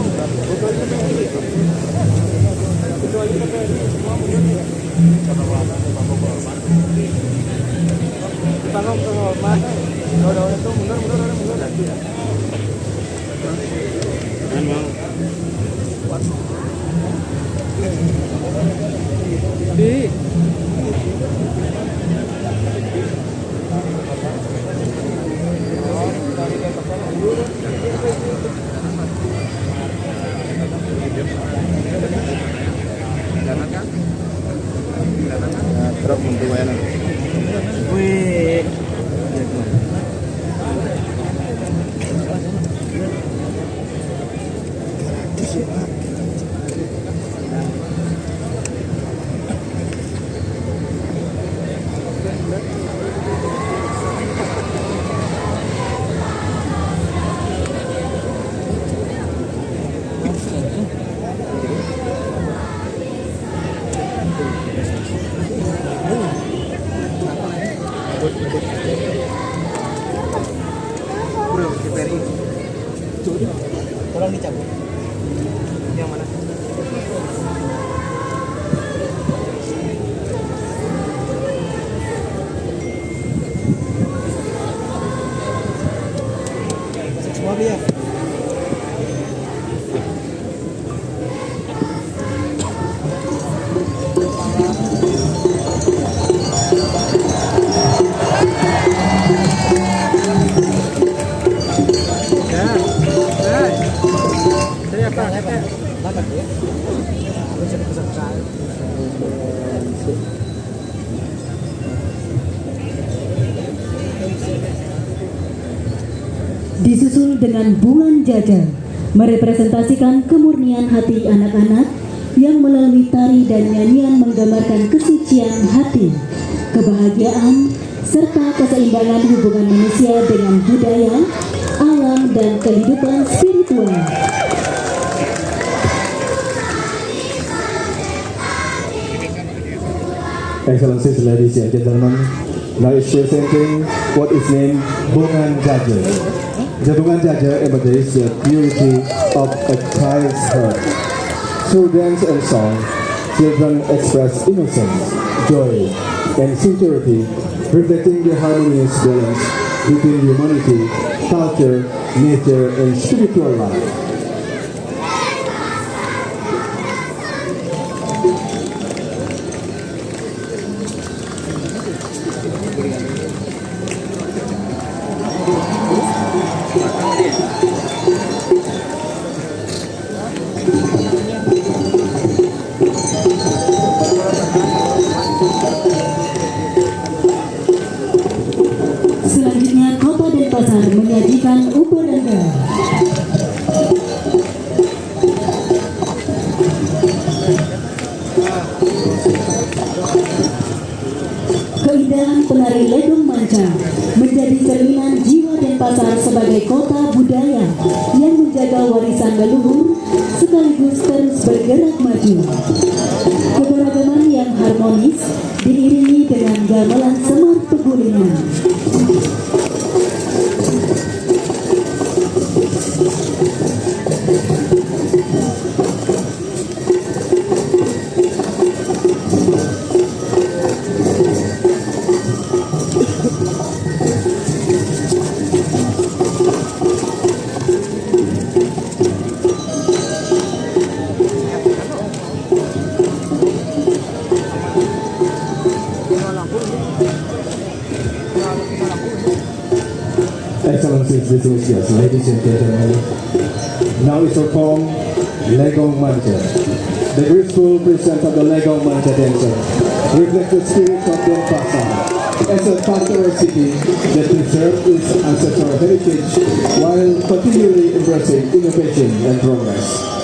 Tolong dicabut. Yang mana? Semua beli ya? Disusul dengan Bungan Jaja, merepresentasikan kemurnian hati anak-anak yang melalui tari dan nyanyian menggambarkan kesucian hati, kebahagiaan, serta keseimbangan hubungan manusia dengan budaya, alam, dan kehidupan spiritual. Excellencies, ladies and gentlemen, now is presenting what is named Bungan Jaja. The Bungan Jaja embodies the purity of a child's heart. Through dance and song, children express innocence, joy, and sincerity, reflecting the harmonious balance between humanity, culture, nature, and spiritual life. Selanjutnya, Kota Denpasar menyajikan Uberengga. Keindahan penari Legong Manca menjadi cerminan jiwa Denpasar sebagai kota budaya yang menjaga warisan leluhur sekaligus terus bergerak maju. Keberagaman yang harmonis diiringi dengan gamelan Semar Pegulingan. Excellencies, distinguished guests, ladies and gentlemen, now is performed Legong Manca. The graceful presence of the Legong Manca dancer reflects the spirit of Denpasar as a cultural city that preserves its ancestral heritage while continually embracing innovation and progress.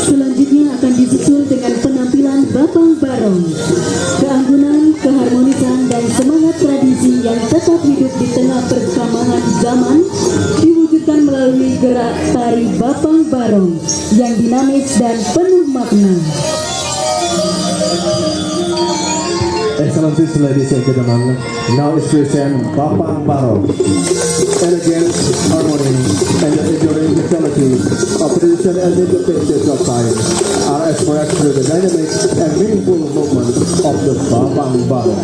Selanjutnya akan disusul dengan penampilan Bapang Barong. Keanggunan, keharmonisan, dan semangat tradisi yang tetap hidup di tengah perkembangan zaman diwujudkan melalui gerak tari Bapang Barong yang dinamis dan penuh makna. Excellencies, ladies and gentlemen, now is present Bapang Barong. Elegance, harmony, and the enduring vitality of tradition and interpretations of time are expressed through the dynamic and meaningful movement of the Bapang Barong.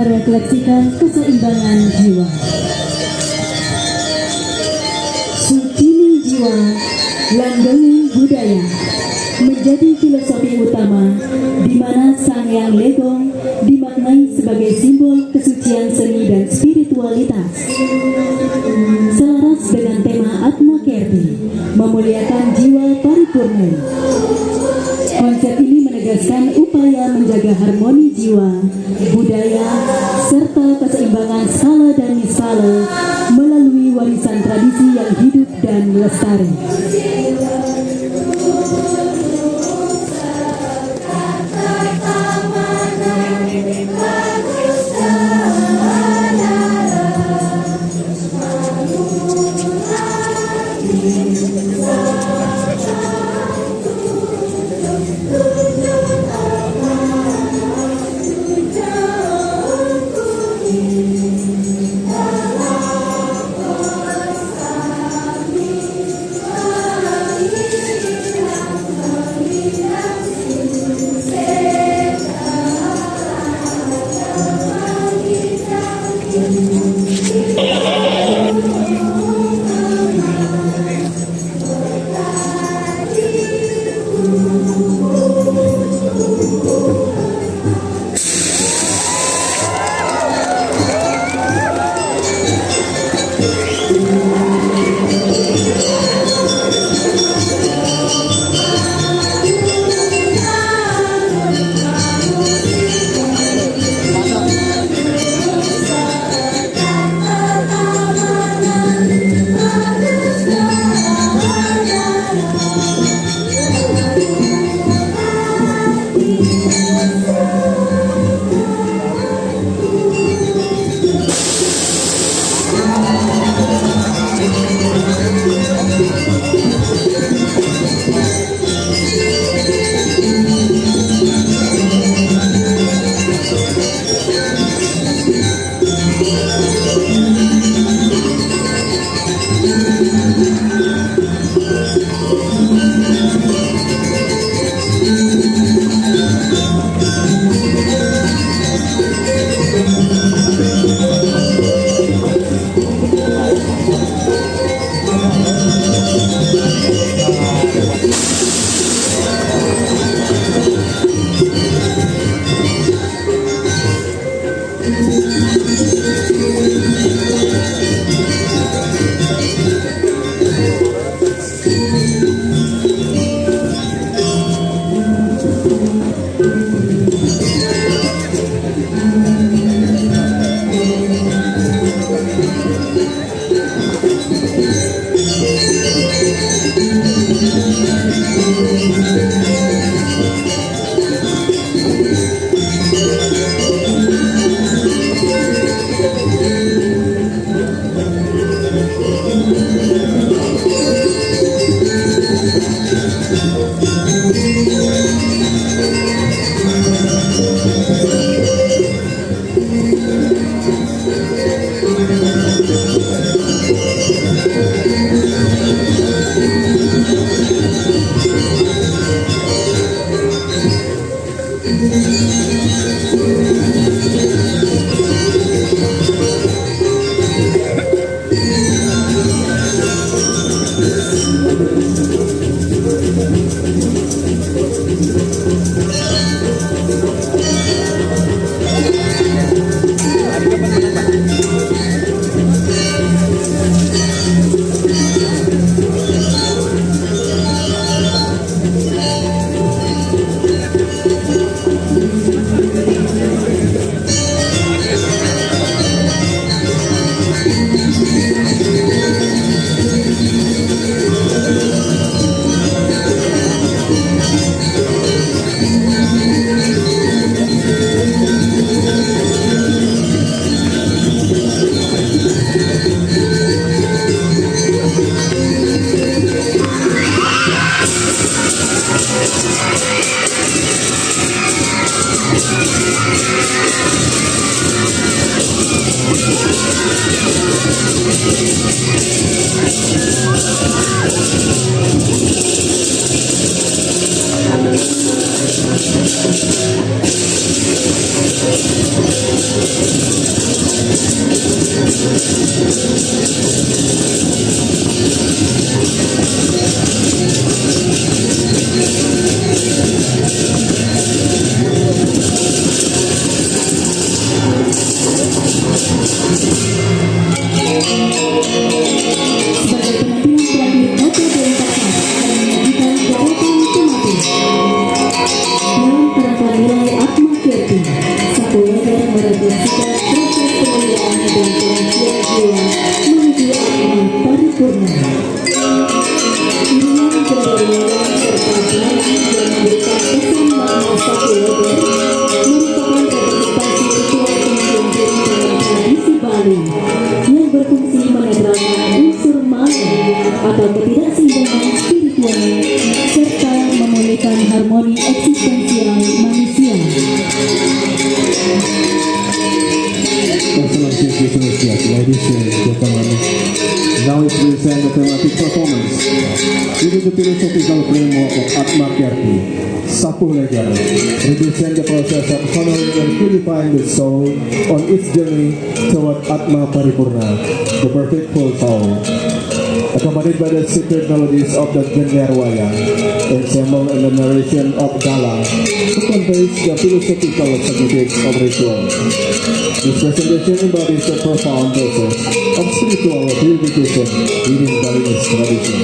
Refleksikan keseimbangan jiwa. Sutini jiwa, landongi budaya menjadi filosofi utama di mana Sang Hyang Legong dimaknai sebagai simbol kesucian seni dan spiritualitas. Selaras dengan tema Atma Kerti, memuliakan jiwa paripurna. Konsep ini menegaskan upaya menjaga harmoni jiwa, budaya, serta keseimbangan skala dan niskala melalui warisan tradisi yang hidup dan lestari. yang berfungsi menetralkan unsur malu atau ketidakseimbangan spiritual serta memulihkan harmoni eksistensial manusia. Excellencies, distinguished guests, ladies and gentlemen, now is present the thematic performance within the philosophical framework of Atma Kyarti, Sapuh Legar, represent the process of honoring and purifying the soul on its journey toward Atma Paripurna, the perfect whole soul. Accompanied by the sacred melodies of the Gender Wayang, ensemble and the narration of Dalang, who conveys the philosophical significance of ritual. This presentation embodies the profound process of spiritual purification within Balinese tradition.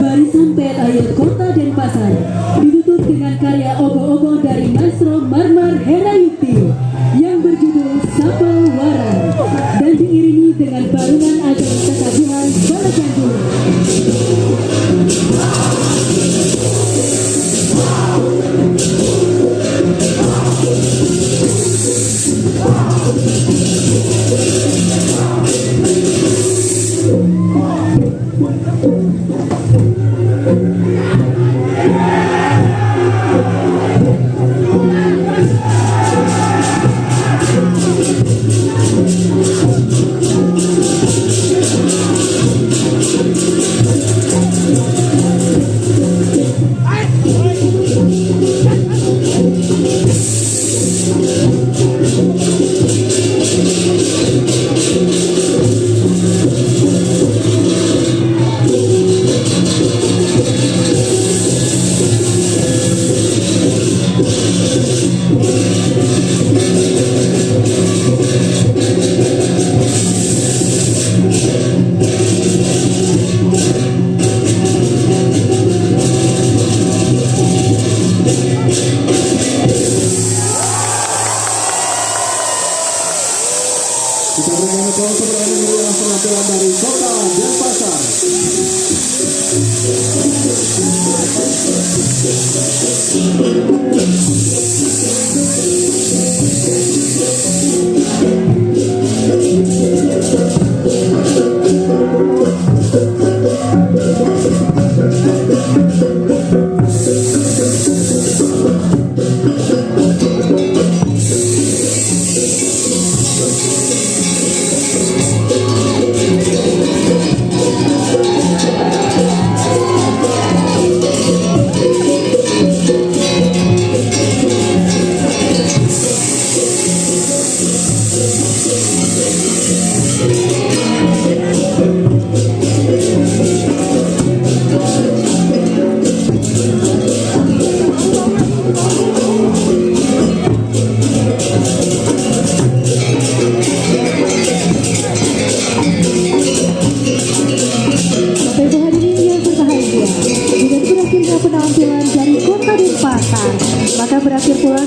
Barisan Pet Air Kota Denpasar ditutup dengan karya ogoh-ogoh dari Maestro Marmar Herayukti yang berjudul Sambal Waran dan diiringi dengan barunan agar ketagihan balajandu. Kita berikan aplaus tepuk tangan yang meriah penampilan dari Kota Denpasar.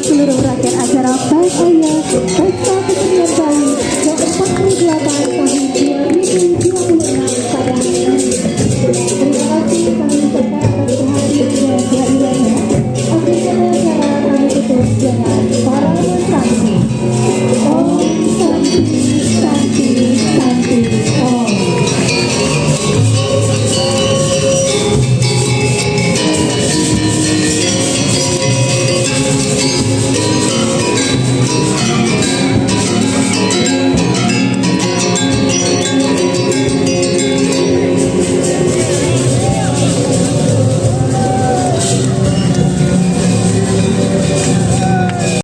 seluruh rakyat acara Pesta Kesenian Bali ke empat puluh delapan tahun dua ribu dua puluh